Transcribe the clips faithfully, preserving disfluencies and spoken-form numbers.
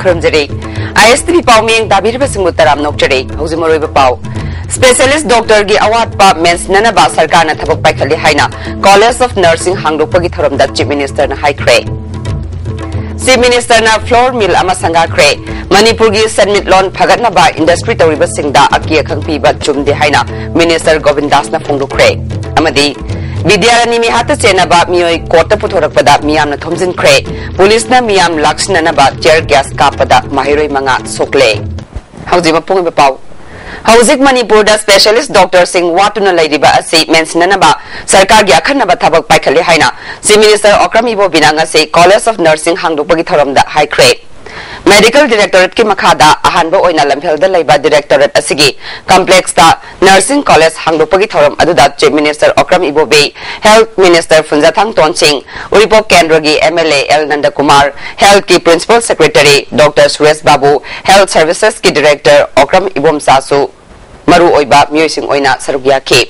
ꯈꯨꯔꯨꯝꯖꯔꯤ꯫ ꯑꯥꯏ ꯑꯦꯁ T V ꯄꯥꯎꯃꯤ ꯇꯥꯕꯤꯔꯤꯕꯁꯤꯡꯕꯨ ꯇꯔꯥꯝꯅ ꯑꯣꯛꯆꯔꯤ꯫ ꯍꯧꯖꯤꯛ ꯃꯔꯨꯑꯣꯏꯕ ꯄꯥꯎ꯫ Specialist doctorꯒꯤ ꯑꯋꯥꯠꯄ ꯃꯦꯟꯁꯤꯟꯅꯅꯕ ꯁꯔꯀꯥꯔꯅ ꯊꯕꯛ ꯄꯥꯏꯈꯠꯂꯤ ꯍꯥꯏꯅ College of Nursing ꯍꯥꯡꯗꯣꯛꯄꯒꯤ ꯊꯧꯔꯝꯗ Chief Ministerꯅ ꯍꯥꯏꯈ꯭ꯔꯦ꯫ Chief Ministerꯅ flour mill ꯑꯃ ꯁꯪꯒꯥꯈ꯭ꯔꯦ꯫ ꯃꯅꯤꯄꯨꯔꯒꯤ ꯁꯦꯟꯃꯤꯠꯂꯣꯟ ꯐꯒꯠꯅꯕ industry ꯇꯧꯔꯤꯕꯁꯤꯡꯗ ꯑꯀꯤ ꯑꯈꯪ ꯄꯤꯕ ꯆꯨꯝꯗꯦ ꯍꯥꯏꯅ Minister ꯒꯣꯕꯤꯟꯗꯥꯁꯅ ꯐꯣꯡꯗꯣꯛꯈ꯭ꯔꯦ꯫ ꯑꯃꯗꯤ ꯕꯤꯗ꯭ꯌꯥꯔꯥꯅꯤ ꯃꯤꯍꯥꯠꯇ ꯆꯦꯟꯅꯕ ꯃꯤꯑꯣꯏ courtꯇ ꯄꯨꯊꯣꯔꯛꯄꯗ ꯃꯤꯌꯥꯝꯅ ꯊꯣꯝꯖꯤꯟꯈ꯭ꯔꯦ꯫ Policeꯅ ꯃꯤꯌꯥꯝ ꯂꯥꯛꯁꯤꯟꯅꯅꯕ tear gas ꯀꯥꯞꯄꯗ ꯃꯍꯩꯔꯣꯏ ꯃꯉꯥ ꯁꯣꯛꯂꯦ꯫ ꯍꯧꯖꯤꯛ ꯃꯄꯨꯡ ꯑꯣꯏꯕ ꯄꯥꯎ꯫ ꯍꯧꯖꯤꯛ ꯃꯅꯤꯄꯨꯔꯗ specialist doctorꯁꯤꯡ ꯋꯥꯠꯇꯨꯅ ꯂꯩꯔꯤꯕ ꯑꯁꯤ ꯃꯦꯟꯁꯤꯟꯅꯅꯕ ꯁꯔꯀꯥꯔꯒꯤ ꯑꯈꯟꯅꯕ ꯊꯕꯛ ꯄꯥꯏꯈꯠꯂꯤ ꯍꯥꯏꯅ Chief Minister ꯑꯣꯀ꯭ꯔꯝ ꯏꯕꯣꯕꯤꯅ ꯉꯁꯤ College of Nursing ꯍꯥꯡꯗꯣꯛꯄꯒꯤ ꯊꯧꯔꯝꯗ ꯍꯥꯏꯈ꯭ꯔꯦ꯫ Medical Directorateꯀꯤ ꯃꯈꯥꯗ ꯑꯍꯥꯟꯕ ꯑꯣꯏꯅ ꯂꯝꯐꯦꯜꯗ ꯂꯩꯕ directorate ꯑꯁꯤꯒꯤ complexꯇ nursing college ꯍꯥꯡꯗꯣꯛꯄꯒꯤ ꯊꯧꯔꯝ ꯑꯗꯨꯗ Chief Minister ꯑꯣꯀ꯭ꯔꯝ ꯏꯕꯣꯕꯤ, Health Minister ꯐꯨꯟꯖꯥꯊꯥꯡ ꯇꯣꯟꯁꯤꯡ, ꯎꯔꯤꯄꯣꯛ ꯀꯦꯟꯗ꯭ꯔꯒꯤ M L A L ꯅꯟꯗꯀꯨꯃꯥꯔ, Healthꯀꯤ Principal Secretary Doctor Suresh Babu, Health Servicesꯀꯤ Director Okram ꯏꯕꯣꯝꯆꯥꯁꯨ ꯃꯔꯨꯑꯣꯏꯕ ꯃꯤꯑꯣꯏꯁꯤꯡ ꯑꯣꯏꯅ ꯁꯔꯨꯛ ꯌꯥꯈꯤ꯫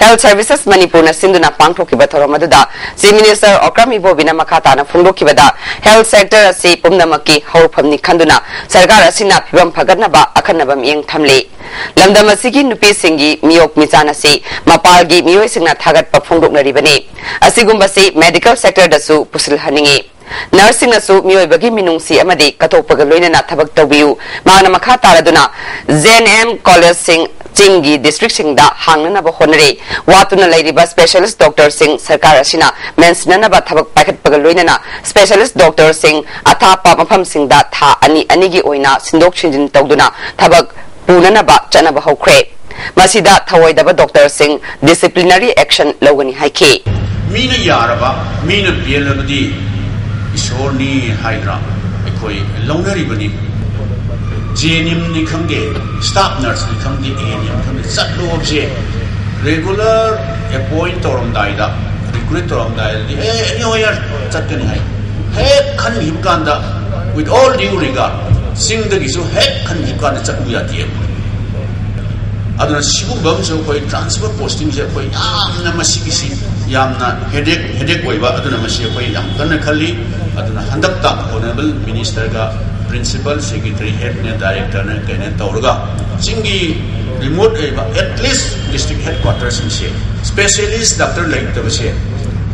Health Services ꯃꯅꯤꯄꯨꯔꯅ ꯁꯤꯟꯗꯨꯅ ꯄꯥꯡꯊꯣꯛꯈꯤꯕ ꯊꯧꯔꯝ ꯑꯗꯨꯗ Chief Minister ꯑꯣꯀ꯭ꯔꯝ ꯏꯕꯣꯕꯤꯅ ꯃꯈꯥ ꯇꯥꯅ ꯐꯣꯡꯗꯣꯛꯈꯤꯕꯗ, health sector ꯑꯁꯤ ꯄꯨꯝꯅꯃꯛꯀꯤ ꯍꯧꯔꯛꯐꯝꯅꯤ ꯈꯟꯗꯨꯅ ꯁꯔꯀꯥꯔ ꯑꯁꯤꯅ ꯐꯤꯕꯝ ꯐꯒꯠꯅꯕ ꯑꯈꯟꯅꯕ ꯃꯤꯠꯌꯦꯡ ꯊꯝꯂꯤ꯫ ꯂꯝꯗꯝ ꯑꯁꯤꯒꯤ ꯅꯨꯄꯤꯁꯤꯡꯒꯤ ꯃꯤꯑꯣꯛ ꯃꯤꯆꯥꯟ ꯑꯁꯤ ꯃꯄꯥꯜꯒꯤ ꯃꯤꯑꯣꯏꯁꯤꯡꯅ ꯊꯥꯒꯠꯄ ꯐꯣꯡꯗꯣꯛꯅꯔꯤꯕꯅꯤ꯫ ꯑꯁꯤꯒꯨꯝꯕꯁꯤ medical sectorꯗꯁꯨ ꯄꯨꯁꯤꯜꯍꯟꯅꯤꯡꯏ꯫ Nurseꯁꯤꯡꯅꯁꯨ ꯃꯤꯑꯣꯏꯕꯒꯤ ꯃꯤꯅꯨꯡꯁꯤ ꯑꯃꯗꯤ ꯀꯠꯊꯣꯛꯄꯒ ꯂꯣꯏꯅꯅ ꯊꯕꯛ ꯇꯧꯕꯤꯌꯨ꯫ ꯃꯍꯥꯛꯅ ꯃꯈꯥ ꯇꯥꯔꯗꯨꯅ J N M collegeꯁꯤꯡ ꯆꯤꯡꯒꯤ districtꯁꯤꯡꯗ ꯍꯥꯡꯅꯅꯕ ꯍꯣꯠꯅꯔꯤ꯫ ꯋꯥꯠꯇꯨꯅ ꯂꯩꯔꯤꯕ specialist doctorꯁꯤꯡ ꯁꯔꯀꯥꯔ ꯑꯁꯤꯅ ꯃꯦꯟꯁꯤꯟꯅꯅꯕ ꯊꯕꯛ ꯄꯥꯏꯈꯠꯄꯒ ꯂꯣꯏꯅꯅ specialist doctorꯁꯤꯡ ꯑꯊꯥꯞꯄ ꯃꯐꯝꯁꯤꯡꯗ ꯊꯥ ꯑꯅꯤ ꯑꯅꯤꯒꯤ ꯑꯣꯏꯅ ꯁꯤꯟꯗꯣꯛ ꯁꯤꯟꯖꯤꯟ ꯇꯧꯗꯨꯅ ꯊꯕꯛ ꯄꯨꯅꯅꯕ ꯆꯠꯅꯕ ꯍꯧꯈ꯭ꯔꯦ꯫ ꯃꯁꯤꯗ ꯊꯧꯑꯣꯏꯗꯕ doctorꯁꯤꯡ disciplinary action ꯂꯧꯒꯅꯤ ꯍꯥꯏꯈꯤ꯫ ꯃꯤꯅ ꯌꯥꯔꯕ, ꯃꯤꯅ ꯄꯦꯜꯂꯕꯗꯤ ꯏꯁꯣꯔꯅꯤ ꯍꯥꯏꯗ꯭ꯔꯥ? ꯑꯩꯈꯣꯏ ꯂꯧꯅꯔꯤꯕꯅꯤ꯫ J N Mꯅꯤ ꯈꯪꯗꯦ, staff nurseꯅꯤ ꯈꯪꯗꯦ, A N M ꯈꯪꯗꯦ, ꯆꯠꯂꯣ ꯍꯥꯏꯕꯁꯦ regular appoint ꯇꯧꯔꯝꯗꯥꯏꯗ, recruit ꯇꯧꯔꯝꯗꯥꯏꯗꯗꯤ, "ꯑꯦ, anywhere ꯆꯠꯀꯅꯤ" ꯍꯥꯏ꯫ ꯍꯦꯛ ꯈꯟꯈꯤꯕ ꯀꯥꯟꯗ, with all due regard, ꯆꯤꯡꯗꯒꯤꯁꯨ ꯍꯦꯛ ꯈꯟꯈꯤꯕ ꯀꯥꯟꯗ ꯆꯠꯂꯨ ꯌꯥꯗꯦ꯫ ꯑꯗꯨꯅ ꯁꯤꯒꯨꯝꯕ ꯑꯃꯁꯨ ꯑꯩꯈꯣꯏ transfer postingꯁꯦ ꯑꯩꯈꯣꯏ ꯌꯥꯝꯅ ꯃꯁꯤꯒꯤꯁꯤ ꯌꯥꯝꯅ headache, headache ꯑꯣꯏꯕ, ꯑꯗꯨꯅ ꯃꯁꯤ ꯑꯩꯈꯣꯏ ꯌꯥꯝ ꯀꯟꯅ ꯈꯜꯂꯤ꯫ ꯑꯗꯨꯅ ꯍꯟꯗꯛꯇ Honourable Ministerꯒ Principal, secretary, head ꯅꯦ, director ꯅꯦ, ꯀꯩꯅꯦ ꯇꯧꯔꯒ ꯆꯤꯡꯒꯤ remote ꯑꯣꯏꯕ, at least district headquarter ꯁꯤꯡꯁꯦ, specialist doctor ꯂꯩꯇꯕꯁꯦ,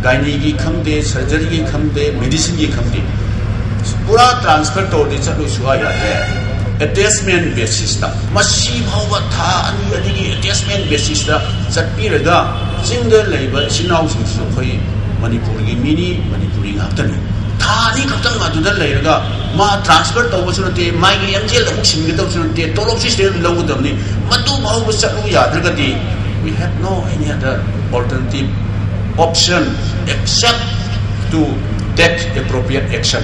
gynae ꯒꯤ ꯈꯪꯗꯦ, surgery ꯒꯤ ꯈꯪꯗꯦ, medicine ꯒꯤ ꯈꯪꯗꯦ, ꯄꯨꯔꯥ transfer ꯇꯧꯔꯗꯤ ꯆꯠꯂꯨ ꯁꯨꯡꯌꯥ ꯌꯥꯗ꯭ꯔꯦ꯫ Attachment basis ꯇ ꯃꯁꯤ ꯐꯥꯎꯕ ꯊꯥ ꯑꯅꯤ ꯑꯅꯤꯒꯤ attachment basis ꯇ ꯆꯠꯄꯤꯔꯒ, ꯆꯤꯡꯗ ꯂꯩꯕ ꯏꯆꯤꯟ ꯏꯅꯥꯎꯁꯤꯡꯁꯨ ꯑꯩꯈꯣꯏ ꯃꯅꯤꯄꯨꯔꯒꯤ ꯃꯤꯅꯤ, ꯃꯅꯤꯄꯨꯔꯤ ꯉꯥꯛꯇꯅꯤ꯫ ꯊꯥ ꯑꯅꯤ ꯈꯛꯇꯪ ꯑꯗꯨꯗ ꯂꯩꯔꯒ ꯃꯥ transfer ꯇꯧꯕꯁꯨ ꯅꯠꯇꯦ, ꯃꯥꯒꯤ M G L ꯑꯃꯨꯛ ꯁꯤꯟꯒꯗꯕꯁꯨ ꯅꯠꯇꯦ, ꯇꯣꯂꯣꯞꯁꯤ ꯁꯤꯗ ꯂꯧꯒꯗꯕꯅꯤ꯫ ꯃꯗꯨ ꯐꯥꯎꯕ ꯆꯠꯂꯨ ꯌꯥꯗ꯭ꯔꯒꯗꯤ, we have no any other alternative option except to take appropriate action.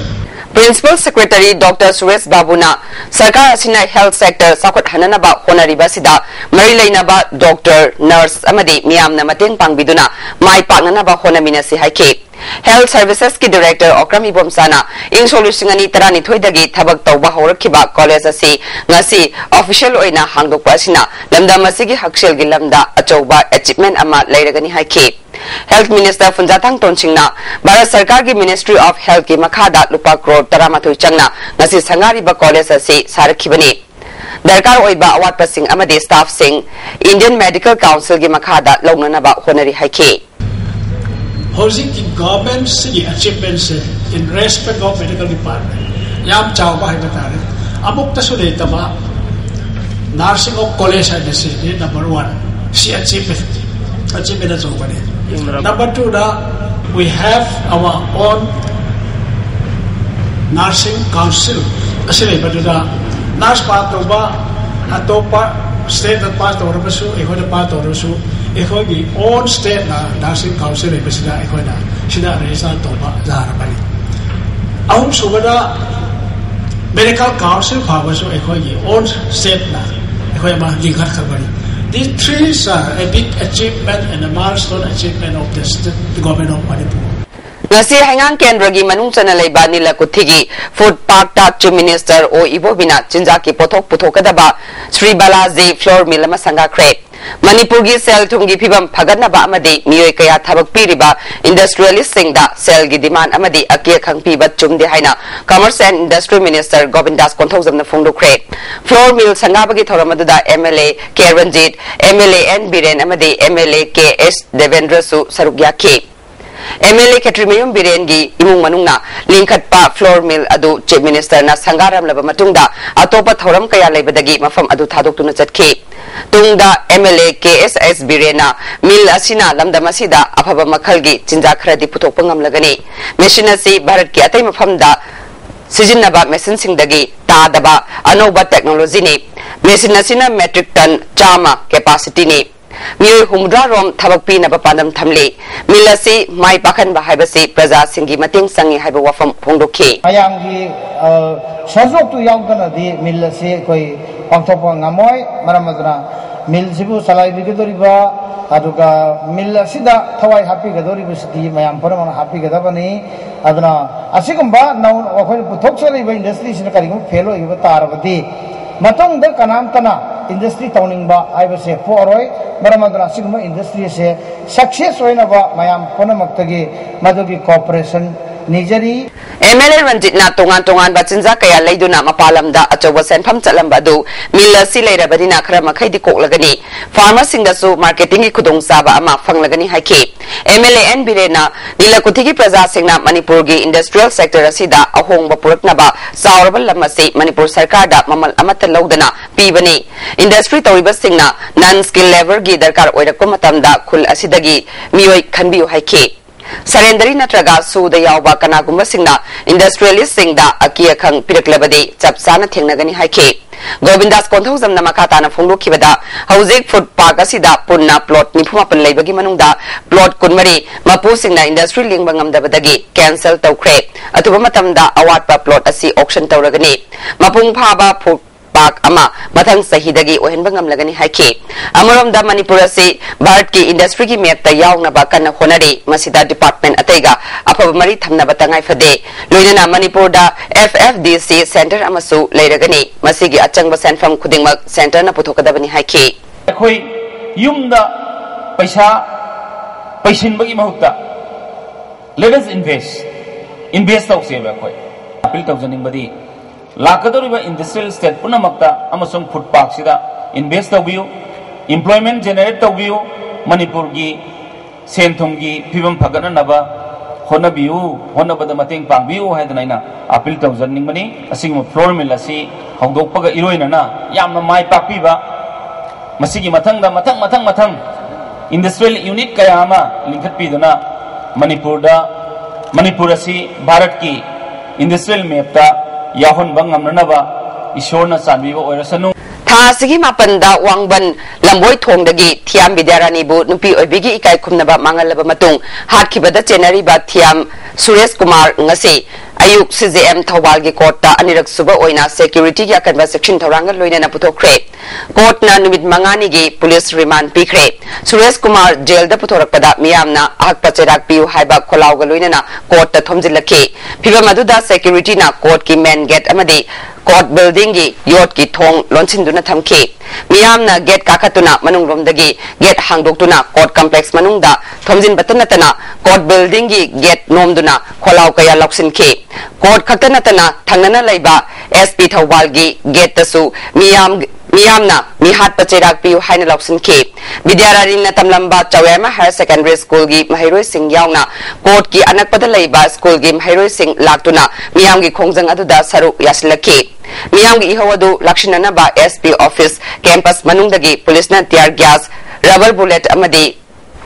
Principal Secretary Doctor Suresh ꯕꯥꯕꯨꯅ ꯁꯔꯀꯥꯔ ꯑꯁꯤꯅ health sector ꯆꯥꯎꯈꯠꯍꯟꯅꯅꯕ ꯍꯣꯠꯅꯔꯤꯕ ꯑꯁꯤꯗ ꯃꯔꯤ ꯂꯩꯅꯕ doctor, nurse ꯑꯃꯗꯤ ꯃꯤꯌꯥꯝꯅ ꯃꯇꯦꯡ ꯄꯥꯡꯕꯤꯗꯨꯅ ꯃꯥꯏ ꯄꯥꯛꯅꯅꯕ ꯍꯣꯠꯅꯃꯤꯟꯅꯁꯤ ꯍꯥꯏꯈꯤ꯫ Health Services ꯀꯤ Director ꯑꯣꯀ꯭ꯔꯝ ꯏꯕꯣꯝꯆꯥꯅ ꯏꯪ ꯁꯣꯛ ꯂꯤꯁꯤꯡ ꯑꯅꯤ ꯇꯔꯥꯅꯤꯊꯣꯏꯗꯒꯤ ꯊꯕꯛ ꯇꯧꯕ ꯍꯧꯔꯛꯈꯤꯕ college ꯑꯁꯤ ꯉꯁꯤ official ꯑꯣꯏꯅ ꯍꯥꯡꯗꯣꯛꯄ ꯑꯁꯤꯅ ꯂꯝꯗꯝ ꯑꯁꯤꯒꯤ ꯍꯛꯁꯦꯜꯒꯤ ꯂꯝꯗ ꯑꯆꯧꯕ achievement ꯑꯃ ꯂꯩꯔꯒꯅꯤ ꯍꯥꯏꯈꯤ꯫ Health Minister ꯐꯨꯟꯖꯥꯊꯥꯡ ꯇꯣꯟꯁꯤꯡꯅ ꯚꯥꯔꯠ ꯁꯔꯀꯥꯔꯒꯤ Ministry of Health ꯀꯤ ꯃꯈꯥꯗ ꯂꯨꯄꯥ ꯀ꯭ꯔꯣꯔ ꯇꯔꯥꯃꯥꯊꯣꯏ ꯆꯪꯅ ꯉꯁꯤ ꯁꯪꯒꯥꯔꯤꯕ college ꯑꯁꯤ ꯁꯥꯔꯛꯈꯤꯕꯅꯤ꯫ ꯗꯔꯀꯥꯔ ꯑꯣꯏꯕ ꯑꯋꯥꯠꯄꯁꯤꯡ ꯑꯃꯗꯤ staff ꯁꯤꯡ Indian Medical Council ꯒꯤ ꯃꯈꯥꯗ ꯂꯧꯅꯅꯕ ꯍꯣꯠꯅꯔꯤ ꯍꯥꯏꯈꯤ꯫ ꯍꯧꯖꯤꯛꯀꯤ government ꯁꯤꯒꯤ achievement say in respect of medical department ꯌꯥꯝ ꯆꯥꯎꯕ ꯍꯥꯏꯕ ꯇꯥꯔꯦ꯫ ꯑꯃꯨꯛꯇꯁꯨ ꯂꯩꯇꯕ nursing of college ꯍꯥꯏꯕꯁꯤ number one꯫ ꯁꯤ achievement, achievement ꯑꯆꯧꯕꯅꯤ꯫ Number two the, we have our own nursing council ꯑꯁꯤ ꯂꯩꯕꯗꯨꯗ nurse pass ꯇꯧꯕ ꯑꯇꯣꯞꯄ state ꯇ pass ꯇꯧꯔꯕꯁꯨ, ꯑꯩꯈꯣꯏꯗ pass ꯇꯧꯔꯕꯁꯨ, ꯑꯩꯈꯣꯏꯒꯤ own state ꯅ nursing council ꯂꯩꯕꯁꯤꯗ ꯑꯩꯈꯣꯏꯅ ꯁꯤꯗ register ꯇꯧꯕ ꯌꯥꯔꯕꯅꯤ꯫ ꯑꯍꯨꯝꯁꯨꯕꯗ, medical council ꯐꯥꯎꯕꯁꯨ ꯑꯩꯈꯣꯏꯒꯤ own state ꯅ ꯑꯩꯈꯣꯏ ꯑꯃ ꯂꯤꯡꯈꯠꯈ꯭ꯔꯕꯅꯤ꯫ These three are a big achievement and a milestone achievement of the state government of Manipur꯫ ꯉꯁꯤ ꯍꯩꯉꯥꯡ ꯀꯦꯟꯗ꯭ꯔꯒꯤ ꯃꯅꯨꯡ ꯆꯟꯅ ꯂꯩꯕ ꯅꯤꯂꯀꯨꯊꯤꯒꯤ food park ꯇ Chief Minister ꯑꯣ ꯏꯕꯣꯕꯤꯅ ꯆꯤꯟꯖꯥꯛꯀꯤ ꯄꯣꯠꯊꯣꯛ ꯄꯨꯊꯣꯛꯀꯗꯕ ꯁ꯭ꯔꯤ ꯕꯥꯂꯥꯖꯤ flour mill ꯑꯃ ꯁꯪꯒꯥꯈ꯭ꯔꯦ꯫ ꯃꯅꯤꯄꯨꯔꯒꯤ ꯁꯦꯜ ꯊꯨꯝꯒꯤ ꯐꯤꯕꯝ ꯐꯒꯠꯅꯕ ꯑꯃꯗꯤ ꯃꯤꯑꯣꯏ ꯀꯌꯥ ꯊꯕꯛ ꯄꯤꯔꯤꯕ industrialistꯁꯤꯡꯗ ꯁꯦꯜꯒꯤ demand ꯑꯃꯗꯤ ꯑꯀꯤ ꯑꯈꯪ ꯄꯤꯕ ꯆꯨꯝꯗꯦ ꯍꯥꯏꯅ Commerce and Industry Minister ꯒꯣꯕꯤꯟꯗꯥꯁ ꯀꯣꯟꯊꯧꯖꯝꯅ ꯐꯣꯡꯗꯣꯛꯈ꯭ꯔꯦ꯫ Flour mill ꯁꯪꯒꯥꯕꯒꯤ ꯊꯧꯔꯝ ꯑꯗꯨꯗ MLA K Ranjit, MLA N Biren ꯑꯃꯗꯤ MLA ꯀꯦ ꯑꯦꯁ ꯗꯦꯕꯦꯟꯗ꯭ꯔꯁꯨ ꯁꯔꯨꯛ ꯌꯥꯈꯤ꯫ MLA ꯈꯦꯇ꯭ꯔꯤꯃꯌꯨꯝ ꯕꯤꯔꯦꯟꯒꯤ ꯏꯃꯨꯡ ꯃꯅꯨꯡꯅ ꯂꯤꯡꯈꯠꯄ flour mill ꯑꯗꯨ Chief Ministerꯅ ꯁꯪꯒꯥꯔꯝꯂꯕ ꯃꯇꯨꯡꯗ ꯑꯇꯣꯞꯄ ꯊꯧꯔꯝ ꯀꯌꯥ ꯂꯩꯕꯗꯒꯤ ꯃꯐꯝ ꯑꯗꯨ ꯊꯥꯗꯣꯛꯇꯨꯅ ꯆꯠꯈꯤ꯫ ꯇꯨꯡꯗ MLA ꯀꯦ ꯑꯦꯁ ꯑꯦꯁ ꯕꯤꯔꯦꯟꯅ mill ꯑꯁꯤꯅ ꯂꯝꯗꯝ ꯑꯁꯤꯗ ꯑꯐꯕ ꯃꯈꯜꯒꯤ ꯆꯤꯟꯖꯥꯛ ꯈꯔꯗꯤ ꯄꯨꯊꯣꯛꯄ ꯉꯝꯂꯒꯅꯤ꯫ Machine ꯑꯁꯤ ꯚꯥꯔꯠꯀꯤ ꯑꯇꯩ ꯃꯐꯝꯗ ꯁꯤꯖꯤꯟꯅꯕ machineꯁꯤꯡꯗꯒꯤ ꯇꯥꯗꯕ ꯑꯅꯧꯕ technologyꯅꯤ꯫ Machine ꯑꯁꯤꯅ metric ton ꯆꯥꯝꯃ capacityꯅꯤ꯫ ꯃꯤꯑꯣꯏ ꯍꯨꯝꯐꯨꯇꯔꯥ ꯔꯣꯝ ꯊꯕꯛ ꯄꯤꯅꯕ ꯄꯥꯟꯗꯝ ꯊꯝꯂꯤ꯫ Mill ꯑꯁꯤ ꯃꯥꯏ ꯄꯥꯛꯍꯟꯕ ꯍꯥꯏꯕꯁꯤ ꯄ꯭ꯔꯖꯥꯁꯤꯡꯒꯤ ꯃꯇꯦꯡ ꯆꯪꯏ ꯍꯥꯏꯕ ꯋꯥꯐꯝ ꯐꯣꯡꯗꯣꯛꯈꯤ꯫ ꯃꯌꯥꯝꯒꯤ, ꯑ, ꯁꯍꯖꯣꯒꯇꯨ ꯌꯥꯎꯗꯅꯗꯤ mill ꯑꯁꯤ ꯑꯩꯈꯣꯏ ꯄꯥꯡꯊꯣꯛꯄ ꯉꯝꯃꯣꯏ꯫ ꯃꯔꯝ ꯑꯗꯨꯅ millꯁꯤꯕꯨ ꯆꯂꯥꯏꯕꯤꯒꯗꯧꯔꯤꯕ, ꯑꯗꯨꯒ mill ꯑꯁꯤꯗ ꯊꯋꯥꯏ ꯍꯥꯞꯄꯤꯒꯗꯧꯔꯤꯕꯁꯤꯗꯤ ꯃꯌꯥꯝ ꯄꯨꯝꯅꯃꯛꯅ ꯍꯥꯞꯄꯤꯒꯗꯕꯅꯤ꯫ ꯑꯗꯨꯅ ꯑꯁꯤꯒꯨꯝꯕ ꯅꯧ-, ꯑꯩꯈꯣꯏꯅ ꯄꯨꯊꯣꯛꯆꯔꯤꯕ industryꯁꯤꯅ ꯀꯔꯤꯒꯨꯝꯕ fail ꯑꯣꯏꯈꯤꯕ ꯇꯥꯔꯕꯗꯤ, ꯃꯇꯨꯡꯗ ꯀꯅꯥꯝꯇꯅ industry ꯇꯧꯅꯤꯡꯕ ꯍꯥꯏꯕꯁꯦ ꯄꯣꯛꯑꯔꯣꯏ꯫ ꯃꯔꯝ ꯑꯗꯨꯅ ꯑꯁꯤꯒꯨꯝꯕ industryꯁꯦ success ꯑꯣꯏꯅꯕ ꯃꯌꯥꯝ ꯄꯨꯝꯅꯃꯛꯇꯒꯤ ꯃꯗꯨꯒꯤ cooperation ꯅꯤꯖꯔꯤ꯫ MLA ꯔꯟꯖꯤꯠꯅ ꯇꯣꯉꯥꯟ ꯇꯣꯉꯥꯟꯕ ꯆꯤꯟꯖꯥꯛ ꯀꯌꯥ ꯂꯩꯗꯨꯅ ꯃꯄꯥꯟ ꯂꯝꯗ ꯑꯆꯧꯕ ꯁꯦꯟꯐꯝ ꯆꯠꯂꯝꯕ ꯑꯗꯨ mill ꯑꯁꯤ ꯂꯩꯔꯕꯅꯤꯅ ꯈꯔ ꯃꯈꯩꯗꯤ ꯀꯣꯛꯂꯒꯅꯤ꯫ Farmerꯁꯤꯡꯗꯁꯨ marketingꯒꯤ ꯈꯨꯗꯣꯡꯆꯥꯕ ꯑꯃ ꯐꯪꯂꯒꯅꯤ ꯍꯥꯏꯈꯤ꯫ MLA ꯑꯦꯟ ꯕꯤꯔꯦꯟꯅ ꯅꯤꯂꯀꯨꯊꯤꯒꯤ ꯄ꯭ꯔꯖꯥꯁꯤꯡꯅ ꯃꯅꯤꯄꯨꯔꯒꯤ industrial sector ꯑꯁꯤꯗ ꯑꯍꯣꯡꯕ ꯄꯨꯔꯛꯅꯕ ꯆꯥꯎꯔꯕ ꯂꯝ ꯑꯁꯤ ꯃꯅꯤꯄꯨꯔ ꯁꯔꯀꯥꯔꯗ ꯃꯃꯜ ꯑꯃꯠꯇ ꯂꯧꯗꯅ ꯄꯤꯕꯅꯤ꯫ Industry ꯇꯧꯔꯤꯕꯁꯤꯡꯅ non skill labourꯒꯤ ꯗꯔꯀꯥꯔ ꯑꯣꯏꯔꯛꯄ ꯃꯇꯝꯗ ꯈꯨꯜ ꯑꯁꯤꯗꯒꯤ ꯃꯤꯑꯣꯏ ꯈꯟꯕꯤꯌꯨ ꯍꯥꯏꯈꯤ꯫ Surrender ꯅꯠꯇ꯭ꯔꯒ ꯁꯨꯗ ꯌꯥꯎꯕ ꯀꯅꯥꯒꯨꯝꯕꯁꯤꯡꯅ industrialistꯁꯤꯡꯗ ꯑꯀꯤ ꯑꯈꯪ ꯄꯤꯔꯛꯂꯕꯗꯤ ꯆꯞ ꯆꯥꯅ ꯊꯦꯡꯅꯒꯅꯤ ꯍꯥꯏꯈꯤ꯫ ꯒꯣꯕꯤꯟꯗꯥꯁ ꯀꯣꯟꯊꯧꯖꯝꯅ ꯃꯈꯥ ꯇꯥꯅ ꯐꯣꯡꯗꯣꯛꯈꯤꯕꯗ, ꯍꯧꯖꯤꯛ food park ꯑꯁꯤꯗ ꯄꯨꯟꯅ plot ꯅꯤꯐꯨ ꯃꯥꯄꯟ ꯂꯩꯕꯒꯤ ꯃꯅꯨꯡꯗ plot ꯀꯨꯟꯃꯔꯤ ꯃꯄꯨꯁꯤꯡꯅ industry ꯂꯤꯡꯕ ꯉꯝꯗꯕꯗꯒꯤ cancel ꯇꯧꯈ꯭ꯔꯦ꯫ ꯑꯊꯨꯕ ꯃꯇꯝꯗ ꯑꯋꯥꯠꯄ plot ꯑꯁꯤ auction ꯇꯧꯔꯒꯅꯤ꯫ ꯃꯄꯨꯡ ꯐꯥꯕ food park ꯑꯃ ꯃꯊꯪ ꯆꯍꯤꯗꯒꯤ ꯑꯣꯏꯍꯟꯕ ꯉꯝꯂꯒꯅꯤ ꯍꯥꯏꯈꯤ꯫ ꯑꯃꯔꯣꯝꯗ ꯃꯅꯤꯄꯨꯔ ꯑꯁꯤ ꯚꯥꯔꯠꯀꯤ industryꯒꯤ mapꯇ ꯌꯥꯎꯅꯕ ꯀꯟꯅ ꯍꯣꯠꯅꯔꯤ꯫ ꯃꯁꯤꯗ department ꯑꯇꯩꯒ ꯑꯐꯕ ꯃꯔꯤ ꯊꯝꯅꯕ ꯇꯉꯥꯏ ꯐꯗꯦ꯫ ꯂꯣꯏꯅꯅ ꯃꯅꯤꯄꯨꯔꯗ F F D C centre ꯑꯃꯁꯨ ꯂꯩꯔꯒꯅꯤ꯫ ꯃꯁꯤꯒꯤ ꯑꯆꯪꯕ ꯁꯦꯟꯐꯝ ꯈꯨꯗꯤꯡꯃꯛ centreꯅ ꯄꯨꯊꯣꯛꯀꯗꯕꯅꯤ ꯍꯥꯏꯈꯤ꯫ ꯑꯩꯈꯣꯏ ꯌꯨꯝꯗ ꯄꯩꯁꯥ ꯄꯩꯁꯤꯟꯕꯒꯤ ꯃꯍꯨꯠꯇ, let us invest, invest ꯇꯧꯁꯦꯕ ꯑꯩꯈꯣꯏ꯫ ꯑꯄꯤꯜ ꯇꯧꯖꯅꯤꯡꯕꯗꯤ, ꯂꯥꯛꯀꯗꯧꯔꯤꯕ industrial estate ꯄꯨꯝꯅꯃꯛꯇ ꯑꯃꯁꯨꯡ ꯐꯨꯗ ꯄꯥꯔꯛꯁꯤꯗ invest ꯇꯧꯕꯤꯌꯨ, employment generate ꯇꯧꯕꯤꯌꯨ, ꯃꯅꯤꯄꯨꯔꯒꯤ ꯁꯦꯟ ꯊꯨꯝꯒꯤ ꯐꯤꯕꯝ ꯐꯒꯠꯅꯅꯕ ꯍꯣꯠꯅꯕꯤꯌꯨ, ꯍꯣꯠꯅꯕꯗ ꯃꯇꯦꯡ ꯄꯥꯡꯕꯤꯌꯨ ꯍꯥꯏꯗꯅ ꯑꯩꯅ ꯑꯄꯤꯜ ꯇꯧꯖꯅꯤꯡꯕꯅꯤ꯫ ꯑꯁꯤꯒꯨꯝꯕ flour mill ꯑꯁꯤ ꯍꯧꯗꯣꯛꯄꯒ ꯏꯔꯣꯏꯅꯅ ꯌꯥꯝꯅ ꯃꯥꯏ ꯄꯥꯛꯄꯤꯕ, ꯃꯁꯤꯒꯤ ꯃꯊꯪꯗ ꯃꯊꯪ, ꯃꯊꯪ, ꯃꯊꯪ industrial unit ꯀꯌꯥ ꯑꯃ ꯂꯤꯡꯈꯠꯄꯤꯗꯨꯅ ꯃꯅꯤꯄꯨꯔꯗ, ꯃꯅꯤꯄꯨꯔ ꯑꯁꯤ ꯚꯥꯔꯠꯀꯤ industrial mapꯇ ꯌꯥꯎꯍꯟꯕ ꯉꯝꯅꯅꯕ ꯏꯁꯣꯔꯅ ꯆꯥꯟꯕꯤꯕ ꯑꯣꯏꯔꯁꯅꯨ꯫ ꯊꯥ ꯑꯁꯤꯒꯤ ꯃꯥꯄꯟꯗ ꯋꯥꯡꯕꯟ ꯂꯝꯕꯣꯏ ꯊꯣꯡꯗꯒꯤ ꯊꯤꯌꯥꯝ ꯕꯤꯗ꯭ꯌꯥꯔꯥꯅꯤꯕꯨ ꯅꯨꯄꯤ ꯑꯣꯏꯕꯤꯒꯤ ꯏꯀꯥꯏ ꯈꯨꯝꯅꯕ ꯃꯥꯡꯍꯜꯂꯕ ꯃꯇꯨꯡ, ꯍꯥꯠꯈꯤꯕꯗ ꯆꯦꯟꯅꯔꯤꯕ ꯊꯤꯌꯥꯝ ꯁꯨꯔꯦꯁ ꯀꯨꯃꯥꯔ ꯉꯁꯤ ꯑꯌꯨꯛ ꯁꯤ ꯖꯦ ꯑꯦꯝ ꯊꯧꯕꯥꯜꯒꯤ ꯀꯣꯔꯠꯇ ꯑꯅꯤꯔꯛ ꯁꯨꯕ ꯑꯣꯏꯅ ꯁꯦꯀ꯭ꯌꯨꯔꯤꯇꯤꯒꯤ ꯑꯀꯟꯕ ꯆꯦꯛꯁꯤꯟ ꯊꯧꯔꯥꯡꯒ ꯂꯣꯏꯅꯅ ꯄꯨꯊꯣꯛꯈ꯭ꯔꯦ꯫ ꯀꯣꯔꯠꯅ ꯅꯨꯃꯤꯠ ꯃꯉꯥꯅꯤꯒꯤ ꯄꯨꯂꯤꯁ ꯔꯤꯃꯥꯟ ꯄꯤꯈ꯭ꯔꯦ꯫ ꯁꯨꯔꯦꯁ ꯀꯨꯃꯥꯔ ꯖꯦꯜꯗ ꯄꯨꯊꯣꯔꯛꯄꯗ ꯃꯤꯌꯥꯝꯅ ꯑꯍꯛꯄ ꯆꯩꯔꯥꯛ ꯄꯤꯌꯨ ꯍꯥꯏꯕ ꯈꯣꯜꯂꯥꯎꯒ ꯂꯣꯏꯅꯅ ꯀꯣꯔꯠꯇ ꯊꯣꯝꯖꯤꯜꯂꯛꯈꯤ꯫ ꯐꯤꯚꯝ ꯑꯗꯨꯗ ꯁꯦꯀ꯭ꯌꯨꯔꯤꯇꯤꯅ ꯀꯣꯔꯠꯀꯤ ꯃꯦꯟ ꯒꯦꯠ ꯑꯃꯗꯤ ꯀꯣꯔꯠ ꯕꯤꯜꯗꯤꯡꯒꯤ ꯌꯣꯠꯀꯤ ꯊꯣꯡ ꯂꯣꯟꯁꯤꯟꯗꯨꯅ ꯊꯝꯈꯤ꯫ ꯃꯤꯌꯥꯝꯅ ꯒꯦꯠ ꯀꯥꯈꯠꯇꯨꯅ ꯃꯅꯨꯡꯂꯣꯝꯗꯒꯤ ꯒꯦꯠ ꯍꯥꯡꯗꯣꯛꯇꯨꯅ ꯀꯣꯔꯠ ꯀꯝꯄ꯭ꯂꯦꯛꯁ ꯃꯅꯨꯡꯗ ꯊꯣꯝꯖꯤꯟꯕꯇ ꯅꯠꯇꯅ ꯀꯣꯔꯠ ꯕꯤꯜꯗꯤꯡꯒꯤ ꯒꯦꯠ ꯅꯣꯝꯗꯨꯅ ꯈꯣꯜꯂꯥꯎ ꯀꯌꯥ ꯂꯥꯎꯁꯤꯟꯈꯤ꯫ ꯀꯣꯔꯠ ꯈꯛꯇ ꯅꯠꯇꯅ ꯊꯪꯅꯅ ꯂꯩꯕ ꯑꯦꯁ ꯄꯤ ꯊꯧꯕꯥꯜꯒꯤ ꯒꯦꯠꯇꯁꯨ ꯃꯤꯌꯥꯝ, ꯃꯤꯌꯥꯝꯅ ꯃꯤꯍꯥꯠꯄ ꯆꯩꯔꯥꯛ ꯄꯤꯌꯨ ꯍꯥꯏꯅ ꯂꯥꯎꯁꯤꯟꯈꯤ꯫ ꯕꯤꯗ꯭ꯌꯥꯔꯥꯅꯤꯅ ꯇꯝꯂꯝꯕ ꯆꯥꯎꯌꯥꯏꯃ ꯍꯥꯌꯔ ꯁꯦꯀꯦꯟꯗꯔꯤ ꯁ꯭ꯀꯨꯜꯒꯤ ꯃꯍꯩꯔꯣꯏꯁꯤꯡ ꯌꯥꯎꯅ ꯀꯣꯔꯠꯀꯤ ꯑꯅꯛꯄꯗ ꯂꯩꯕ ꯁ꯭ꯀꯨꯜꯒꯤ ꯃꯍꯩꯔꯣꯏꯁꯤꯡ ꯂꯥꯛꯇꯨꯅ ꯃꯤꯌꯥꯝꯒꯤ ꯈꯣꯡꯖꯪ ꯑꯗꯨꯗ ꯁꯔꯨꯛ ꯌꯥꯁꯤꯜꯂꯛꯈꯤ꯫ ꯃꯤꯌꯥꯝꯒꯤ ꯏꯍꯧ ꯑꯗꯨ ꯂꯥꯛꯁꯤꯟꯅꯅꯕ ꯑꯦꯁ ꯄꯤ ꯑꯣꯐꯤꯁ ꯀꯦꯝꯄꯁ ꯃꯅꯨꯡꯗꯒꯤ ꯄꯨꯂꯤꯁꯅ tear gas, rubber bullet ꯑꯃꯗꯤ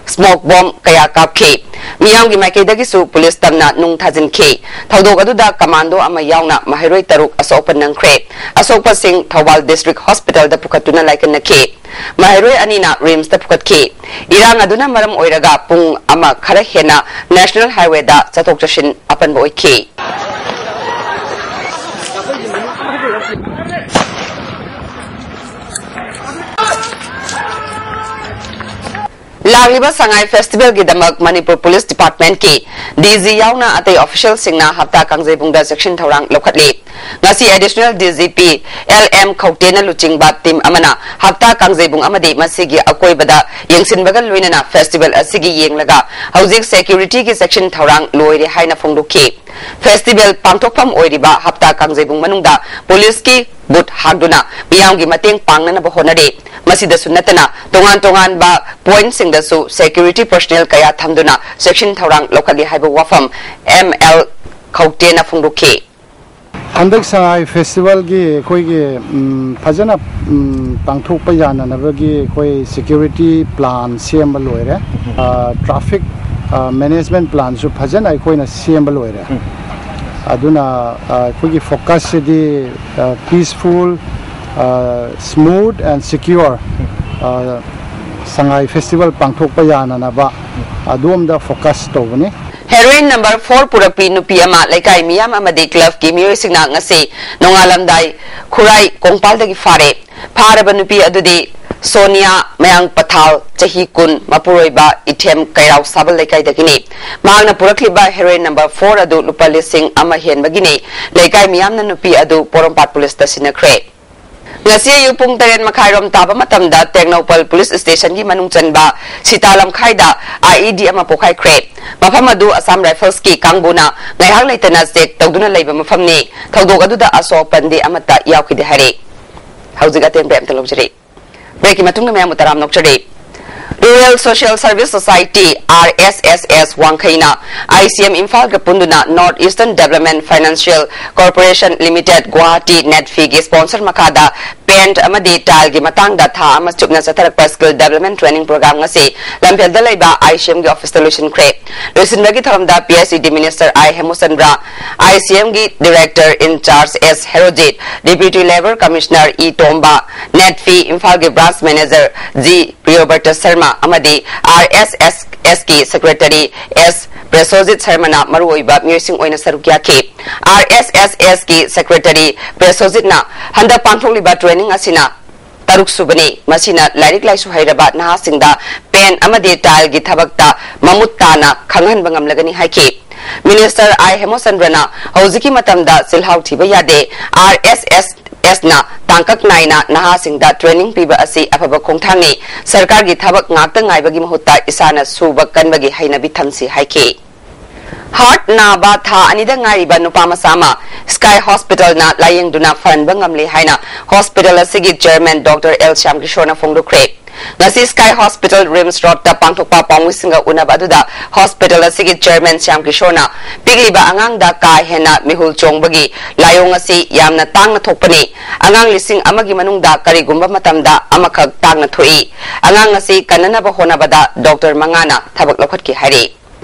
smoke bomb ꯀꯌꯥ ꯀꯥꯞꯈꯤ꯫ ꯃꯤꯌꯥꯝꯒꯤ ꯃꯥꯏꯀꯩꯗꯒꯤꯁꯨ ꯄꯨꯂꯤꯁ ꯇꯝꯅ ꯅꯨꯡ ꯊꯥꯖꯤꯟꯈꯤ꯫ ꯊꯧꯗꯣꯛ ꯑꯗꯨꯗ ꯀꯃꯥꯟꯗꯣ ꯑꯃ ꯌꯥꯎꯅ ꯃꯍꯩꯔꯣꯏ ꯇꯔꯨꯛ ꯑꯁꯣꯛ ꯑꯄꯟ ꯅꯪꯈ꯭ꯔꯦ꯫ ꯑꯁꯣꯛꯄꯁꯤꯡ ꯊꯧꯕꯥꯜ ꯗꯤꯁꯇ꯭ꯔꯤꯛ ꯍꯣꯁꯄꯤꯇꯥꯜꯗ ꯄꯨꯈꯠꯇꯨꯅ ꯂꯥꯏꯀꯠꯅꯈꯤ꯫ ꯃꯍꯩꯔꯣꯏ ꯑꯅꯤꯅ ꯔꯤꯝꯁꯇ ꯄꯨꯈꯠꯈꯤ꯫ ꯏꯔꯥꯡ ꯑꯗꯨꯅ ꯃꯔꯝ ꯑꯣꯏꯔꯒ ꯄꯨꯡ ꯑꯃ ꯈꯔ ꯍꯦꯟꯅ ꯅꯦꯁꯅꯦꯜ ꯍꯥꯏꯋꯦꯗ ꯆꯠꯊꯣꯛ ꯆꯠꯁꯤꯟ ꯑꯄꯟꯕ ꯑꯣꯏꯈꯤ꯫ ꯂꯥꯛꯂꯤꯕ ꯁꯉꯥꯏ ꯐꯦꯁꯇꯤꯚꯦꯜꯒꯤꯗꯃꯛ ꯃꯅꯤꯄꯨꯔ ꯄꯨꯂꯤꯁ ꯗꯤꯄꯥꯔꯠꯃꯦꯟꯠꯀꯤ ꯗꯤ ꯖꯤ ꯌꯥꯎꯅ ꯑꯇꯩ ꯑꯣꯐꯤꯁꯤꯌꯦꯜꯁꯤꯡꯅ ꯍꯞꯇꯥ ꯀꯥꯡꯖꯩꯕꯨꯡꯗ ꯆꯦꯛꯁꯤꯟ ꯊꯧꯔꯥꯡ ꯂꯧꯈꯠꯂꯤ꯫ ꯉꯁꯤ additional D G P L M ꯈꯧꯇꯦꯅ ꯂꯨꯆꯤꯡꯕ ꯇꯤꯝ ꯑꯃꯅ ꯍꯞꯇꯥ ꯀꯥꯡꯖꯩꯕꯨꯡ ꯑꯃꯗꯤ ꯃꯁꯤꯒꯤ ꯑꯀꯣꯏꯕꯗ ꯌꯦꯡꯁꯤꯟꯕꯒ ꯂꯣꯏꯅꯅ ꯐꯦꯁꯇꯤꯚꯦꯜ ꯑꯁꯤꯒꯤ ꯌꯦꯡꯂꯒ ꯍꯧꯖꯤꯛ ꯁꯦꯀ꯭ꯌꯨꯔꯤꯇꯤꯒꯤ ꯆꯦꯛꯁꯤꯟ ꯊꯧꯔꯥꯡ ꯂꯣꯏꯔꯦ ꯍꯥꯏꯅ ꯐꯣꯡꯗꯣꯛꯈꯤ꯫ ꯐꯦꯁꯇꯤꯚꯦꯜ ꯄꯥꯡꯊꯣꯛꯐꯝ ꯑꯣꯏꯔꯤꯕ ꯍꯞꯇꯥ ꯀꯥꯡꯖꯩꯕꯨꯡ ꯃꯅꯨꯡꯗ ꯄꯨꯂꯤꯁꯀꯤ ꯕꯨꯠ ꯍꯥꯡꯗꯨꯅ ꯃꯤꯌꯥꯝꯒꯤ ꯃꯇꯦꯡ ꯄꯥꯡꯅꯅꯕ ꯍꯣꯠꯅꯔꯤ꯫ ꯃꯁꯤꯗꯁꯨ ꯅꯠꯇꯅ ꯇꯣꯉꯥꯟ ꯇꯣꯉꯥꯟꯕ ꯄꯣꯏꯟꯠꯁꯤꯡꯗꯁꯨ ꯁꯦꯀ꯭ꯌꯨꯔꯤꯇꯤ ꯄꯔꯁꯅꯦꯜ ꯀꯌꯥ ꯊꯝꯗꯨꯅ ꯆꯦꯛꯁꯤꯟ ꯊꯧꯔꯥꯡ ꯂꯧꯈꯠꯂꯤ ꯍꯥꯏꯕ ꯋꯥꯐꯝ ꯑꯦꯝ ꯑꯦꯜ ꯈꯧꯇꯦꯅ ꯐꯣꯡꯗꯣꯛꯈꯤ꯫ ꯍꯟꯗꯛ ꯁꯉꯥꯏ ꯐꯦꯁꯇꯤꯚꯦꯜꯒꯤ ꯑꯩꯈꯣꯏꯒꯤ, ꯎꯝ, ꯐꯖꯅ, ꯎꯝ, ꯄꯥꯡꯊꯣꯛꯄ ꯌꯥꯅꯅꯕꯒꯤ ꯑꯩꯈꯣꯏ ꯁꯦꯀ꯭ꯌꯨꯔꯤꯇꯤ ꯄ꯭ꯂꯥꯟ ꯁꯦꯝꯕ ꯂꯣꯏꯔꯦ꯫ ꯇ꯭ꯔꯥꯐꯤꯛ ꯃꯦꯅꯦꯖꯃꯦꯟꯠ ꯄ꯭ꯂꯥꯟꯁꯨ ꯐꯖꯅ ꯑꯩꯈꯣꯏꯅ ꯁꯦꯝꯕ ꯂꯣꯏꯔꯦ꯫ ꯑꯗꯨꯅ, ꯑ, ꯑꯩꯈꯣꯏꯒꯤ ꯐꯣꯀꯁꯁꯤꯗꯤ, ꯑ, peaceful, ꯑ, smooth and secure, ꯑ, ꯁꯉꯥꯏ ꯐꯦꯁꯇꯤꯚꯦꯜ ꯄꯥꯡꯊꯣꯛꯄ ꯌꯥꯅꯅꯕ ꯑꯗꯣꯝꯗ ꯐꯣꯀꯁ ꯇꯧꯕꯅꯤ꯫ ꯍꯦꯔꯣꯏꯟ ꯅꯝꯕꯔ ꯐꯣꯔ ꯄꯨꯔꯛꯄꯤ ꯅꯨꯄꯤ ꯑꯃ ꯂꯩꯀꯥꯏ ꯃꯤꯌꯥꯝ ꯑꯃꯗꯤ ꯀ꯭ꯂꯕꯀꯤ ꯃꯤꯑꯣꯏꯁꯤꯡꯅ ꯉꯁꯤ ꯅꯣꯡꯉꯥꯜꯂꯝꯗꯥꯏ ꯈꯨꯔꯥꯏ ꯀꯣꯡꯄꯥꯜꯗꯒꯤ ꯐꯥꯔꯦ꯫ ꯐꯥꯔꯕ ꯅꯨꯄꯤ ꯑꯗꯨꯗꯤ ꯁꯣꯅꯤꯌꯥ ꯃꯌꯥꯡ ꯄꯊꯥꯜ, ꯆꯍꯤ ꯀꯨꯟ, ꯃꯄꯨꯔꯣꯏꯕ ꯏꯊꯦꯝ ꯀꯩꯔꯥꯎ ꯁꯥꯕꯜ ꯂꯩꯀꯥꯏꯗꯒꯤꯅꯤ꯫ ꯃꯍꯥꯛꯅ ꯄꯨꯔꯛꯂꯤꯕ ꯍꯦꯔꯣꯏꯟ ꯅꯝꯕꯔ ꯐꯣꯔ ꯑꯗꯨ ꯂꯨꯄꯥ ꯂꯤꯁꯤꯡ ꯑꯃ ꯍꯦꯟꯕꯒꯤꯅꯤ꯫ ꯂꯩꯀꯥꯏ ꯃꯤꯌꯥꯝꯅ ꯅꯨꯄꯤ ꯑꯗꯨ ꯄꯣꯔꯣꯝꯄꯥꯠ ꯄꯨꯂꯤꯁꯇ ꯁꯤꯟꯅꯈ꯭ꯔꯦ꯫ ꯉꯁꯤ ꯑꯌꯨꯛ ꯄꯨꯡ ꯇꯔꯦꯠ ꯃꯈꯥꯏꯔꯣꯝ ꯇꯥꯕ ꯃꯇꯝꯗ ꯇꯦꯡꯅꯧꯄꯜ ꯄꯨꯂꯤꯁ ꯁ꯭ꯇꯦꯁꯟꯒꯤ ꯃꯅꯨꯡ ꯆꯟꯕ ꯁꯤꯇꯥ ꯂꯝꯈꯥꯏꯗ ꯑꯥꯏ ꯏ ꯗꯤ ꯑꯃ ꯄꯣꯈꯥꯏꯈ꯭ꯔꯦ꯫ ꯃꯐꯝ ꯑꯗꯨ ꯑꯁꯥꯝ ꯔꯥꯏꯐꯜꯁꯀꯤ ꯀꯥꯡꯕꯨꯅ ꯉꯥꯏꯍꯥꯛ ꯂꯩꯇꯅ ꯆꯦꯛ ꯇꯧꯗꯨꯅ ꯂꯩꯕ ꯃꯐꯝꯅꯤ꯫ ꯊꯧꯗꯣꯛ ꯑꯗꯨꯗ ꯑꯁꯣꯛ ꯑꯄꯟꯗꯤ ꯑꯃꯠꯇ ꯌꯥꯎꯈꯤꯗꯦ ꯍꯥꯏꯔꯤ꯫ ꯍꯧꯖꯤꯛ ꯑꯇꯦꯟꯕ ꯑꯝꯇ ꯂꯧꯖꯔꯤ꯫ ꯕ꯭ꯔꯦꯛꯀꯤ ꯃꯇꯨꯡꯗ ꯃꯌꯥꯝꯕꯨ ꯇꯔꯥꯝꯅ ꯑꯣꯛꯆꯔꯤ꯫ Rural Social Service Society, R S S S, ꯋꯥꯡꯈꯩꯅ ꯑꯥꯏ ꯁꯤ ꯑꯦꯝ ꯏꯝꯐꯥꯜꯒ ꯄꯨꯟꯗꯨꯅ North Eastern Development Financial Corporation Limited, Guwahati, ꯅꯦꯠꯐꯤꯒꯤ ꯁ꯭ꯄꯣꯟꯁꯔ ꯃꯈꯥꯗ ꯄꯦꯟꯠ ꯑꯃꯗꯤ ꯇꯥꯏꯜꯒꯤ ꯃꯇꯥꯡꯗ ꯊꯥ ꯑꯃ ꯆꯨꯞꯅ ꯆꯠꯊꯔꯛꯄ ꯁ꯭ꯀꯤꯜ ꯗꯦꯕꯂꯞꯃꯦꯟꯠ ꯇ꯭ꯔꯦꯅꯤꯡ ꯄ꯭ꯔꯣꯒ꯭ꯔꯥꯝ ꯉꯁꯤ ꯂꯝꯐꯦꯜꯗ ꯂꯩꯕ ꯑꯥꯏ ꯁꯤ ꯑꯦꯝꯒꯤ ꯑꯣꯐꯤꯁꯇ ꯂꯣꯏꯁꯤꯟꯈ꯭ꯔꯦ꯫ ꯂꯣꯏꯁꯤꯟꯕꯒꯤ ꯊꯧꯔꯝꯗ P H E D minister I Hemochandra, I C ꯑꯦꯝꯒꯤ director in charge S Herojit, deputy labour commissioner E Tomba, NEDFi ꯏꯝꯐꯥꯜꯒꯤ branch manager G Priyobrata Sharma ꯑꯃꯗꯤ ꯑꯥꯔ ꯑꯦꯁ ꯑꯦꯁ ꯑꯦꯁꯀꯤ ꯁꯦꯀ꯭ꯔꯦꯇꯔꯤ ꯑꯦꯁ ꯄ꯭ꯔꯦꯁꯣꯖꯤꯠ ꯁꯔꯃꯅ ꯃꯔꯨꯑꯣꯏꯕ ꯃꯤꯑꯣꯏꯁꯤꯡ ꯑꯣꯏꯅ ꯁꯔꯨꯛ ꯌꯥꯈꯤ꯫ ꯑꯥꯔ ꯑꯦꯁ ꯑꯦꯁ ꯑꯦꯁꯀꯤ ꯁꯦꯀ꯭ꯔꯦꯇꯔꯤ ꯄ꯭ꯔꯦꯁꯣꯖꯤꯠꯅ ꯍꯟꯗꯛ ꯄꯥꯡꯊꯣꯛꯂꯤꯕ ꯇ꯭ꯔꯦꯅꯤꯡ ꯑꯁꯤꯅ ꯇꯔꯨꯛ ꯁꯨꯕꯅꯤ꯫ ꯃꯁꯤꯅ ꯂꯥꯏꯔꯤꯛ ꯂꯥꯏꯁꯨ ꯍꯩꯔꯕ ꯅꯍꯥꯁꯤꯡꯗ ꯄꯦꯟ ꯑꯃꯗꯤ ꯇꯥꯏꯜꯒꯤ ꯊꯕꯛꯇ ꯃꯃꯨꯠ ꯇꯥꯅ ꯈꯪꯍꯟꯕ ꯉꯝꯂꯒꯅꯤ ꯍꯥꯏꯈꯤ꯫ ꯃꯤꯅꯤꯁꯇꯔ ꯑꯥꯏ ꯍꯦꯃꯆꯟꯗ꯭ꯔꯅ ꯍꯧꯖꯤꯛꯀꯤ ꯃꯇꯝꯗ ꯆꯤꯜꯍꯥꯎ ꯊꯤꯕ ꯌꯥꯗꯦ, ꯑꯥꯔ ꯑꯦꯁ ꯑꯦꯁ ꯑꯦꯁꯅ ꯇꯥꯡꯀꯛ ꯅꯥꯏꯅ ꯅꯍꯥꯁꯤꯡꯗ ꯇ꯭ꯔꯦꯅꯤꯡ ꯄꯤꯕ ꯑꯁꯤ ꯑꯐꯕ ꯈꯣꯡꯊꯥꯡꯅꯤ꯫ ꯁꯔꯀꯥꯔꯒꯤ ꯊꯕꯛ ꯉꯥꯛꯇ ꯉꯥꯏꯕꯒꯤ ꯃꯍꯨꯠꯇ ꯏꯁꯥꯅ ꯁꯨꯕ ꯀꯟꯕꯒꯤ ꯍꯩꯅꯕꯤ ꯊꯝꯁꯤ ꯍꯥꯏꯈꯤ꯫ ꯍꯥꯔꯠ ꯅꯥꯕ ꯊꯥ ꯑꯅꯤꯗ ꯉꯥꯏꯔꯤꯕ ꯅꯨꯄꯥ ꯃꯆꯥ ꯑꯃ ꯁ꯭ꯀꯥꯏ ꯍꯣꯁꯄꯤꯇꯥꯜꯅ ꯂꯥꯌꯦꯡꯗꯨꯅ ꯐꯍꯟꯕ ꯉꯝꯂꯦ ꯍꯥꯏꯅ ꯍꯣꯁꯄꯤꯇꯥꯜ ꯑꯁꯤꯒꯤ ꯆꯦꯌꯔꯃꯦꯟ ꯗꯣꯛꯇꯔ ꯑꯦꯜ ꯁ꯭ꯌꯥꯝ ꯀꯤꯁꯣꯔꯅ ꯐꯣꯡꯗꯣꯛꯈ꯭ꯔꯦ꯫ ꯉꯁꯤ ꯁ꯭ꯀꯥꯏ ꯍꯣꯁꯄꯤꯇꯥꯜ ꯔꯤꯝꯁ ꯔꯣꯗꯇ ꯄꯥꯡꯊꯣꯛꯄ ꯄꯥꯎꯃꯤꯁꯤꯡꯒ ꯎꯅꯕ ꯑꯗꯨꯗ ꯍꯣꯁꯄꯤꯇꯥꯜ ꯑꯁꯤꯒꯤ ꯆꯦꯌꯔꯃꯦꯟ ꯁ꯭ꯌꯥꯝ ꯀꯤꯁꯣꯔꯅ ꯄꯤꯛꯂꯤꯕ ꯑꯉꯥꯡꯗ ꯀꯥ ꯍꯦꯟꯅ ꯃꯤꯍꯨꯜ ꯆꯣꯡꯕꯒꯤ ꯂꯥꯏꯑꯣꯡ ꯑꯁꯤ ꯌꯥꯝꯅ ꯇꯥꯡꯅ ꯊꯣꯛꯄꯅꯤ꯫ ꯑꯉꯥꯡ ꯂꯤꯁꯤꯡ ꯑꯃꯒꯤ ꯃꯅꯨꯡꯗ ꯀꯔꯤꯒꯨꯝꯕ ꯃꯇꯝꯗ ꯑꯃꯈꯛ ꯇꯥꯡꯅ ꯊꯣꯛꯏ꯫ ꯑꯉꯥꯡ ꯑꯁꯤ ꯀꯟꯅꯅꯕ ꯍꯣꯠꯅꯕꯗ ꯗꯣꯛꯇꯔ ꯃꯉꯥꯅ ꯊꯕꯛ ꯂꯧꯈꯠꯈꯤ ꯍꯥꯏꯔꯤ꯫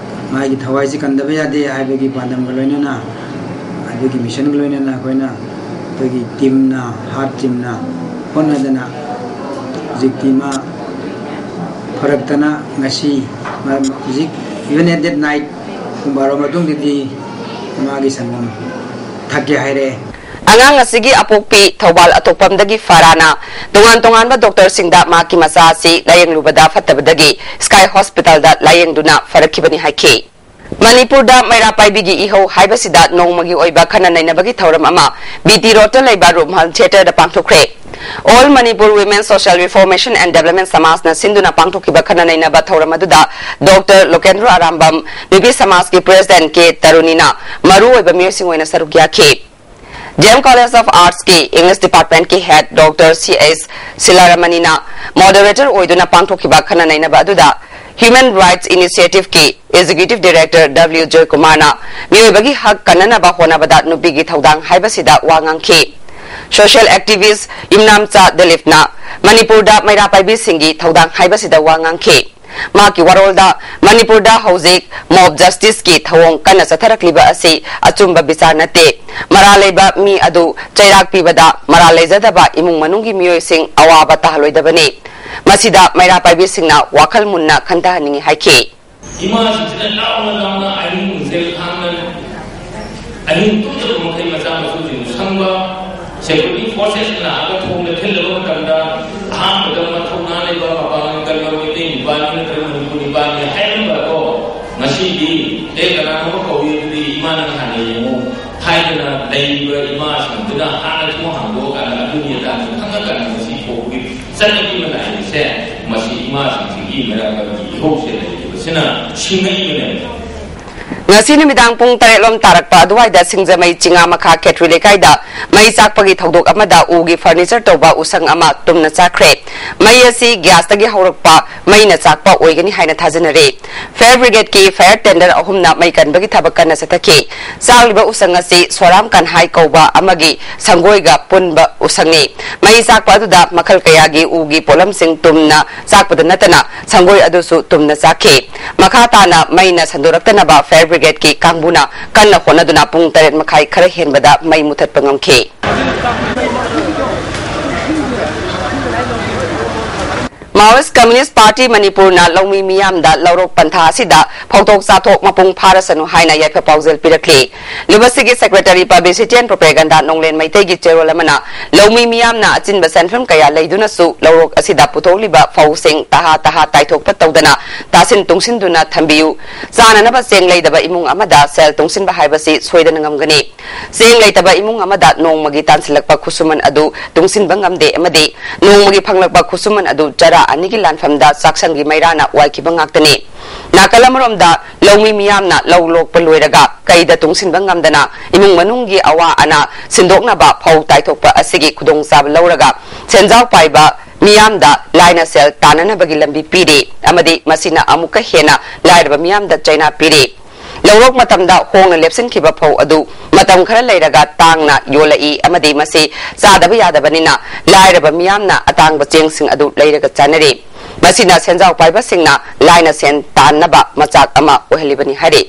ꯃꯥꯒꯤ ꯊꯋꯥꯏꯁꯤ ꯀꯟꯗꯕ ꯌꯥꯗꯦ ꯍꯥꯏꯕꯒꯤ ꯄꯥꯟꯗꯝꯒ ꯂꯣꯏꯅꯅ, ꯑꯗꯨꯒꯤ ꯃꯤꯁꯟꯒ ꯂꯣꯏꯅꯅ ꯑꯩꯈꯣꯏꯅ, ꯑꯩꯈꯣꯏꯒꯤ ꯇꯤꯝꯅ, ꯍꯥꯔꯠ ꯇꯤꯝꯅ ꯍꯣꯠꯅꯗꯅ ꯍꯧꯖꯤꯛꯇꯤ ꯃꯥ ꯐꯔꯛꯇꯅ ꯉꯁꯤ, ꯃꯥ ꯍꯧꯖꯤꯛ even at that night ꯄꯨꯡ ꯕꯥꯔꯣ ꯃꯇꯨꯡꯗꯗꯤ ꯃꯥꯒꯤ ꯁꯪꯒꯣꯝ ꯊꯛꯀꯦ ꯍꯥꯏꯔꯦ꯫ ꯑꯉꯥꯡ ꯑꯁꯤꯒꯤ ꯑꯄꯣꯛꯄꯤ ꯊꯧꯕꯥꯜ ꯑꯇꯣꯛꯄꯝꯗꯒꯤ ꯐꯔꯥꯅ ꯇꯣꯉꯥꯟ ꯇꯣꯉꯥꯟꯕ ꯗꯣꯛꯇꯔꯁꯤꯡꯗ ꯃꯍꯥꯛꯀꯤ ꯃꯆꯥ ꯑꯁꯤ ꯂꯥꯌꯦꯡꯂꯨꯕꯗ ꯐꯠꯇꯕꯗꯒꯤ ꯁ꯭ꯀꯥꯏ ꯍꯣꯁꯄꯤꯇꯥꯜꯗ ꯂꯥꯌꯦꯡꯗꯨꯅ ꯐꯔꯛꯈꯤꯕꯅꯤ ꯍꯥꯏꯈꯤ꯫ ꯃꯅꯤꯄꯨꯔꯗ ꯃꯩꯔꯥ ꯄꯥꯏꯕꯤꯒꯤ ꯏꯍꯧ ꯍꯥꯏꯕꯁꯤꯗ ꯅꯣꯡꯃꯒꯤ ꯑꯣꯏꯕ ꯈꯟꯅ ꯅꯩꯅꯕꯒꯤ ꯊꯧꯔꯝ ꯑꯃ ꯕꯤ ꯇꯤ ꯔꯣꯗꯇ ꯂꯩꯕ ꯔꯨꯝꯍꯜ ꯊꯤꯌꯦꯇꯔꯗ ꯄꯥꯡꯊꯣꯛꯈ꯭ꯔꯦ꯫ All Manipur Women Social Reformation and Development ꯁꯃꯥꯖꯅ ꯁꯤꯟꯗꯨꯅ ꯄꯥꯡꯊꯣꯛꯈꯤꯕ ꯈꯟꯅ ꯅꯩꯅꯕ ꯊꯧꯔꯝ ꯑꯗꯨꯗ ꯗꯣꯛꯇꯔ ꯂꯣꯀꯦꯟꯗ꯭ꯔꯣ ꯑꯔꯥꯝꯕꯝ, ꯅꯨꯄꯤ ꯁꯃꯥꯖꯀꯤ ꯄ꯭ꯔꯦꯁꯤꯗꯦꯟꯠ ꯀꯦ ꯇꯔꯨꯅꯤꯅ ꯃꯔꯨꯑꯣꯏꯕ ꯃꯤꯑꯣꯏꯁꯤꯡ ꯑꯣꯏꯅ ꯁꯔꯨꯛ ꯌꯥꯈꯤ꯫ D M College of Arts ꯀꯤ English Department ꯀꯤ head doctor C S ꯁꯤꯂꯥꯔꯥꯃꯅꯤꯅ moderator ꯑꯣꯏꯗꯨꯅ ꯄꯥꯡꯊꯣꯛꯈꯤꯕ ꯈꯟꯅ ꯅꯩꯅꯕ ꯑꯗꯨꯗ Human Rights Initiative ꯀꯤ Executive Director ꯗꯕ꯭ꯂꯤꯎ ꯖꯣꯏꯀꯨꯃꯥꯔꯅ ꯃꯤꯑꯣꯏꯕꯒꯤ ꯍꯛ ꯀꯟꯅꯅꯕ ꯍꯣꯠꯅꯕꯗ ꯅꯨꯄꯤꯒꯤ ꯊꯧꯗꯥꯡ ꯍꯥꯏꯕꯁꯤꯗ ꯋꯥ ꯉꯥꯡꯈꯤ꯫ Social activist ꯌꯨꯝꯅꯥꯝꯆꯥ ꯗꯤꯂꯤꯞꯅ ꯃꯅꯤꯄꯨꯔꯗ ꯃꯩꯔꯥ ꯄꯥꯏꯕꯤꯁꯤꯡꯒꯤ ꯊꯧꯗꯥꯡ ꯍꯥꯏꯕꯁꯤꯗ ꯋꯥ ꯉꯥꯡꯈꯤ꯫ ꯃꯍꯥꯛꯀꯤ ꯋꯥꯔꯣꯜꯗ, ꯃꯅꯤꯄꯨꯔꯗ ꯍꯧꯖꯤꯛ mob justice ꯀꯤ ꯊꯧꯑꯣꯡ ꯀꯟꯅ ꯆꯠꯊꯔꯛꯂꯤꯕ ꯑꯁꯤ ꯑꯆꯨꯝꯕ ꯕꯤꯆꯥꯔ ꯅꯠꯇꯦ꯫ ꯃꯔꯥꯜ ꯂꯩꯕ ꯃꯤ ꯑꯗꯨ ꯆꯩꯔꯥꯛ ꯄꯤꯕꯗ ꯃꯔꯥꯜ ꯂꯩꯖꯗꯕ ꯏꯃꯨꯡ ꯃꯅꯨꯡꯒꯤ ꯃꯤꯑꯣꯏꯁꯤꯡ ꯑꯋꯥꯕ ꯇꯥꯍꯜꯂꯣꯏꯗꯕꯅꯤ꯫ ꯃꯁꯤꯗ ꯃꯩꯔꯥ ꯄꯥꯏꯕꯤꯁꯤꯡꯅ ꯋꯥꯈꯜ ꯃꯨꯟꯅ ꯈꯟꯊꯍꯟꯅꯤꯡꯏ ꯍꯥꯏꯈꯤ꯫ ꯏꯃꯥꯁꯤꯡꯁꯤꯅ ꯂꯥꯎꯅ ꯂꯥꯎꯅ ꯑꯍꯤꯡꯁꯦ ꯈꯥꯡꯅ ꯑꯍꯤꯡ ꯇꯨꯝꯗꯕ ꯃꯈꯩ ꯃꯆꯥ ꯃꯁꯨꯁꯤꯡꯕꯨ ꯁꯪꯕ, security force ꯄ꯭ꯔꯣꯁꯦꯁ ꯂꯥꯛꯑꯒ ꯊꯣꯡꯗ ꯊꯤꯜꯂꯕ ꯃꯇꯝꯗ ꯑꯍꯥꯟꯕꯗ ꯃꯊꯧꯅꯥ ꯂꯩꯕ ꯃꯄꯥꯡꯒꯜ ꯀꯟꯕ ꯃꯩꯇꯩ ꯅꯤꯄꯥꯅꯤ ꯅꯠꯇ꯭ꯔꯒ ꯃꯅꯤꯄꯨꯔ ꯅꯤꯄꯥꯅꯤ ꯍꯥꯏꯔꯝꯕꯗꯣ ꯉꯁꯤꯗꯤ ꯑꯦ ꯀꯅꯥꯅꯣꯝ ꯀꯧꯏ ꯑꯗꯨꯗꯤ ꯏꯃꯥꯅ ꯍꯥꯟꯅ ꯌꯦꯡꯉꯨ ꯍꯥꯏꯗꯅ ꯂꯩꯔꯤꯕ ꯏꯃꯥꯁꯤꯡꯗꯨꯅ ꯍꯥꯟꯅ ꯊꯣꯡ ꯍꯥꯡꯗꯣꯛꯑꯀꯥꯟꯗ ꯑꯗꯨꯅꯤ ꯑꯗꯥꯅꯤ ꯈꯪꯉꯀꯥꯟꯗ ꯉꯁꯤ ꯊꯣꯛꯄꯒꯤ ꯆꯠꯅꯕꯤ ꯑꯃ ꯂꯥꯛꯏꯕꯁꯦ ꯃꯁꯤ ꯏꯃꯥꯁꯤꯡꯁꯤꯒꯤ ꯃꯔꯛꯇꯒꯤ ꯏꯍꯧꯁꯦ ꯂꯩꯔꯤꯕꯁꯤꯅ ꯁꯤꯡꯉꯛꯏꯕꯅꯦꯕ꯫ ꯉꯁꯤ ꯅꯨꯃꯤꯗꯥꯡ ꯄꯨꯡ ꯇꯔꯦꯠ ꯂꯣꯝ ꯇꯥꯔꯛꯄ ꯑꯗꯨꯋꯥꯏꯗ ꯁꯤꯡꯖꯃꯩ ꯆꯤꯉꯥ ꯃꯈꯥ ꯈꯦꯇ꯭ꯔꯤ ꯂꯩꯀꯥꯏꯗ ꯃꯩ ꯆꯥꯛꯄꯒꯤ ꯊꯧꯗꯣꯛ ꯑꯃꯗ ꯎꯒꯤ ꯐꯔꯅꯤꯆꯔ ꯇꯧꯕ ꯎꯁꯪ ꯑꯃ ꯇꯨꯝꯅ ꯆꯥꯛꯈ꯭ꯔꯦ꯫ ꯃꯩ ꯑꯁꯤ ꯒ꯭ꯌꯥꯁꯇꯒꯤ ꯍꯧꯔꯛꯄ ꯃꯩꯅ ꯆꯥꯛꯄ ꯑꯣꯏꯒꯅꯤ ꯍꯥꯏꯅ ꯊꯥꯖꯅꯔꯦ꯫ ꯐꯥꯌꯔ ꯕ꯭ꯔꯤꯒꯦꯗꯀꯤ ꯐꯥꯌꯔ ꯇꯦꯟꯗꯔ ꯑꯍꯨꯝꯅ ꯃꯩ ꯀꯟꯕꯒꯤ ꯊꯕꯛ ꯀꯟꯅ ꯆꯠꯊꯈꯤ꯫ ꯆꯥꯛꯂꯤꯕ ꯎꯁꯪ ꯑꯁꯤ ꯁꯣꯔꯥꯝ ꯀꯟꯍꯥꯏ ꯀꯧꯕ ꯑꯃꯒꯤ ꯁꯪꯒꯣꯏꯒ ꯄꯨꯟꯕ ꯎꯁꯪꯅꯤ꯫ ꯃꯩ ꯆꯥꯛꯄ ꯑꯗꯨꯗ ꯃꯈꯜ ꯀꯌꯥꯒꯤ ꯎꯒꯤ ꯄꯣꯠꯂꯝꯁꯤꯡ ꯇꯨꯝꯅ ꯆꯥꯛꯄꯗ ꯅꯠꯇꯅ ꯁꯪꯒꯣꯏ ꯑꯗꯨꯁꯨ ꯇꯨꯝꯅ ꯆꯥꯛꯈꯤ꯫ ꯃꯈꯥ ꯇꯥꯅ ꯃꯩꯅ ꯁꯟꯗꯣꯔꯛꯇꯅꯕ ꯐꯥꯌꯔ ꯕ꯭ꯔꯤꯒꯦꯗꯀꯤ ꯀꯥꯡꯕꯨꯅ ꯀꯟꯅ ꯍꯣꯠꯅꯗꯨꯅ ꯄꯨꯡ ꯇꯔꯦꯠ ꯃꯈꯥꯏ ꯈꯔ ꯍꯦꯟꯕꯗ ꯃꯩ ꯃꯨꯊꯠꯄ ꯉꯝꯈꯤ꯫ ꯃꯥꯔꯛꯁꯤꯁ ꯀꯝꯃ꯭ꯌꯨꯅꯤꯁ ꯄꯥꯔꯇꯤ ꯃꯅꯤꯄꯨꯔꯅ ꯂꯧꯃꯤ ꯃꯤꯌꯥꯝꯗ ꯂꯧꯔꯣꯛ ꯄꯟꯊꯥ ꯑꯁꯤꯗ ꯐꯧꯊꯣꯛ ꯆꯥꯊꯣꯛ ꯃꯄꯨꯡ ꯐꯥꯔꯁꯅꯨ ꯍꯥꯏꯅ ꯌꯥꯏꯐ ꯄꯥꯎꯖꯦꯜ ꯄꯤꯔꯛꯂꯤ꯫ ꯂꯨꯕꯁꯤꯒꯤ ꯁꯦꯀ꯭ꯔꯦꯇꯔꯤ ꯄꯕ꯭ꯂꯤꯁꯤꯇꯤ ꯑꯦꯟ ꯄ꯭ꯔꯣꯄꯦꯒꯟꯗꯥ ꯅꯣꯡꯂꯦꯟ ꯃꯩꯇꯩꯒꯤ ꯆꯦꯔꯣꯜ ꯑꯃꯅ ꯂꯧꯃꯤ ꯃꯤꯌꯥꯝꯅ ꯑꯆꯤꯟꯕ ꯁꯦꯟꯐꯝ ꯀꯌꯥ ꯂꯩꯗꯨꯅꯁꯨ ꯂꯧꯔꯣꯛ ꯑꯁꯤꯗ ꯄꯨꯊꯣꯛꯂꯤꯕ ꯐꯧꯁꯤꯡ ꯇꯍꯥ ꯇꯍꯥ ꯇꯥꯏꯊꯣꯛꯄ ꯇꯧꯗꯅ ꯇꯥꯁꯤꯟ ꯇꯨꯡꯁꯤꯟꯗꯨꯅ ꯊꯝꯕꯤꯌꯨ꯫ ꯆꯥꯅꯅꯕ ꯆꯦꯡ ꯂꯩꯗꯕ ꯏꯃꯨꯡ ꯑꯃꯗ ꯁꯦꯜ ꯇꯨꯡꯁꯤꯟꯕ ꯍꯥꯏꯕꯁꯤ ꯁꯣꯏꯗꯅ ꯉꯝꯒꯅꯤ꯫ ꯆꯦꯡ ꯂꯩꯇꯕ ꯏꯃꯨꯡ ꯑꯃꯗ ꯅꯣꯡꯃꯒꯤ ꯇꯥꯟꯁꯤꯜꯂꯛꯄ ꯈꯨꯠꯁꯨꯃꯟ ꯑꯗꯨ ꯇꯨꯡꯁꯤꯟꯕ ꯉꯝꯗꯦ ꯑꯃꯗꯤ ꯅꯣꯡꯃꯒꯤ ꯐꯪꯂꯛꯄ ꯈꯨꯠꯁꯨꯃꯟ ꯑꯗꯨ ꯆꯔꯥ ꯑꯅꯤꯒꯤ ꯂꯥꯟꯐꯝꯗ ꯆꯥꯛꯁꯪꯒꯤ ꯃꯩꯔꯥꯅ ꯋꯥꯏꯈꯤꯕ ꯉꯥꯛꯇꯅꯤ꯫ ꯅꯥꯀꯜ ꯑꯃꯔꯣꯝꯗ ꯂꯧꯃꯤ ꯃꯤꯌꯥꯝꯅ ꯂꯧ ꯂꯣꯛꯄ ꯂꯣꯏꯔꯒ ꯀꯩꯗ ꯇꯨꯡꯁꯤꯟꯕ ꯉꯝꯗꯅ ꯏꯃꯨꯡ ꯃꯅꯨꯡꯒꯤ ꯑꯋꯥ ꯑꯅꯥ ꯁꯤꯟꯗꯣꯛꯅꯕ ꯐꯧ ꯇꯥꯏꯊꯣꯛꯄ ꯑꯁꯤꯒꯤ ꯈꯨꯗꯣꯡꯆꯥꯕ ꯂꯧꯔꯒ ꯁꯦꯟꯖꯥꯎ ꯄꯥꯏꯕ ꯃꯤꯌꯥꯝꯗ ꯂꯥꯏꯅ ꯁꯦꯜ ꯇꯥꯟꯅꯅꯕꯒꯤ ꯂꯝꯕꯤ ꯄꯤꯔꯤ ꯑꯃꯗꯤ ꯃꯁꯤꯅ ꯑꯃꯨꯛꯀ ꯍꯦꯟꯅ ꯂꯥꯏꯔꯕ ꯃꯤꯌꯥꯝꯗ ꯆꯩꯅꯥ ꯄꯤꯔꯤ꯫ ꯂꯧꯔꯣꯛ ꯃꯇꯝꯗ ꯍꯣꯡꯅ ꯂꯦꯞꯁꯤꯟꯈꯤꯕ ꯐꯧ ꯑꯗꯨ ꯃꯇꯝ ꯈꯔ ꯂꯩꯔꯒ ꯇꯥꯡꯅ ꯌꯣꯜꯂꯛꯏ ꯑꯃꯗꯤ ꯃꯁꯤ ꯆꯥꯗꯕ ꯌꯥꯗꯕꯅꯤꯅ ꯂꯥꯏꯔꯕ ꯃꯤꯌꯥꯝꯅ ꯑꯇꯥꯡꯕ ꯆꯦꯡꯁꯤꯡ ꯑꯗꯨ ꯂꯩꯔꯒ ꯆꯥꯅꯔꯤ꯫ ꯃꯁꯤꯅ ꯁꯦꯟꯖꯥꯎ ꯄꯥꯏꯕꯁꯤꯡꯅ ꯂꯥꯏꯅ ꯁꯦꯟ ꯇꯥꯟꯅꯕ ꯃꯆꯥꯛ ꯑꯃ ꯑꯣꯏꯍꯜꯂꯤꯕꯅꯤ ꯍꯥꯏꯔꯤ꯫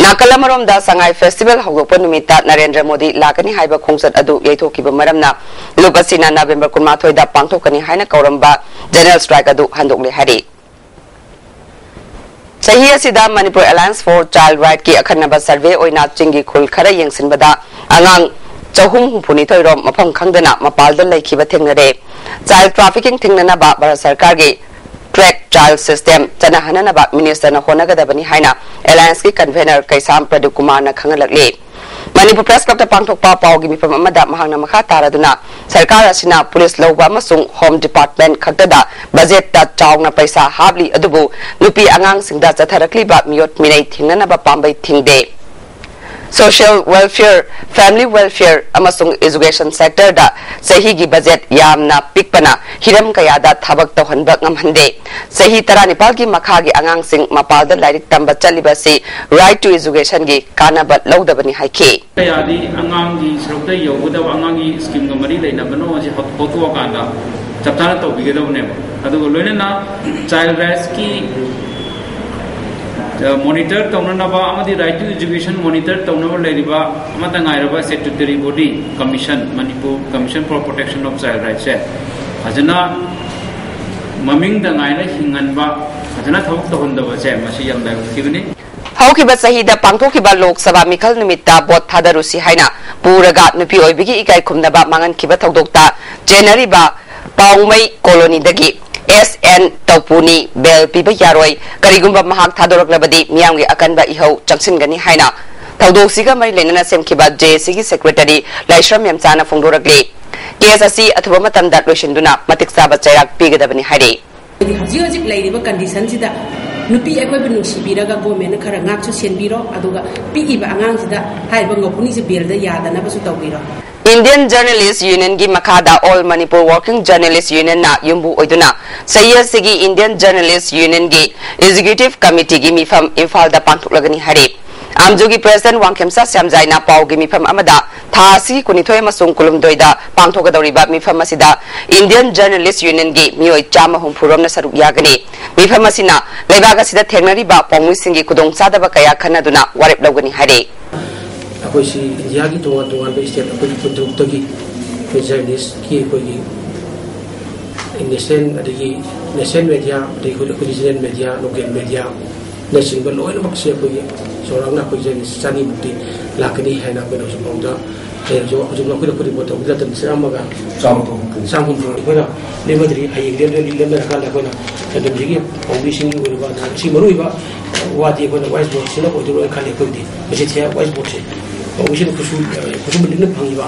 ꯅꯥꯀꯜ ꯑꯃꯔꯣꯝꯗ ꯁꯉꯥꯏ ꯐꯦꯁꯇꯤꯚꯦꯜ ꯍꯧꯗꯣꯛꯄ ꯅꯨꯃꯤꯠꯇ ꯅꯔꯦꯟꯗ꯭ꯔ ꯃꯣꯗꯤ ꯂꯥꯛꯀꯅꯤ ꯍꯥꯏꯕ ꯈꯣꯡꯆꯠ ꯑꯗꯨ ꯌꯩꯊꯣꯛꯈꯤꯕ ꯃꯔꯝꯅ ꯂꯨꯕꯁꯤꯅ ꯅꯕꯦꯝꯕꯔ ꯀꯨꯟꯃꯥꯊꯣꯏꯗ ꯄꯥꯡꯊꯣꯛꯀꯅꯤ ꯍꯥꯏꯅ ꯀꯧꯔꯝꯕ ꯖꯦꯅꯔꯦꯜ ꯁ꯭ꯇ꯭ꯔꯥꯏꯛ ꯑꯗꯨ ꯍꯟꯗꯣꯛꯂꯦ ꯍꯥꯏꯔꯤ꯫ ꯆꯍꯤ ꯑꯁꯤꯗ ꯃꯅꯤꯄꯨꯔ ꯑꯦꯂꯥꯏꯟꯁ ꯐꯣꯔ ꯆꯥꯏꯜ ꯔꯥꯏꯠꯀꯤ ꯑꯈꯟꯅꯕ ꯁꯔꯚꯦ ꯑꯣꯏꯅ ꯆꯤꯡꯒꯤ ꯈꯨꯜ ꯈꯔ ꯌꯦꯡꯁꯤꯟꯕꯗ ꯑꯉꯥꯡ ꯆꯍꯨꯝ ꯍꯨꯝꯐꯨꯅꯤꯊꯣꯏ ꯔꯣꯝ ꯃꯐꯝ ꯈꯪꯗꯅ ꯃꯄꯥꯜꯗ ꯂꯩꯈꯤꯕ ꯊꯦꯡꯅꯔꯦ꯫ Child trafficking ꯊꯤꯡꯅꯅꯕ ꯚꯥꯔꯠ ꯁꯔꯀꯥꯔꯒꯤ track child system ꯆꯠꯅꯍꯟꯅꯅꯕ minister ꯅ ꯍꯣꯠꯅꯒꯗꯕꯅꯤ ꯍꯥꯏꯅ Alliance ꯀꯤ convener ꯀꯩꯁꯥꯝ ꯄ꯭ꯔꯗꯤꯞ ꯀꯨꯃꯥꯔꯅ ꯈꯪꯍꯜꯂꯛꯂꯤ꯫ ꯃꯅꯤꯄꯨꯔ Press Club ꯇ ꯄꯥꯡꯊꯣꯛꯄ ꯄꯥꯎꯒꯤ ꯃꯤꯐꯝ ꯑꯃꯗ ꯃꯍꯥꯛꯅ ꯃꯈꯥ ꯇꯥꯔꯗꯨꯅ, ꯁꯔꯀꯥꯔ ꯑꯁꯤꯅ police ꯂꯧꯕ ꯑꯃꯁꯨꯡ Home Department ꯈꯛꯇꯗ budget ꯇ ꯆꯥꯎꯅ ꯄꯩꯁꯥ ꯍꯥꯞꯂꯤ, ꯑꯗꯨꯕꯨ ꯅꯨꯄꯤ ꯑꯉꯥꯡꯁꯤꯡꯗ ꯆꯠꯊꯔꯛꯂꯤꯕ ꯃꯤꯑꯣꯠ ꯃꯤꯅꯩ ꯊꯤꯡꯅꯅꯕ ꯄꯥꯝꯕꯩ ꯊꯤꯡꯗꯦ꯫ Social welfare, family welfare ꯑꯃꯁꯨꯡ education sector ꯗ ꯆꯍꯤꯒꯤ budget ꯌꯥꯝꯅ ꯄꯤꯛꯄꯅ ꯍꯤꯔꯝ ꯀꯌꯥꯗ ꯊꯕꯛ ꯇꯧꯍꯟꯕ ꯉꯝꯍꯟꯗꯦ꯫ ꯆꯍꯤ ꯇꯔꯥꯅꯤꯄꯥꯜꯒꯤ ꯃꯈꯥꯒꯤ ꯑꯉꯥꯡꯁꯤꯡ ꯃꯄꯥꯜꯗ ꯂꯥꯏꯔꯤꯛ ꯇꯝꯕ ꯆꯠꯂꯤꯕ ꯑꯁꯤ Right to Education ꯒꯤ ꯀꯥꯟꯅꯕ ꯂꯧꯗꯕꯅꯤ ꯍꯥꯏꯈꯤ꯫ ꯀꯌꯥꯗꯤ ꯑꯉꯥꯡꯒꯤ ꯁꯔꯨꯛꯇ ꯌꯧꯒꯗꯕ ꯑꯉꯥꯡꯒꯤ scheme ꯒ ꯃꯔꯤ ꯂꯩꯅꯕꯅꯣ ꯍꯥꯏꯁꯦ ꯍꯧ-, ꯍꯧꯗꯣꯛꯑꯀꯥꯟꯗ ꯆꯞ ꯆꯥꯅ ꯇꯧꯕꯤꯒꯗꯕꯅꯦꯕ꯫ ꯑꯗꯨꯒ ꯂꯣꯏꯅꯅ child rights ꯀꯤ, ꯑ, monitor ꯇꯧꯅꯅꯕ ꯑꯃꯗꯤ Right to Education monitor ꯇꯧꯅꯕ ꯂꯩꯔꯤꯕ ꯑꯃꯠꯇ ꯉꯥꯏꯔꯕ statutory body commission, Manipur Commission for Protection of Child Rights ꯁꯦ ꯐꯖꯅ ꯃꯃꯤꯡꯗ ꯉꯥꯏꯅ ꯍꯤꯡꯍꯟꯕ, ꯐꯖꯅ ꯊꯕꯛ ꯇꯧꯍꯟꯗꯕꯁꯦ ꯃꯁꯤ ꯌꯥꯝ ꯂꯥꯏꯕꯛ ꯊꯤꯕꯅꯤ꯫ ꯍꯧꯈꯤꯕ ꯆꯍꯤꯗ ꯄꯥꯡꯊꯣꯛꯈꯤꯕ ꯂꯣꯛ ꯁꯚꯥ ꯃꯤꯈꯜ ꯅꯨꯃꯤꯠꯇ vote ꯊꯥꯗꯔꯨꯁꯤ ꯍꯥꯏꯅ ꯄꯨꯔꯒ ꯅꯨꯄꯤ ꯑꯣꯏꯕꯒꯤ ꯏꯀꯥꯏ ꯈꯨꯝꯅꯕ ꯃꯥꯡꯍꯟꯈꯤꯕ ꯊꯧꯗꯣꯛꯇ ꯆꯦꯟꯅꯔꯤꯕ ꯄꯥꯎꯃꯩ colony ꯗꯒꯤ S N ꯇꯧꯄꯨꯅꯤ bail ꯄꯤꯕ ꯌꯥꯔꯣꯏ, ꯀꯔꯤꯒꯨꯝꯕ ꯃꯍꯥꯛ ꯊꯥꯗꯣꯔꯛꯂꯕꯗꯤ ꯃꯤꯌꯥꯝꯒꯤ ꯑꯀꯟꯕ ꯏꯍꯧ ꯆꯪꯁꯤꯟꯒꯅꯤ ꯍꯥꯏꯅ ꯊꯧꯗꯣꯛꯁꯤꯒ ꯃꯔꯤ ꯂꯩꯅꯅ ꯁꯦꯝꯈꯤꯕ J A C ꯒꯤ secretary ꯂꯥꯏꯁ꯭ꯔꯝ ꯃꯦꯝꯆꯥꯅ ꯐꯣꯡꯗꯣꯔꯛꯂꯤ꯫ Case ꯑꯁꯤ ꯑꯊꯨꯕ ꯃꯇꯝꯗ ꯂꯣꯏꯁꯤꯟꯗꯨꯅ ꯃꯇꯤꯛ ꯆꯥꯕ ꯆꯩꯔꯥꯛ ꯄꯤꯒꯗꯕꯅꯤ ꯍꯥꯏꯔꯤ꯫ ꯍꯥꯏꯗꯤ ꯍꯧꯖꯤꯛ ꯍꯧꯖꯤꯛ ꯂꯩꯔꯤꯕ condition ꯁꯤꯗ ꯅꯨꯄꯤ ꯑꯩꯈꯣꯏꯕꯨ ꯅꯨꯡꯁꯤꯕꯤꯔꯒ government ꯅ ꯈꯔ ꯉꯥꯛꯁꯨ ꯁꯦꯟꯕꯤꯔꯣ, ꯑꯗꯨꯒ ꯄꯤꯛꯏꯕ ꯑꯉꯥꯡꯁꯤꯗ ꯍꯥꯏꯔꯤꯕ ꯉꯧꯄꯨꯅꯤꯁꯦ bail ꯗ ꯌꯥꯗꯅꯕꯁꯨ ꯇꯧꯕꯤꯔꯣ꯫ Indian Journalist Union ꯒꯤ ꯃꯈꯥꯗ All Manipur Working Journalist Union ꯅ ꯌꯨꯝꯕꯨ ꯑꯣꯏꯗꯨꯅ ꯆꯍꯤ ꯑꯁꯤꯒꯤ Indian Journalist Union ꯒꯤ Executive Committee ꯒꯤ ꯃꯤꯐꯝ ꯏꯝꯐꯥꯜꯗ ꯄꯥꯡꯊꯣꯛꯂꯒꯅꯤ ꯍꯥꯏꯔꯤ꯫ ꯑꯥꯝꯖꯨꯒꯤ President ꯋꯥꯡꯈꯦꯝꯆꯥ ꯁ꯭ꯌꯥꯝꯖꯥꯏꯅ ꯄꯥꯎꯒꯤ ꯃꯤꯐꯝ ꯑꯃꯗ ꯊꯥ ꯑꯁꯤꯒꯤ ꯀꯨꯟꯅꯤꯊꯣꯏ ꯑꯃꯁꯨꯡ ꯀꯨꯟꯍꯨꯝꯗꯣꯏꯗ ꯄꯥꯡꯊꯣꯛꯀꯗꯧꯔꯤꯕ ꯃꯤꯐꯝ ꯑꯁꯤꯗ Indian Journalist Union ꯒꯤ ꯃꯤꯑꯣꯏ ꯆꯥꯝꯃ ꯍꯨꯝꯐꯨ ꯔꯣꯝꯅ ꯁꯔꯨꯛ ꯌꯥꯒꯅꯤ꯫ ꯃꯤꯐꯝ ꯑꯁꯤꯅ ꯂꯩꯕꯥꯛ ꯑꯁꯤꯗ ꯊꯦꯡꯅꯔꯤꯕ ꯄꯥꯎꯃꯤꯁꯤꯡꯒꯤ ꯈꯨꯗꯣꯡꯆꯥꯗꯕ ꯀꯌꯥ ꯈꯟꯅꯗꯨꯅ ꯋꯥꯔꯦꯞ ꯂꯧꯒꯅꯤ ꯍꯥꯏꯔꯤ꯫ ꯑꯩꯈꯣꯏꯁꯤ ꯏꯟꯗꯤꯌꯥꯒꯤ ꯇꯣꯉꯥꯟ ꯇꯣꯉꯥꯟꯕ state ꯑꯩꯈꯣꯏꯒꯤ ꯀꯨꯟꯇꯔꯨꯛꯇꯒꯤ ꯑꯩꯈꯣꯏ journalist ꯀꯤ ꯑꯩꯈꯣꯏꯒꯤ national ꯑꯗꯒꯤ national media, ꯑꯗꯒꯤ ꯑꯩꯈꯣꯏ regional media, local media ꯅꯆꯤꯡꯕ ꯂꯣꯏꯅꯃꯛꯁꯦ ꯑꯩꯈꯣꯏꯒꯤ ꯆꯥꯎꯔꯥꯛꯅ ꯑꯩꯈꯣꯏ journalist ꯆꯅꯤꯃꯨꯛꯇꯤ ꯂꯥꯛꯀꯅꯤ ꯍꯥꯏꯅ ꯑꯩꯈꯣꯏꯅ ꯍꯧꯖꯤꯛ ꯐꯥꯎꯗ ꯍꯧꯖꯤꯛ ꯍꯧꯖꯤꯛ ꯑꯩꯈꯣꯏꯅ ꯄꯨꯔꯤ ꯄꯣꯠꯇꯣ ꯍꯧꯖꯤꯛ ꯂꯝꯗꯝ ꯆꯥꯝꯃꯒ ꯆꯥꯝꯃ ꯀꯨꯟꯍꯨꯝꯐꯨ꯫ ꯆꯥꯝꯃ ꯀꯨꯟꯍꯨꯝꯐꯨ ꯑꯩꯈꯣꯏꯅ ꯂꯦꯝꯅꯗ꯭ꯔꯤ꯫ ꯍꯌꯦꯡ ꯂꯦꯝꯗ꯭ꯔꯗꯤ ꯂꯦꯝꯅꯔꯀꯥꯟꯗ ꯑꯩꯈꯣꯏꯅ ꯂꯝꯗꯝꯁꯤꯒꯤ ꯐꯥꯎꯟꯗꯦꯁꯟꯒꯤ ꯑꯣꯏꯔꯤꯕ ꯉꯁꯤ ꯃꯔꯨꯑꯣꯏꯕ ꯋꯥꯗꯤ ꯑꯩꯈꯣꯏꯅ ꯋꯥꯏꯁ ꯕꯣꯔꯗꯁꯤꯅ ꯑꯣꯏꯗꯣꯏꯔꯣꯏꯅ ꯈꯜꯂꯤ꯫ ꯑꯩꯈꯣꯏꯕꯨꯗꯤ ꯃꯁꯤ ꯊꯤꯌꯥ ꯋꯥꯏꯁ ꯕꯣꯔꯗꯁꯦ ꯐꯥꯎꯟꯗꯦꯁꯟ ꯈꯨꯠꯁꯨ ꯈꯨꯠꯁꯨꯃꯟ ꯂꯤꯛꯅ ꯐꯪꯉꯤꯕ,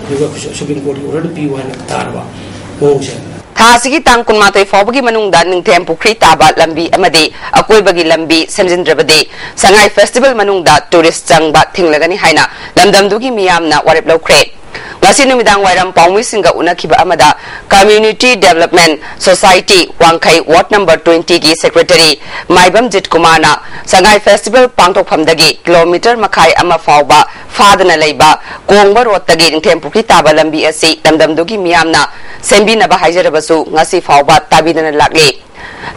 ꯑꯗꯨꯒ ꯁꯨ- ꯁꯨꯄ꯭ꯔꯤꯝ ꯀꯣꯔꯠꯀꯤ ꯑꯣꯔꯗꯔꯗ ꯄꯤꯌꯨ ꯍꯥꯏꯅ ꯇꯥꯔꯕ ꯃꯑꯣꯡꯁꯦ꯫ ꯊꯥ ꯑꯁꯤꯒꯤ ꯇꯥꯡ ꯀꯨꯟꯃꯥꯊꯣꯏ ꯐꯥꯎꯕꯒꯤ ꯃꯅꯨꯡꯗ ꯅꯤꯡꯊꯦꯝ ꯄꯨꯈ꯭ꯔꯤ ꯇꯥꯕ ꯂꯝꯕꯤ ꯑꯃꯗꯤ ꯑꯀꯣꯏꯕꯒꯤ ꯂꯝꯕꯤ ꯁꯦꯝꯖꯤꯟꯗ꯭ꯔꯕꯗꯤ ꯁꯉꯥꯏ ꯐꯦꯁꯇꯤꯚꯦꯜ ꯃꯅꯨꯡꯗ ꯇꯨꯔꯤꯁ ꯆꯪꯕ ꯊꯤꯡꯂꯒꯅꯤ ꯍꯥꯏꯅ ꯂꯝꯗꯝꯗꯨꯒꯤ ꯃꯤꯌꯥꯝꯅ ꯋꯥꯔꯦꯞ ꯂꯧꯈ꯭ꯔꯦ꯫ ꯉꯁꯤ ꯅꯨꯃꯤꯗꯥꯡ ꯋꯥꯏꯔꯝ ꯄꯥꯎꯃꯤꯁꯤꯡꯒ ꯎꯅꯈꯤꯕ ꯑꯃꯗ Community Development Society ꯋꯥꯡꯈꯩ ꯋꯥꯔꯗ ꯅꯝꯕꯔ ꯇ꯭ꯋꯦꯟꯇꯤꯒꯤ ꯁꯦꯀ꯭ꯔꯦꯇꯔꯤ ꯃꯥꯏꯕꯝꯖꯤꯠ ꯀꯨꯃꯥꯔꯅ ꯁꯉꯥꯏ ꯐꯦꯁꯇꯤꯚꯦꯜ ꯄꯥꯡꯊꯣꯛꯐꯝꯗꯒꯤ ꯀꯤꯂꯣꯃꯤꯇꯔ ꯃꯈꯥꯏ ꯑꯃ ꯐꯥꯎꯕ ꯐꯥꯗꯅ ꯂꯩꯕ ꯀꯣꯡꯕ ꯔꯣꯗꯇꯒꯤ ꯅꯤꯡꯊꯦꯝ ꯄꯨꯈ꯭ꯔꯤ ꯇꯥꯕ ꯂꯝꯕꯤ ꯑꯁꯤ ꯂꯝꯗꯝꯗꯨꯒꯤ ꯃꯤꯌꯥꯝꯅ ꯁꯦꯝꯕꯤꯅꯕ ꯍꯥꯏꯖꯔꯕꯁꯨ ꯉꯁꯤ ꯐꯥꯎꯕ ꯇꯥꯕꯤꯗꯅ ꯂꯥꯛꯂꯤ꯫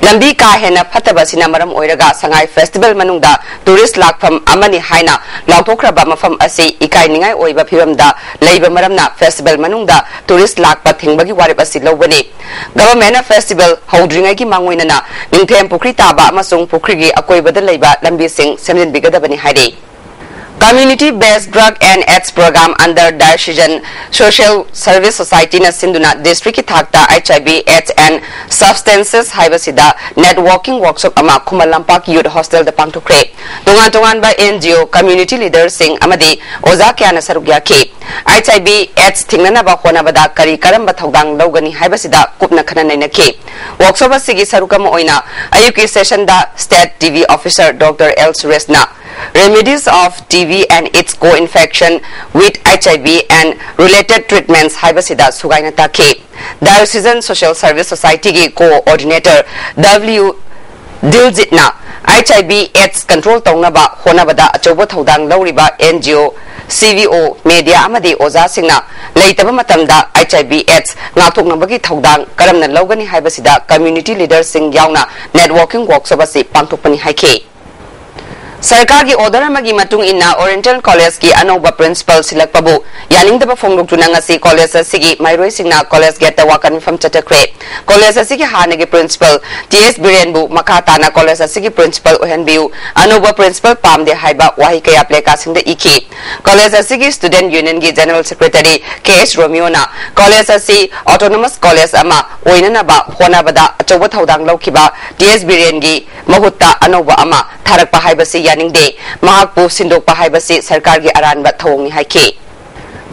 ꯂꯝꯕꯤ ꯀꯥ ꯍꯦꯟꯅ ꯐꯠꯇꯕꯁꯤꯅ ꯃꯔꯝ ꯑꯣꯏꯔꯒ ꯁꯉꯥꯏ ꯐꯦꯁꯇꯤꯚꯦꯜ ꯃꯅꯨꯡꯗ ꯇꯨꯔꯤꯁ ꯂꯥꯛꯐꯝ ꯑꯃꯅꯤ ꯍꯥꯏꯅ ꯂꯥꯎꯊꯣꯛꯈ꯭ꯔꯕ ꯃꯐꯝ ꯑꯁꯤ ꯏꯀꯥꯏꯅꯤꯡꯉꯥꯏ ꯑꯣꯏꯕ ꯐꯤꯕꯝꯗ ꯂꯩꯕ ꯃꯔꯝꯅ ꯐꯦꯁꯇꯤꯚꯦꯜ ꯃꯅꯨꯡꯗ ꯇꯨꯔꯤꯁ ꯂꯥꯛꯄ ꯊꯤꯡꯕꯒꯤ ꯋꯥꯔꯦꯞ ꯑꯁꯤ ꯂꯧꯕꯅꯤ꯫ ꯒꯚꯔꯟꯃꯦꯟꯠꯅ ꯐꯦꯁꯇꯤꯚꯦꯜ ꯍꯧꯗ꯭ꯔꯤꯉꯩꯒꯤ ꯃꯥꯡꯑꯣꯏꯅꯅ ꯅꯤꯡꯊꯦꯝ ꯄꯨꯈ꯭ꯔꯤ ꯇꯥꯕ ꯑꯃꯁꯨꯡ ꯄꯨꯈ꯭ꯔꯤꯒꯤ ꯑꯀꯣꯏꯕꯗ ꯂꯩꯕ ꯂꯝꯕꯤꯁꯤꯡ ꯁꯦꯝꯖꯤꯟꯕꯤꯒꯗꯕꯅꯤ ꯍꯥꯏꯔꯤ꯫ Community Based Drug and AIDS Program under Diocesan Social Service Society ꯅ ꯁꯤꯟꯗꯨꯅ district ꯀꯤ ꯊꯥꯛꯇ HIV AIDS and Substances ꯍꯥꯏꯕꯁꯤꯗ networking workshop ꯑꯃ ꯈꯨꯃꯟ ꯂꯝꯄꯥꯛ Youth Hostel ꯗ ꯄꯥꯡꯊꯣꯛꯈ꯭ꯔꯦ꯫ ꯇꯣꯉꯥꯟ ꯇꯣꯉꯥꯟꯕ NGO, community leader ꯁꯤꯡ ꯑꯃꯗꯤ ꯑꯣꯖꯥ ꯀꯌꯥꯅ ꯁꯔꯨꯛ ꯌꯥꯈꯤ꯫ HIV AIDS ꯊꯤꯡꯅꯅꯕ ꯍꯣꯠꯅꯕꯗ ꯀꯔꯤ ꯀꯔꯝꯕ ꯊꯧꯗꯥꯡ ꯂꯧꯒꯅꯤ ꯍꯥꯏꯕꯁꯤꯗ ꯀꯨꯞꯅ ꯈꯟꯅ ꯅꯩꯅꯈꯤ꯫ Workshop ꯑꯁꯤꯒꯤ ꯁꯔꯨꯛ ꯑꯃ ꯑꯣꯏꯅ ꯑꯌꯨꯛꯀꯤ session the State TB Officer Doctor L ꯁꯨꯔꯦꯁꯅ Remedies of TB and its co-infection with HIV and related treatments ꯍꯥꯏꯕꯁꯤꯗ ꯁꯨꯒꯥꯏꯅ ꯇꯥꯛꯈꯤ꯫ Diocesan Social Service Society ꯒꯤ coordinator W ꯗꯤꯜꯖꯤꯠꯅ HIV AIDS control ꯇꯧꯅꯕ ꯍꯣꯠꯅꯕꯗ ꯑꯆꯧꯕ ꯊꯧꯗꯥꯡ ꯂꯧꯔꯤꯕ NGO, CVO, media ꯑꯃꯗꯤ ꯑꯣꯖꯥꯁꯤꯡꯅ ꯂꯩꯇꯕ ꯃꯇꯝꯗ HIV AIDS ꯉꯥꯛꯊꯣꯛꯅꯕꯒꯤ ꯊꯧꯗꯥꯡ ꯀꯔꯝꯅ ꯂꯧꯒꯅꯤ ꯍꯥꯏꯕꯁꯤꯗ community leader ꯁꯤꯡ ꯌꯥꯎꯅ networking workshop ꯑꯁꯤ ꯄꯥꯡꯊꯣꯛꯄꯅꯤ ꯍꯥꯏꯈꯤ꯫ ꯁꯔꯀꯥꯔꯒꯤ order ꯑꯃꯒꯤ ꯃꯇꯨꯡ ꯏꯟꯅ Oriental Collegeꯀꯤ ꯑꯅꯧꯕ principal ꯁꯤꯜꯂꯛꯄꯕꯨ ꯌꯥꯅꯤꯡꯗꯕ ꯐꯣꯡꯗꯣꯛꯇꯨꯅ ꯉꯁꯤ college ꯑꯁꯤꯒꯤ ꯃꯍꯩꯔꯣꯏꯁꯤꯡꯅ college gateꯇ ꯋꯥꯀꯠ ꯃꯤꯐꯝ ꯆꯠꯊꯈ꯭ꯔꯦ꯫ College ꯑꯁꯤꯒꯤ ꯍꯥꯟꯅꯒꯤ principal ꯇꯤ ꯑꯦꯁ ꯕꯤꯔꯦꯟꯕꯨ ꯃꯈꯥ ꯇꯥꯅ college ꯑꯁꯤꯒꯤ principal ꯑꯣꯏꯍꯟꯕꯤꯌꯨ, ꯑꯅꯧꯕ principal ꯄꯥꯝꯗꯦ ꯍꯥꯏꯕ ꯋꯥꯍꯩ ꯀꯌꯥ placardꯁꯤꯡꯗ ꯏꯈꯤ꯫ College ꯑꯁꯤꯒꯤ student unionꯒꯤ general secretary ꯀꯦ ꯑꯦꯁ ꯔꯣꯃꯤꯌꯣꯅ college ꯑꯁꯤ autonomous college ꯑꯃ ꯑꯣꯏꯅꯅꯕ ꯍꯣꯠꯅꯕꯗ ꯑꯆꯧꯕ ꯊꯧꯗꯥꯡ ꯂꯧꯈꯤꯕ ꯇꯤ ꯑꯦꯁ ꯕꯤꯔꯦꯟꯒꯤ ꯃꯍꯨꯠꯇ ꯑꯅꯧꯕ ꯑꯃ ꯊꯥꯔꯛꯄ ꯍꯥꯏꯕꯁꯤ ꯌꯥꯅꯤꯡꯗꯦ꯫ ꯃꯍꯥꯛꯄꯨ ꯁꯤꯟꯗꯣꯛꯄ ꯍꯥꯏꯕꯁꯤ ꯁꯔꯀꯥꯔꯒꯤ ꯑꯔꯥꯟꯕ ꯊꯧꯑꯣꯡꯅꯤ ꯍꯥꯏꯈꯤ꯫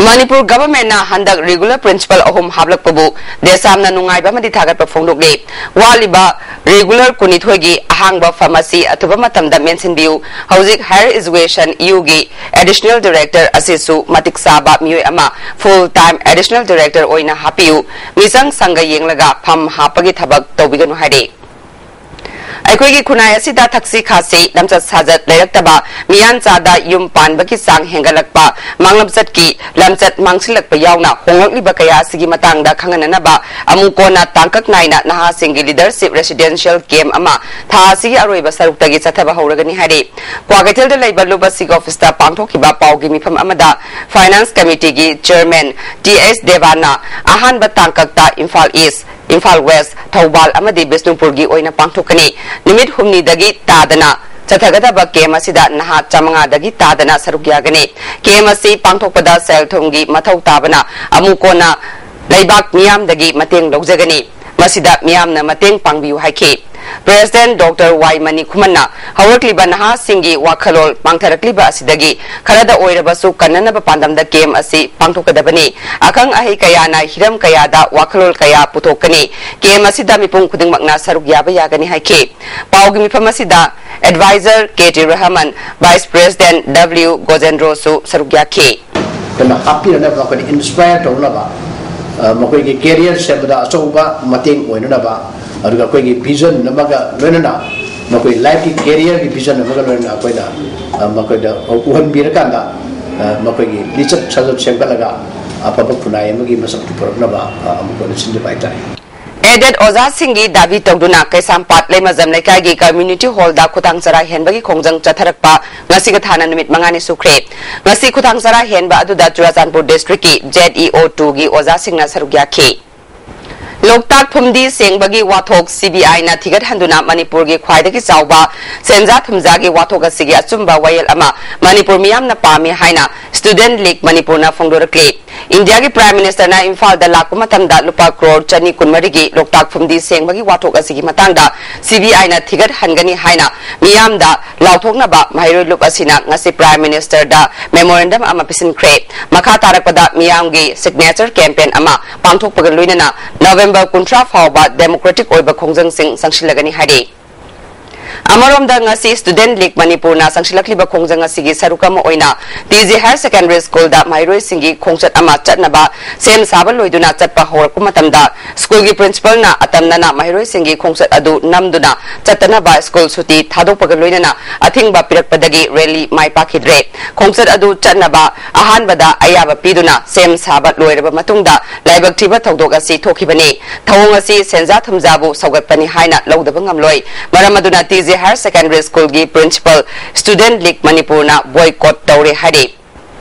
ꯃꯅꯤꯄꯨꯔ governmentꯅ ꯍꯟꯗꯛ regular principal ꯑꯍꯨꯝ ꯍꯥꯞꯂꯛꯄꯕꯨ ꯗꯦꯁꯥꯝꯅ ꯅꯨꯡꯉꯥꯏꯕ ꯑꯃꯗꯤ ꯊꯥꯒꯠꯄ ꯐꯣꯡꯗꯣꯛꯂꯤ꯫ ꯋꯥꯠꯂꯤꯕ regular ꯀꯨꯟꯅꯤꯊꯣꯏꯒꯤ ꯑꯍꯥꯡꯕ ꯐꯝ ꯑꯁꯤ ꯑꯊꯨꯕ ꯃꯇꯝꯗ ꯃꯦꯟꯁꯤꯟꯕꯤꯌꯨ꯫ ꯍꯧꯖꯤꯛ higher education ꯏꯌꯨꯒꯤ additional director ꯑꯁꯤꯁꯨ ꯃꯇꯤꯛ ꯆꯥꯕ ꯃꯤꯑꯣꯏ ꯑꯃ full time additional director ꯑꯣꯏꯅ ꯍꯥꯞꯄꯤꯌꯨ꯫ ꯃꯤꯆꯪ ꯁꯪꯒ ꯌꯦꯡꯂꯒ ꯐꯝ ꯍꯥꯞꯄꯒꯤ ꯊꯕꯛ ꯇꯧꯕꯤꯒꯅꯨ ꯍꯥꯏꯔꯤ꯫ ꯑꯩꯈꯣꯏꯒꯤ ꯈꯨꯟꯅꯥꯏ ꯑꯁꯤꯗ ꯊꯛꯁꯤ ꯈꯥꯁꯤ, ꯂꯝꯆꯠ ꯁꯥꯖꯠ ꯂꯩꯔꯛꯇꯕ, ꯃꯤꯌꯥꯟ ꯆꯥꯗ ꯌꯨꯝ ꯄꯥꯟꯕꯒꯤ ꯆꯥꯡ ꯍꯦꯟꯒꯠꯂꯛꯄ, ꯃꯥꯡꯂꯝꯆꯠꯀꯤ ꯂꯝꯆꯠ ꯃꯥꯡꯁꯤꯜꯂꯛꯄ ꯌꯥꯎꯅ ꯍꯣꯡꯂꯛꯂꯤꯕ ꯀꯌꯥ ꯑꯁꯤꯒꯤ ꯃꯇꯥꯡꯗ ꯈꯪꯍꯟꯅꯅꯕ ꯑꯃꯨꯛ ꯀꯣꯟꯅ ꯇꯥꯡꯀꯛ ꯅꯥꯏꯅ ꯅꯍꯥꯁꯤꯡꯒꯤ leadership residential camp ꯑꯃ ꯊꯥ ꯑꯁꯤꯒꯤ ꯑꯔꯣꯏꯕ ꯁꯔꯨꯛꯇꯒꯤ ꯆꯠꯊꯕ ꯍꯧꯔꯒꯅꯤ ꯍꯥꯏꯔꯤ꯫ ꯀ꯭ꯋꯥꯀꯩꯊꯦꯜꯗ ꯂꯩꯕ ꯂꯨꯞ ꯑꯁꯤꯒꯤ officeꯇ ꯄꯥꯡꯊꯣꯛꯈꯤꯕ ꯄꯥꯎꯒꯤ ꯃꯤꯐꯝ ꯑꯃꯗ finance committeeꯒꯤ chairman ꯇꯤ ꯑꯦꯁ ꯗꯦꯕꯥꯟꯅ ꯑꯍꯥꯟꯕ ꯇꯥꯡꯀꯛꯇ ꯏꯝꯐꯥꯜ East, ꯏꯝꯐꯥꯜ West, ꯊꯧꯕꯥꯜ ꯑꯃꯗꯤ ꯕꯤꯁꯅꯨꯄꯨꯔꯒꯤ ꯑꯣꯏꯅ ꯄꯥꯡꯊꯣꯛꯀꯅꯤ꯫ ꯅꯨꯃꯤꯠ ꯍꯨꯝꯅꯤꯗꯒꯤ ꯇꯥꯗꯅ ꯆꯠꯊꯒꯗꯕ camp ꯑꯁꯤꯗ ꯅꯍꯥ ꯆꯥꯃꯉꯥꯗꯒꯤ ꯇꯥꯗꯅ ꯁꯔꯨꯛ ꯌꯥꯒꯅꯤ꯫ Camp ꯑꯁꯤ ꯄꯥꯡꯊꯣꯛꯄꯗ ꯁꯦꯜ ꯊꯨꯝꯒꯤ ꯃꯊꯧ ꯇꯥꯕꯅ ꯑꯃꯨꯛ ꯀꯣꯟꯅ ꯂꯩꯕꯥꯛ ꯃꯤꯌꯥꯝꯗꯒꯤ ꯃꯇꯦꯡ ꯂꯧꯖꯒꯅꯤ꯫ ꯃꯁꯤꯗ ꯃꯤꯌꯥꯝꯅ ꯃꯇꯦꯡ ꯄꯥꯡꯕꯤꯌꯨ ꯍꯥꯏꯈꯤ꯫ President Doctor ꯋꯥꯏ ꯃꯅꯤꯈꯨꯃꯟꯅ ꯍꯧꯔꯛꯂꯤꯕ ꯅꯍꯥꯁꯤꯡꯒꯤ ꯋꯥꯈꯜꯂꯣꯟ ꯃꯥꯡꯊꯔꯛꯂꯤꯕ ꯑꯁꯤꯗꯒꯤ ꯈꯔꯗ ꯑꯣꯏꯔꯕꯁꯨ ꯀꯟꯅꯅꯕ ꯄꯥꯟꯗꯝꯗ camp ꯑꯁꯤ ꯄꯥꯡꯊꯣꯛꯀꯗꯕꯅꯤ꯫ ꯑꯈꯪ ꯑꯍꯩ ꯀꯌꯥꯅ ꯍꯤꯔꯝ ꯀꯌꯥꯗ ꯋꯥꯈꯜꯂꯣꯟ ꯀꯌꯥ ꯄꯨꯊꯣꯛꯀꯅꯤ꯫ Camp ꯑꯁꯤꯗ ꯃꯤꯄꯨꯝ ꯈꯨꯗꯤꯡꯃꯛꯅ ꯁꯔꯨꯛ ꯌꯥꯕ ꯌꯥꯒꯅꯤ ꯍꯥꯏꯈꯤ꯫ ꯄꯥꯎꯒꯤ ꯃꯤꯐꯝ ꯑꯁꯤꯗ advisor K T Rahman, vice president W ꯒꯣꯖꯦꯟꯗ꯭ꯔꯣꯁꯨ ꯁꯔꯨꯛ ꯌꯥꯈꯤ꯫ ꯑꯩꯈꯣꯏꯅ ꯍꯥꯞꯄꯤꯔꯅꯕ, ꯑꯩꯈꯣꯏꯅ inspire ꯇꯧꯅꯕ, ꯑ, ꯃꯈꯣꯏꯒꯤ career ꯁꯦꯝꯕꯗ ꯑꯆꯧꯕ ꯃꯇꯦꯡ ꯑꯣꯏꯅꯅꯕ, ꯑꯗꯨꯒ ꯑꯩꯈꯣꯏꯒꯤ vision ꯑꯃꯒ ꯂꯣꯏꯅꯅ, ꯃꯈꯣꯏ lifeꯀꯤ careerꯒꯤ vision ꯑꯃꯒ ꯂꯣꯏꯅꯅ ꯑꯩꯈꯣꯏꯅ, ꯑ, ꯃꯈꯣꯏꯗ ꯎꯍꯟꯕꯤꯔꯀꯥꯟꯗ, ꯑ, ꯃꯈꯣꯏꯒꯤ ꯂꯤꯆꯠ ꯁꯥꯖꯠ ꯁꯦꯝꯒꯠꯂꯒ ꯑꯐꯕ ꯈꯨꯟꯅꯥꯏ ꯑꯃꯒꯤ ꯃꯁꯛ ꯄꯨꯊꯣꯔꯛꯅꯕ, ꯑ, ꯑꯃꯨꯛ ꯍꯟꯅ ꯁꯤꯟꯖꯕ ꯍꯥꯏꯇꯥꯔꯦ꯫ ꯑꯦꯗꯦꯠ ꯑꯣꯖꯥꯁꯤꯡꯒꯤ ꯗꯥꯕꯤ ꯇꯧꯗꯨꯅ ꯀꯩꯁꯥꯝꯄꯥꯠ ꯂꯩꯃꯖꯝ ꯂꯩꯀꯥꯏꯒꯤ ꯀꯝꯃ꯭ꯌꯨꯅꯤꯇꯤ ꯍꯣꯜꯗ ꯈꯨꯊꯥꯡ ꯆꯔꯥ ꯍꯦꯟꯕꯒꯤ ꯈꯣꯡꯖꯪ ꯆꯠꯊꯔꯛꯄ ꯉꯁꯤꯒ ꯊꯥꯅ ꯅꯨꯃꯤꯠ ꯃꯉꯥꯅꯤ ꯁꯨꯈ꯭ꯔꯦ꯫ ꯉꯁꯤ ꯈꯨꯊꯥꯡ ꯆꯔꯥ ꯍꯦꯟꯕ ꯑꯗꯨꯗ ꯆꯨꯔꯥꯆꯥꯟꯄꯨꯔ ꯗꯤꯁꯇ꯭ꯔꯤꯛꯀꯤ ꯖꯦꯗ ꯏ ꯑꯣ ꯇꯨꯒꯤ ꯑꯣꯖꯥꯁꯤꯡꯅ ꯁꯔꯨꯛ ꯌꯥꯈꯤ꯫ ꯂꯣꯛꯇꯥꯛ ꯐꯨꯝꯗꯤ ꯁꯦꯡꯕꯒꯤ ꯋꯥꯊꯣꯛ ꯁꯤ ꯕꯤ ꯑꯥꯏꯅ ꯊꯤꯒꯠꯍꯟꯗꯨꯅ ꯃꯅꯤꯄꯨꯔꯒꯤ ꯈ꯭ꯋꯥꯏꯗꯒꯤ ꯆꯥꯎꯕ ꯁꯦꯟꯖꯥ ꯊꯨꯝꯖꯥꯒꯤ ꯋꯥꯊꯣꯛ ꯑꯁꯤꯒꯤ ꯑꯆꯨꯝꯕ ꯋꯥꯌꯦꯜ ꯑꯃ ꯃꯅꯤꯄꯨꯔ ꯃꯤꯌꯥꯝꯅ ꯄꯥꯝꯃꯤ ꯍꯥꯏꯅ ꯁ꯭ꯇꯨꯗꯦꯟꯠ ꯂꯤꯒ ꯃꯅꯤꯄꯨꯔꯅ ꯐꯣꯡꯗꯣꯔꯛꯂꯤ꯫ ꯏꯟꯗꯤꯌꯥꯒꯤ ꯄ꯭ꯔꯥꯏꯝ ꯃꯤꯅꯤꯁꯇꯔꯅ ꯏꯝꯐꯥꯜꯗ ꯂꯥꯛꯄ ꯃꯇꯝꯗ ꯂꯨꯄꯥ ꯀ꯭ꯔꯣꯔ ꯆꯅꯤ ꯀꯨꯟꯃꯔꯤꯒꯤ ꯂꯣꯛꯇꯥꯛ ꯐꯨꯝꯗꯤ ꯁꯦꯡꯕꯒꯤ ꯋꯥꯊꯣꯛ ꯑꯁꯤꯒꯤ ꯃꯇꯥꯡꯗ ꯁꯤ ꯕꯤ ꯑꯥꯏꯅ ꯊꯤꯒꯠꯍꯟꯒꯅꯤ ꯍꯥꯏꯅ ꯃꯤꯌꯥꯝꯗ ꯂꯥꯎꯊꯣꯛꯅꯕ ꯃꯍꯩꯔꯣꯏ ꯂꯨꯞ ꯑꯁꯤꯅ ꯉꯁꯤ ꯄ꯭ꯔꯥꯏꯝ ꯃꯤꯅꯤꯁꯇꯔꯗ ꯃꯦꯃꯣꯔꯦꯟꯗꯝ ꯑꯃ ꯄꯤꯁꯤꯟꯈ꯭ꯔꯦ꯫ ꯃꯈꯥ ꯇꯥꯔꯛꯄꯗ ꯃꯤꯌꯥꯝꯒꯤ ꯁꯤꯒꯅꯦꯆꯔ ꯀꯦꯝꯄꯦꯟ ꯑꯃ ꯄꯥꯡꯊꯣꯛꯄꯒ ꯂꯣꯏꯅꯅ ꯅꯕꯦꯝꯕꯔ ꯀꯨꯟꯊ꯭ꯔꯥ ꯐꯥꯎꯕ ꯗꯦꯃꯣꯀ꯭ꯔꯦꯇꯤꯛ ꯑꯣꯏꯕ ꯈꯣꯡꯖꯪꯁꯤꯡ ꯆꯪꯁꯤꯜꯂꯒꯅꯤ ꯍꯥꯏꯔꯤ꯫ ꯑꯃꯔꯣꯝꯗ ꯉꯁꯤ ꯁ꯭ꯇꯨꯗꯦꯟꯠ ꯂꯤꯒ ꯃꯅꯤꯄꯨꯔꯅ ꯆꯪꯁꯤꯜꯂꯛꯂꯤꯕ ꯈꯣꯡꯖꯪ ꯑꯁꯤꯒꯤ ꯁꯔꯨꯛ ꯑꯃ ꯑꯣꯏꯅ ꯇꯤ ꯖꯦ ꯍꯥꯌꯔ ꯁꯦꯀꯦꯟꯗꯔꯤ ꯁ꯭ꯀꯨꯜꯗ ꯃꯍꯩꯔꯣꯏꯁꯤꯡꯒꯤ ꯈꯣꯡꯆꯠ ꯑꯃ ꯆꯠꯅꯕ ꯁꯦꯝ ꯁꯥꯕ ꯂꯣꯏꯗꯨꯅ ꯆꯠꯄ ꯍꯧꯔꯛꯄ ꯃꯇꯝꯗ ꯁ꯭ꯀꯨꯜꯒꯤ ꯄ꯭ꯔꯤꯟꯁꯤꯄꯜꯅ ꯑꯇꯝꯅꯅ ꯃꯍꯩꯔꯣꯏꯁꯤꯡꯒꯤ ꯈꯣꯡꯆꯠ ꯑꯗꯨ ꯅꯝꯗꯨꯅ ꯆꯠꯇꯅꯕ ꯁ꯭ꯀꯨꯜ ꯁꯨꯇꯤ ꯊꯥꯗꯣꯛꯄꯒ ꯂꯣꯏꯅꯅ ꯑꯊꯤꯡꯕ ꯄꯤꯔꯛꯄꯗꯒꯤ ꯔꯦꯂꯤ ꯃꯥꯏ ꯄꯥꯛꯈꯤꯗ꯭ꯔꯦ꯫ ꯈꯣꯡꯆꯠ ꯑꯗꯨ ꯆꯠꯅꯕ ꯑꯍꯥꯟꯕꯗ ꯑꯌꯥꯕ ꯄꯤꯗꯨꯅ ꯁꯦꯝ ꯁꯥꯕ ꯂꯣꯏꯔꯕ ꯃꯇꯨꯡꯗ ꯂꯥꯏꯕꯛ ꯊꯤꯕ ꯊꯧꯗꯣꯛ ꯑꯁꯤ ꯊꯣꯛꯈꯤꯕꯅꯤ꯫ ꯊꯧꯑꯣꯡ ꯑꯁꯤ ꯁꯦꯟꯖꯥ ꯊꯨꯝꯖꯥꯕꯨ ꯁꯧꯒꯠꯄꯅꯤ ꯍꯥꯏꯅ ꯂꯧꯗꯕ ꯉꯝꯂꯣꯏ꯫ ꯃꯔꯝ ꯑꯗꯨꯅ ꯇꯤ ꯖꯦ ꯍꯥꯌꯔ ꯁꯦꯀꯦꯟꯗꯔꯤ ꯁ꯭ꯀꯨꯜꯒꯤ ꯄ꯭ꯔꯤꯟꯁꯤꯄꯜ ꯁ꯭ꯇꯨꯗꯦꯟꯠ ꯂꯤꯒ ꯃꯅꯤꯄꯨꯔꯅ ꯕꯣꯏꯀꯣꯠ ꯇꯧꯔꯦ ꯍꯥꯏꯔꯤ꯫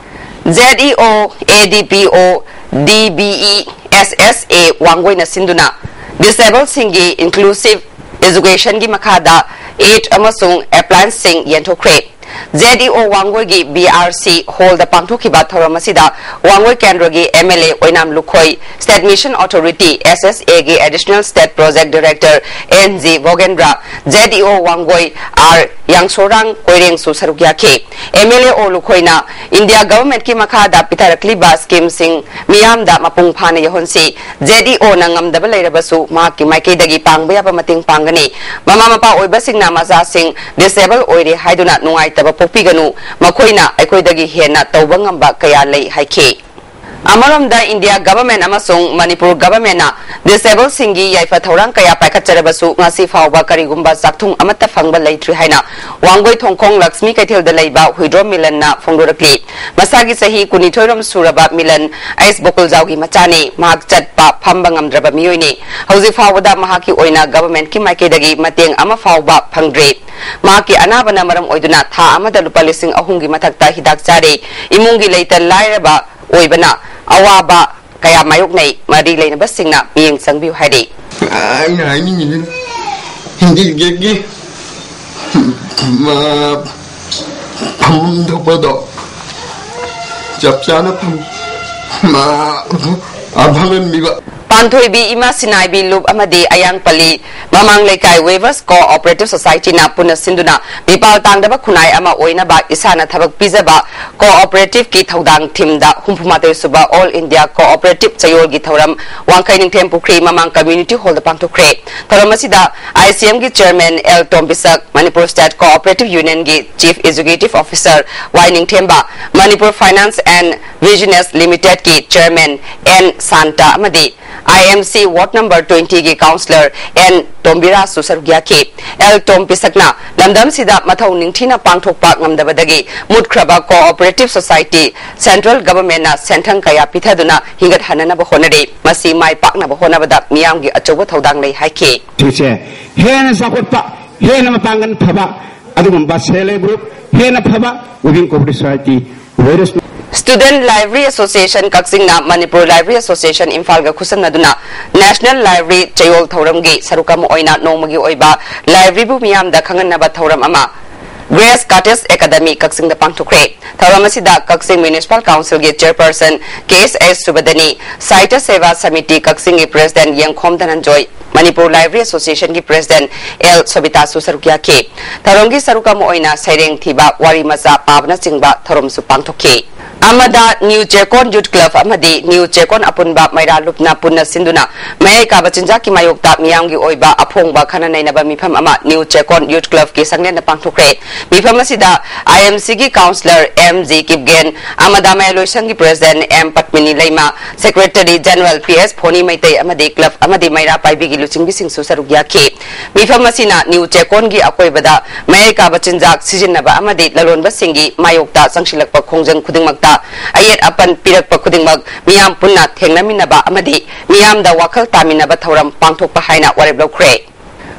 ꯖꯦꯗ ꯏ ꯑꯣ, ꯑꯦ ꯗꯤ ꯄꯤ ꯑꯣ, ꯗꯤ ꯕꯤ ꯏ, ꯑꯦꯁ ꯑꯦꯁ ꯑꯦ ꯋꯥꯡꯒꯣꯏꯅ ꯁꯤꯟꯗꯨꯅ ꯗꯤꯁꯦꯕꯜꯁꯤꯡꯒꯤ ꯏꯟꯀ꯭ꯂꯨꯁꯤꯚ ꯑꯦꯖꯨꯀꯦꯁꯟꯒꯤ ꯃꯈꯥꯗ ꯑꯦꯗ ꯑꯃꯁꯨꯡ ꯑꯦꯄ꯭ꯂꯥꯌꯦꯟꯁꯁꯤꯡ ꯌꯦꯟꯊꯣꯛꯈ꯭ꯔꯦ꯫ ꯖꯦꯗ ꯏ ꯑꯣ ꯋꯥꯡꯒꯣꯏꯒꯤ ꯕꯤ ꯑꯥꯔ ꯁꯤ ꯍꯣꯜꯗ ꯄꯥꯡꯊꯣꯛꯈꯤꯕ ꯊꯧꯔꯝ ꯑꯁꯤꯗ ꯋꯥꯡꯒꯣꯏ ꯀꯦꯟꯗ꯭ꯔꯒꯤ ꯑꯦꯝ ꯑꯦꯜ ꯑꯦ ꯑꯣꯏꯅꯥꯝ ꯂꯨꯈꯣꯏ, state mission authority, S S ꯑꯦꯒꯤ additional state project director N G Bhogendra, Z E O Wangoi R ꯌꯥꯡꯁꯣꯔꯥꯡ ꯀꯣꯏꯔꯦꯡꯁꯨ ꯁꯔꯨꯛ ꯌꯥꯈꯤ꯫ ꯑꯦꯝ ꯑꯦꯜ ꯑꯦ ꯑꯣ ꯂꯨꯈꯣꯏꯅ ꯏꯟꯗꯤꯌꯥ ꯒꯚꯔꯟꯃꯦꯟꯠꯀꯤ ꯃꯈꯥꯗ ꯄꯤꯊꯔꯛꯂꯤꯕ ꯁ꯭ꯀꯤꯝꯁꯤꯡ ꯃꯤꯌꯥꯝꯗ ꯃꯄꯨꯡ ꯐꯥꯅ ꯌꯧꯍꯟꯁꯤ꯫ ꯖꯦꯗ ꯏ ꯑꯣꯅ ꯉꯝꯗꯕ ꯂꯩꯔꯕꯁꯨ ꯃꯍꯥꯛꯀꯤ ꯃꯥꯏꯀꯩꯗꯒꯤ ꯄꯥꯡꯕ ꯌꯥꯕ ꯃꯇꯦꯡ ꯄꯥꯡꯒꯅꯤ꯫ ꯃꯃꯥ ꯃꯄꯥ ꯑꯣꯏꯕꯁꯤꯡꯅ ꯃꯆꯥꯁꯤꯡ ꯗꯤꯁꯦꯕꯜ ꯑꯣꯏꯔꯦ ꯍꯥꯏꯗꯨꯅ ꯅꯨꯡꯉꯥꯏꯇꯕ ꯄꯣꯛꯄꯤꯒꯅꯨ꯫ ꯃꯈꯣꯏꯅ ꯑꯩꯈꯣꯏꯗꯒꯤ ꯍꯦꯟꯅ ꯇꯧꯕ ꯉꯝꯕ ꯀꯌꯥ ꯂꯩ ꯍꯥꯏꯈꯤ꯫ ꯑꯃꯔꯣꯝꯗ, ꯏꯟꯗꯤꯌꯥ ꯒꯚꯔꯟꯃꯦꯟꯠ ꯑꯃꯁꯨꯡ ꯃꯅꯤꯄꯨꯔ ꯒꯚꯔꯟꯃꯦꯟꯠꯅ ꯗꯤꯁꯑꯦꯕꯜꯁꯤꯡꯒꯤ ꯌꯥꯏꯐ ꯊꯧꯔꯥꯡ ꯀꯌꯥ ꯄꯥꯏꯈꯠꯆꯔꯕꯁꯨ ꯉꯁꯤ ꯐꯥꯎꯕ ꯀꯔꯤꯒꯨꯝꯕ ꯆꯥꯛꯊꯨꯡ ꯑꯃꯠꯇ ꯐꯪꯕ ꯂꯩꯇ꯭ꯔꯤ ꯍꯥꯏꯅ ꯋꯥꯡꯒꯣꯏ ꯊꯣꯡꯈꯣꯡ ꯂꯛꯁꯃꯤ ꯀꯩꯊꯦꯜꯗ ꯂꯩꯕ ꯍꯨꯏꯗ꯭ꯔꯣꯝ ꯃꯤꯂꯟꯅ ꯐꯣꯡꯗꯣꯔꯛꯂꯤ꯫ ꯃꯁꯥꯒꯤ ꯆꯍꯤ ꯀꯨꯟꯅꯤꯊꯣꯏꯔꯣꯝ ꯁꯨꯔꯕ ꯃꯤꯂꯟ ꯑꯩꯁ ꯕꯣꯀꯨꯜꯖꯥꯎꯒꯤ ꯃꯆꯥꯅꯤ꯫ ꯃꯍꯥꯛ ꯆꯠꯄ ꯐꯝꯕ ꯉꯝꯗ꯭ꯔꯕ ꯃꯤꯑꯣꯏꯅꯤ꯫ ꯍꯧꯖꯤꯛ ꯐꯥꯎꯕꯗ ꯃꯍꯥꯛꯀꯤ ꯑꯣꯏꯅ ꯒꯚꯔꯟꯃꯦꯟꯠꯀꯤ ꯃꯥꯏꯀꯩꯗꯒꯤ ꯃꯇꯦꯡ ꯑꯃ ꯐꯥꯎꯕ ꯐꯪꯗ꯭ꯔꯤ꯫ ꯃꯍꯥꯛꯀꯤ ꯑꯅꯥꯕꯅ ꯃꯔꯝ ꯑꯣꯏꯗꯨꯅ ꯊꯥ ꯑꯃꯗ ꯂꯨꯄꯥ ꯂꯤꯁꯤꯡ ꯑꯍꯨꯝꯒꯤ ꯃꯊꯛꯇ ꯍꯤꯗꯥꯛ ꯆꯥꯔꯤ꯫ ꯏꯃꯨꯡꯒꯤ ꯂꯩꯇ ꯂꯥꯏꯔꯕ ꯑꯣꯏꯕꯅ ꯑꯋꯥꯕ ꯀꯌꯥ ꯃꯥꯌꯣꯛꯅꯩ꯫ ꯃꯔꯤ ꯂꯩꯅꯕꯁꯤꯡꯅ ꯃꯤꯠꯌꯦꯡ ꯆꯪꯕꯤꯌꯨ ꯍꯥꯏꯔꯤ꯫ ꯑꯩꯅ ꯍꯥꯏꯅꯤꯡꯉꯤꯁꯤꯅ ꯍꯤꯟꯗꯤ ꯒꯦꯠꯀꯤ, ꯃ-, ꯐꯝꯐꯝ ꯊꯣꯛꯄꯗꯣ ꯆꯞ ꯆꯥꯅ ꯐꯝ-, ꯃ-, ꯐꯝꯍꯟꯕꯤꯕ꯫ ꯄꯥꯟꯊꯣꯏꯕꯤ, ꯏꯃꯥ ꯁꯤꯅꯥꯏꯕꯤ ꯂꯨꯞ ꯑꯃꯗꯤ ꯑꯌꯥꯡꯄꯜꯂꯤ ꯃꯃꯥꯡ ꯂꯩꯀꯥꯏ ꯋꯦꯚꯔꯁ ꯀꯣꯑꯣꯄꯔꯦꯇꯤꯚ ꯁꯣꯁꯥꯏꯇꯤꯅ ꯄꯨꯟꯅ ꯁꯤꯟꯗꯨꯅ ꯃꯤꯄꯥꯜ ꯇꯥꯡꯗꯕ ꯈꯨꯟꯅꯥꯏ ꯑꯃ ꯑꯣꯏꯅꯕ ꯏꯁꯥꯅ ꯊꯕꯛ ꯄꯤꯖꯕ ꯀꯣꯑꯣꯄꯔꯦꯇꯤꯚꯀꯤ ꯊꯧꯗꯥꯡ ꯊꯤꯝꯗ ꯍꯨꯝꯐꯨꯃꯥꯊꯣꯏ ꯁꯨꯕ ꯑꯣꯜ ꯏꯟꯗꯤꯌꯥ ꯀꯣꯑꯣꯄꯔꯦꯇꯤꯚ ꯆꯌꯣꯜꯒꯤ ꯊꯧꯔꯝ ꯋꯥꯡꯈꯩ ꯅꯤꯡꯊꯦꯝ ꯄꯨꯈ꯭ꯔꯤ ꯃꯃꯥꯡ ꯀꯝꯃ꯭ꯌꯨꯅꯤꯇꯤ ꯍꯣꯜꯗ ꯄꯥꯡꯊꯣꯛꯈ꯭ꯔꯦ꯫ ꯊꯧꯔꯝ ꯑꯁꯤꯗ ꯑꯥꯏ ꯁꯤ ꯑꯦꯝꯒꯤ chairman L Tombisak, Manipur state cooperative ꯌꯨꯅꯤꯌꯟꯒꯤ chief executive officer Y Ningthemba, Manipur finance and business ꯂꯤꯃꯤꯇꯦꯗꯀꯤ ꯆꯦꯌꯔꯃꯦꯟ ꯑꯦꯟ ꯁꯥꯟꯇ ꯑꯃꯗꯤ I M C ward number ꯇ꯭ꯋꯦꯟꯇꯤꯒꯤ ꯀꯥꯎꯟꯁꯤꯂꯔ ꯑꯦꯟ ꯇꯣꯝꯕꯤꯔꯥꯖꯁꯨ ꯁꯔꯨꯛ ꯌꯥꯈꯤ꯫ ꯑꯦꯜ ꯇꯣꯝꯕꯤꯁꯛꯅ ꯂꯝꯗꯝꯁꯤꯗ ꯃꯊꯧ ꯅꯤꯡꯊꯤꯅ ꯄꯥꯡꯊꯣꯛꯄ ꯉꯝꯗꯕꯗꯒꯤ ꯃꯨꯠꯈ꯭ꯔꯕ ꯀꯣꯑꯣꯄꯔꯦꯇꯤꯚ ꯁꯣꯁꯥꯏꯇꯤ ꯁꯦꯟꯇ꯭ꯔꯦꯜ ꯒꯚꯔꯟꯃꯦꯟꯠꯅ ꯁꯦꯟꯊꯪ ꯀꯌꯥ ꯄꯤꯊꯗꯨꯅ ꯍꯤꯡꯒꯠꯍꯟꯅꯅꯕ ꯍꯣꯠꯅꯔꯤ꯫ ꯃꯁꯤ ꯃꯥꯏ ꯄꯥꯛꯅꯕ ꯍꯣꯠꯅꯕꯗ ꯃꯤꯌꯥꯝꯒꯤ ꯑꯆꯧꯕ ꯊꯧꯗꯥꯡ ꯂꯩ ꯍꯥꯏꯈꯤ꯫ ꯁꯤꯁꯦ ꯍꯦꯟꯅ ꯆꯥꯎꯈꯠꯄ, ꯍꯦꯟꯅ ꯃꯄꯥꯡꯒꯜ ꯐꯕ ꯑꯗꯨꯒꯨꯝꯕ ꯁꯦꯜꯐ ꯍꯦꯜꯞ ꯒ꯭ꯔꯨꯞ, ꯍꯦꯟꯅ ꯐꯕ ꯋꯤꯚꯤꯡ ꯀꯣꯑꯣꯄꯔꯦꯇꯤꯚ ꯁꯣꯁꯥꯏꯇꯤ ꯑꯣꯏꯔꯁꯅꯨ꯫ ꯁ꯭ꯇꯨꯗꯦꯟꯠ ꯂꯥꯏꯕ꯭ꯔꯦꯔꯤ ꯑꯦꯁꯣꯁꯤꯌꯦꯁꯟ ꯀꯛꯆꯤꯡꯅ ꯃꯅꯤꯄꯨꯔ ꯂꯥꯏꯕ꯭ꯔꯦꯔꯤ ꯑꯦꯁꯣꯁꯤꯌꯦꯁꯟ ꯏꯝꯐꯥꯜꯒ ꯈꯨꯠꯁꯝꯅꯗꯨꯅ ꯅꯦꯁꯅꯦꯜ ꯂꯥꯏꯕ꯭ꯔꯦꯔꯤ ꯆꯌꯣꯜ ꯊꯧꯔꯝꯒꯤ ꯁꯔꯨꯛ ꯑꯃ ꯑꯣꯏꯅ ꯅꯣꯡꯃꯒꯤ ꯑꯣꯏꯕ ꯂꯥꯏꯕ꯭ꯔꯦꯔꯤꯕꯨ ꯃꯤꯌꯥꯝꯗ ꯈꯪꯍꯟꯅꯕ ꯊꯧꯔꯝ ꯑꯃ ꯒ꯭ꯔꯦꯁ ꯀꯥꯇꯦꯖ ꯑꯦꯀꯥꯗꯃꯤ ꯀꯛꯆꯤꯡꯗ ꯄꯥꯡꯊꯣꯛꯈ꯭ꯔꯦ꯫ ꯊꯧꯔꯝ ꯑꯁꯤꯗ ꯀꯛꯆꯤꯡ ꯃ꯭ꯌꯨꯅꯤꯁꯤꯄꯥꯜ ꯀꯥꯎꯟꯁꯤꯜꯒꯤ ꯆꯦꯌꯔꯄꯔꯁꯟ ꯀꯦ ꯑꯦꯁ ꯑꯦꯁ ꯁꯨꯕꯗꯅꯤ, ꯁꯥꯍꯤꯇ꯭ꯌ ꯁꯦꯚꯥ ꯁꯃꯤꯇꯤ ꯀꯛꯆꯤꯡꯒꯤ ꯄ꯭ꯔꯦꯁꯤꯗꯦꯟꯠ ꯌꯦꯡꯈꯣꯝ ꯙꯅꯟꯖꯣꯏ, ꯃꯅꯤꯄꯨꯔ ꯂꯥꯏꯕ꯭ꯔꯦꯔꯤ ꯑꯦꯁꯣꯁꯤꯌꯦꯁꯟꯒꯤ ꯄ꯭ꯔꯦꯁꯤꯗꯦꯟꯠ ꯑꯦꯜ ꯁꯣꯕꯤꯇꯥꯁꯨ ꯁꯔꯨꯛ ꯌꯥꯈꯤ꯫ ꯊꯧꯔꯝꯒꯤ ꯁꯔꯨꯛ ꯑꯃ ꯑꯣꯏꯅ ꯁꯩꯔꯦꯡ ꯊꯤꯕ, ꯋꯥꯔꯤ ꯃꯆꯥ ꯄꯥꯕꯅꯆꯤꯡꯕ ꯊꯧꯔꯝꯁꯨ ꯄꯥꯡꯊꯣꯛꯈꯤ꯫ ꯑꯃꯗ ꯅ꯭ꯌꯨ ꯆꯦꯀꯣꯟ ꯌꯨꯠ ꯀ꯭ꯂꯕ ꯑꯃꯗꯤ ꯅ꯭ꯌꯨ ꯆꯦꯀꯣꯟ ꯑꯄꯨꯟꯕ ꯃꯩꯔꯥ ꯂꯨꯞꯅ ꯄꯨꯟꯅ ꯁꯤꯟꯗꯨꯅ ꯃꯌꯥꯏ ꯀꯥꯕ ꯆꯤꯟꯖꯥꯛꯀꯤ ꯃꯥꯌꯣꯛꯇ ꯃꯤꯌꯥꯝꯒꯤ ꯑꯣꯏꯕ ꯑꯐꯣꯡꯕ ꯈꯟꯅ ꯅꯩꯅꯕ ꯃꯤꯐꯝ ꯑꯃ ꯅ꯭ꯌꯨ ꯆꯦꯀꯣꯟ ꯌꯨꯠ ꯀ꯭ꯂꯕꯀꯤ ꯁꯪꯂꯦꯟꯗ ꯄꯥꯡꯊꯣꯛꯈ꯭ꯔꯦ꯫ ꯃꯤꯐꯝ ꯑꯁꯤꯗ ꯑꯥꯏ ꯑꯦꯝ ꯁꯤꯒꯤ ꯀꯥꯎꯟꯁꯤꯂꯔ ꯑꯦꯝ ꯖꯤ ꯀꯤꯞꯒꯦꯟ, ꯑꯃꯗꯥ ꯃꯌꯥꯏꯂꯣꯏꯁꯪꯒꯤ president M Patmini Leima, secretary general P S Phoni Meitei ꯑꯃꯗꯤ ꯀ꯭ꯂꯕ ꯑꯃꯗꯤ ꯃꯩꯔꯥ ꯄꯥꯏꯕꯤꯒꯤ ꯂꯨꯆꯤꯡꯕꯤꯁꯤꯡꯁꯨ ꯁꯔꯨꯛ ꯌꯥꯈꯤ꯫ ꯃꯤꯐꯝ ꯑꯁꯤꯅ ꯅ꯭ꯌꯨ ꯆꯦꯀꯣꯟꯒꯤ ꯑꯀꯣꯏꯕꯗ ꯃꯌꯥꯏ ꯀꯥꯕ ꯆꯤꯟꯖꯥꯛ ꯁꯤꯖꯤꯟꯅꯕ ꯑꯃꯗꯤ ꯂꯂꯣꯟꯕꯁꯤꯡꯒꯤ ꯃꯥꯌꯣꯛꯇ ꯆꯪꯁꯤꯜꯂꯛꯄ ꯈꯣꯡꯖꯪ ꯈꯨꯗꯤꯡꯃꯛꯇ ꯑꯌꯦꯠ ꯑꯄꯟ ꯄꯤꯔꯛꯄ ꯈꯨꯗꯤꯡꯃꯛ ꯃꯤꯌꯥꯝ ꯄꯨꯟꯅ ꯊꯦꯡꯅꯃꯤꯟꯅꯕ ꯑꯃꯗꯤ ꯃꯤꯌꯥꯝꯗ ꯋꯥꯈꯜ ꯇꯥꯃꯤꯟꯅꯕ ꯊꯧꯔꯝ ꯄꯥꯡꯊꯣꯛꯄ ꯍꯥꯏꯅ ꯋꯥꯔꯦꯞ ꯂꯧꯈ꯭ꯔꯦ꯫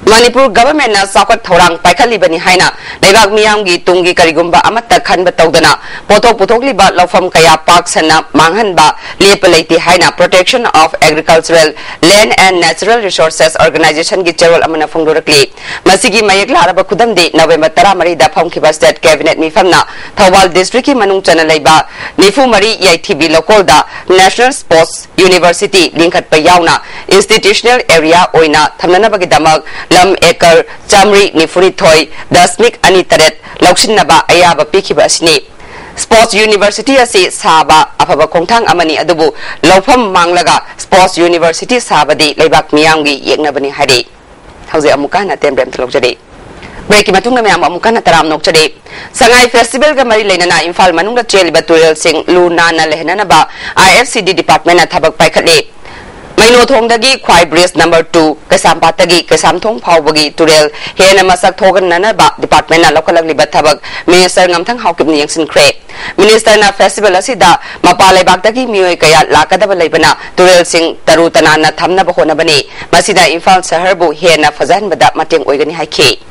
ꯃꯅꯤꯄꯨꯔ ꯒꯚꯔꯟꯃꯦꯟꯠꯅ ꯆꯥꯎꯈꯠ ꯊꯧꯔꯥꯡ ꯄꯥꯏꯈꯠꯂꯤꯕꯅꯤ ꯍꯥꯏꯅ ꯂꯩꯕꯥꯛ ꯃꯤꯌꯥꯝꯒꯤ ꯇꯨꯡꯒꯤ ꯀꯔꯤꯒꯨꯝꯕ ꯑꯃꯠꯇ ꯈꯟꯕ ꯇꯧꯗꯅ ꯄꯣꯠꯊꯣꯛ ꯄꯨꯊꯣꯛꯂꯤꯕ ꯂꯧꯐꯝ ꯀꯌꯥ ꯄꯥꯛ ꯁꯟꯅ ꯃꯥꯡꯍꯟꯕ ꯂꯦꯞꯄ ꯂꯩꯇꯦ ꯍꯥꯏꯅ Protection of Agricultural Land and Natural Resources Organizationꯒꯤ ꯆꯦꯔꯣꯜ ꯑꯃꯅ ꯐꯣꯡꯗꯣꯔꯛꯂꯤ꯫ ꯃꯁꯤꯒꯤ ꯃꯌꯦꯛ ꯂꯥꯔꯕ ꯈꯨꯗꯝꯗꯤ ꯅꯕꯦꯝꯕꯔ ꯇꯔꯥꯃꯔꯤꯗ ꯐꯝꯈꯤꯕ ꯁ꯭ꯇꯦꯠ ꯀꯦꯕꯤꯅꯦꯠ ꯃꯤꯐꯝꯅ ꯊꯧꯕꯥꯜ ꯗꯤꯁꯇ꯭ꯔꯤꯛꯀꯤ ꯃꯅꯨꯡ ꯆꯟꯅ ꯂꯩꯕ ꯅꯤꯐꯨ ꯃꯔꯤ ꯌꯥꯏꯊꯤꯕꯤ ꯂꯧꯀꯣꯜꯗ National Sports University ꯂꯤꯡꯈꯠꯄ ꯌꯥꯎꯅ institutional area ꯑꯣꯏꯅ ꯊꯝꯅꯅꯕꯒꯤꯗꯃꯛ ꯂꯝ ꯑꯦꯀꯔ ꯆꯥꯃꯔꯤ ꯅꯤꯐꯨꯅꯤꯊꯣꯏ ꯗꯁꯃꯤꯛ ꯑꯅꯤ ꯇꯔꯦꯠ ꯂꯧꯁꯤꯟꯅꯕ ꯑꯌꯥꯕ ꯄꯤꯈꯤꯕ ꯑꯁꯤꯅꯤ꯫ Sports University ꯑꯁꯤ ꯁꯥꯕ ꯑꯐꯕ ꯈꯣꯡꯊꯥꯡ ꯑꯃꯅꯤ, ꯑꯗꯨꯕꯨ ꯂꯧꯐꯝ ꯃꯥꯡꯂꯒ Sports University ꯁꯥꯕꯗꯤ ꯂꯩꯕꯥꯛ ꯃꯤꯌꯥꯝꯒꯤ ꯌꯦꯛꯅꯕꯅꯤ ꯍꯥꯏꯔꯤ꯫ ꯍꯧꯖꯤꯛ ꯑꯃꯨꯛꯀ ꯍꯟꯅ ꯑꯇꯦꯟꯕ ꯑꯝꯇ ꯂꯧꯖꯔꯤ꯫ Breakꯀꯤ ꯃꯇꯨꯡꯗ ꯃꯌꯥꯝ ꯑꯃꯨꯛꯀ ꯍꯟꯅ ꯇꯔꯥꯝꯅ ꯑꯣꯛꯆꯔꯤ꯫ ꯁꯉꯥꯏ ꯐꯦꯁꯇꯤꯚꯦꯜꯒ ꯃꯔꯤ ꯂꯩꯅꯅ ꯏꯝꯐꯥꯜ ꯃꯅꯨꯡꯗ ꯆꯦꯜꯂꯤꯕ ꯇꯨꯔꯦꯜꯁꯤꯡ ꯂꯨ ꯅꯥꯟꯅ ꯂꯩꯍꯟꯅꯅꯕ ꯑꯥꯏ ꯑꯦꯐ ꯁꯤ ꯗꯤ ꯗꯤꯄꯥꯔꯠꯃꯦꯟꯠꯅ ꯊꯕꯛ ꯄꯥꯏꯈꯠꯂꯤ꯫ ꯃꯩꯅꯣꯊꯣꯡꯗꯒꯤ ꯈ꯭ꯋꯥꯏ ꯕ꯭ꯔꯤꯖ ꯅꯝꯕꯔ ꯇꯨ, ꯀꯩꯁꯥꯝꯄꯥꯠꯇꯒꯤ ꯀꯩꯁꯥꯝꯊꯣꯡ ꯐꯥꯎꯕꯒꯤ ꯇꯨꯔꯦꯜ ꯍꯦꯟꯅ ꯃꯁꯛ ꯊꯣꯛꯍꯟꯅꯅꯕ ꯗꯤꯄꯥꯔꯠꯃꯦꯟꯠꯅ ꯂꯧꯈꯠꯂꯛꯂꯤꯕ ꯊꯕꯛ ꯃꯤꯅꯤꯁꯇꯔ ꯉꯝꯊꯪ ꯍꯥꯎꯀꯤꯞꯅ ꯌꯦꯡꯁꯤꯟꯈ꯭ꯔꯦ꯫ ꯃꯤꯅꯤꯁꯇꯔꯅ ꯐꯦꯁꯇꯤꯚꯦꯜ ꯑꯁꯤꯗ ꯃꯄꯥꯟ ꯂꯩꯕꯥꯛꯇꯒꯤ ꯃꯤꯑꯣꯏ ꯀꯌꯥ ꯂꯥꯛꯀꯗꯕ ꯂꯩꯕꯅ ꯇꯨꯔꯦꯜꯁꯤꯡ ꯇꯔꯨ ꯇꯅꯥꯟꯅ ꯊꯝꯅꯕ ꯍꯣꯠꯅꯕꯅꯤ꯫ ꯃꯁꯤꯅ ꯏꯝꯐꯥꯜ ꯁꯍꯔꯕꯨ ꯍꯦꯟꯅ ꯐꯖꯍꯟꯕꯗ ꯃꯇꯦꯡ ꯑꯣꯏꯒꯅꯤ ꯍꯥꯏꯈꯤ꯫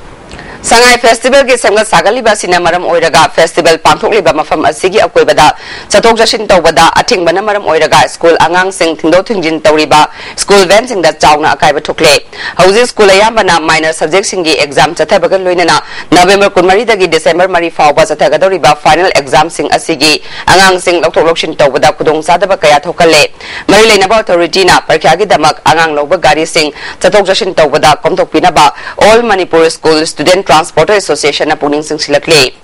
ꯁꯉꯥꯏ ꯐꯦꯁꯇꯤꯚꯦꯜꯒꯤ ꯁꯦꯝꯒꯠ ꯁꯥꯒꯠꯂꯤꯕ ꯑꯁꯤꯅ ꯃꯔꯝ ꯑꯣꯏꯔꯒ ꯐꯦꯁꯇꯤꯚꯦꯜ ꯄꯥꯡꯊꯣꯛꯂꯤꯕ ꯃꯐꯝ ꯑꯁꯤꯒꯤ ꯑꯀꯣꯏꯕꯗ ꯆꯠꯊꯣꯛ ꯆꯠꯁꯤꯟ ꯇꯧꯕꯗ ꯑꯊꯤꯡꯕꯅ ꯃꯔꯝ ꯑꯣꯏꯔꯒ ꯁ꯭ꯀꯨꯜ ꯑꯉꯥꯡꯁꯤꯡ ꯊꯤꯟꯗꯣꯛ ꯊꯤꯟꯖꯤꯟ ꯇꯧꯔꯤꯕ ꯁ꯭ꯀꯨꯜ ꯚꯦꯟꯁꯤꯡꯗ ꯆꯥꯎꯅ ꯑꯀꯥꯏꯕ ꯊꯣꯛꯂꯦ꯫ ꯍꯧꯖꯤꯛ ꯁ꯭ꯀꯨꯜ ꯑꯌꯥꯝꯕꯅ ꯃꯥꯏꯅꯔ ꯁꯕꯖꯦꯛꯁꯤꯡꯒꯤ ꯑꯦꯛꯖꯥꯝ ꯆꯠꯊꯕꯒ ꯂꯣꯏꯅꯅ ꯅꯕꯦꯝꯕꯔ ꯀꯨꯟꯃꯔꯤꯗꯒꯤ ꯗꯤꯁꯦꯝꯕꯔ ꯃꯔꯤ ꯐꯥꯎꯕ ꯆꯠꯊꯒꯗꯧꯔꯤꯕ ꯐꯥꯏꯅꯦꯜ ꯑꯦꯛꯖꯥꯝꯁꯤꯡ ꯑꯁꯤꯒꯤ ꯑꯉꯥꯡꯁꯤꯡ ꯂꯧꯊꯣꯛ ꯂꯧꯁꯤꯟ ꯇꯧꯕꯗ ꯈꯨꯗꯣꯡꯆꯥꯗꯕ ꯀꯌꯥ ꯊꯣꯛꯍꯜꯂꯦ꯫ ꯃꯔꯤ ꯂꯩꯅꯕ ꯑꯣꯊꯣꯔꯤꯇꯤꯅ ꯄꯔꯤꯈ꯭ꯌꯥꯒꯤꯗꯃꯛ ꯑꯉꯥꯡ ꯂꯧꯕ ꯒꯥꯔꯤꯁꯤꯡ ꯆꯠꯊꯣꯛ ꯆꯠꯁꯤꯟ ꯇꯧꯕꯗ ꯀꯣꯝꯊꯣꯛꯄꯤꯅꯕ All Manipur School Student Transporter Associationꯅ ꯄꯨꯛꯅꯤꯡ ꯆꯤꯡꯁꯤꯜꯂꯛꯂꯤ꯫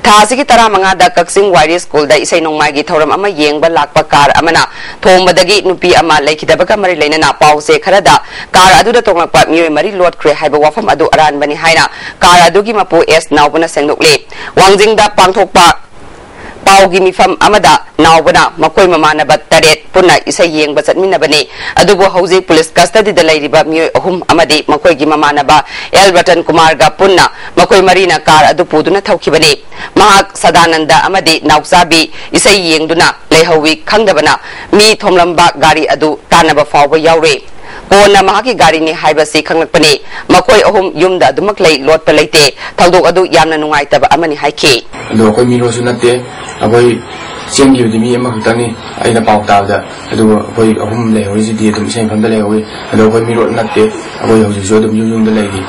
ꯊꯥ ꯑꯁꯤꯒꯤ ꯇꯔꯥꯃꯉꯥꯗ ꯀꯛꯆꯤꯡ ꯋꯥꯏꯔꯤ ꯁ꯭ꯀꯨꯜꯗ ꯏꯁꯩ ꯅꯣꯡꯃꯥꯏꯒꯤ ꯊꯧꯔꯝ ꯑꯃ ꯌꯦꯡꯕ ꯂꯥꯛꯄ ꯀꯥꯔ ꯑꯃꯅ ꯊꯣꯝꯕꯗꯒꯤ ꯅꯨꯄꯤ ꯑꯃ ꯂꯩꯈꯤꯗꯕꯒ ꯃꯔꯤ ꯂꯩꯅꯅ ꯄꯥꯎ ꯆꯦ ꯈꯔꯗ ꯀꯥꯔ ꯑꯗꯨꯗ ꯇꯣꯡꯂꯛꯄ ꯃꯤꯑꯣꯏ ꯃꯔꯤ ꯂꯣꯠꯈ꯭ꯔꯦ ꯍꯥꯏꯕ ꯋꯥꯐꯝ ꯑꯗꯨ ꯑꯔꯥꯟꯕꯅꯤ ꯍꯥꯏꯅ ꯀꯥꯔ ꯑꯗꯨꯒꯤ ꯃꯄꯨ ꯑꯦꯁ ꯅꯥꯎꯕꯅ ꯁꯦꯡꯗꯣꯛꯂꯤ꯫ ꯋꯥꯡꯖꯤꯡꯗ ꯄꯥꯡꯊꯣꯛꯄ ꯄꯥꯎꯒꯤ ꯃꯤꯐꯝ ꯑꯃꯗ ꯅꯥꯎꯕꯅ ꯃꯈꯣꯏ ꯃꯃꯥꯟꯅꯕ ꯇꯔꯦꯠ ꯄꯨꯟꯅ ꯏꯁꯩ ꯌꯦꯡꯕ ꯆꯠꯃꯤꯟꯅꯕꯅꯤ꯫ ꯑꯗꯨꯕꯨ ꯍꯧꯖꯤꯛ ꯄꯨꯂꯤꯁ ꯀꯁꯇꯗꯤꯗ ꯂꯩꯔꯤꯕ ꯃꯤꯑꯣꯏ ꯑꯍꯨꯝ ꯑꯃꯗꯤ ꯃꯈꯣꯏꯒꯤ ꯃꯃꯥꯟꯅꯕ ꯑꯦꯜ ꯔꯇꯟ ꯀꯨꯃꯥꯔꯒ ꯄꯨꯟꯅ ꯃꯈꯣꯏ ꯃꯔꯤꯅ ꯀꯥꯔ ꯑꯗꯨ ꯄꯨꯗꯨꯅ ꯊꯧꯈꯤꯕꯅꯤ꯫ ꯃꯍꯥꯛ ꯁꯗꯥꯅꯟꯗ ꯑꯃꯗꯤ ꯅꯥꯎꯆꯥꯕꯤ ꯏꯁꯩ ꯌꯦꯡꯗꯨꯅ ꯂꯩꯍꯧꯋꯤ ꯈꯪꯗꯕꯅ ꯃꯤ ꯊꯣꯝꯂꯝꯕ ꯒꯥꯔꯤ ꯑꯗꯨ ꯇꯥꯟꯅꯕ ꯐꯥꯎꯕ ꯌꯥꯎꯔꯦ꯫ ꯀꯣꯟꯅ ꯃꯍꯥꯛꯀꯤ ꯒꯥꯔꯤꯅꯤ ꯍꯥꯏꯕꯁꯤ ꯈꯪꯂꯛꯄꯅꯤ꯫ ꯃꯈꯣꯏ ꯑꯍꯨꯝ ꯌꯨꯝꯗ ꯑꯗꯨꯃꯛ ꯂꯩ, ꯂꯣꯠꯄ ꯂꯩꯇꯦ꯫ ꯊꯧꯗꯣꯛ ꯑꯗꯨ ꯌꯥꯝꯅ ꯅꯨꯡꯉꯥꯏꯇꯕ ꯑꯃꯅꯤ ꯍꯥꯏꯈꯤ꯫ ꯑꯗꯣ ꯑꯩꯈꯣꯏ ꯃꯤꯔꯣꯠꯁꯨ ꯅꯠꯇꯦ, ꯑꯩꯈꯣꯏ ꯆꯦꯟꯈꯤꯕꯗꯤ ꯃꯤ ꯑꯃꯈꯛꯇꯪꯅꯤ꯫ ꯑꯩꯅ ꯄꯥꯎ ꯇꯥꯕꯗ ꯑꯗꯨꯒ ꯑꯩꯈꯣꯏ ꯑꯍꯨꯝ ꯂꯩꯍꯧꯔꯤꯁꯤꯗꯤ ꯑꯗꯨꯝ ꯏꯁꯩ ꯃꯐꯝꯗ ꯂꯩꯍꯧꯔꯤ꯫ ꯑꯗꯣ ꯑꯩꯈꯣꯏ ꯃꯤꯔꯣꯠ ꯅꯠꯇꯦ, ꯑꯩꯈꯣꯏ ꯍꯧꯖꯤꯛꯁꯨ ꯑꯗꯨꯝ ꯌꯨꯝ ꯌꯨꯝꯗ ꯂꯩꯔꯤ꯫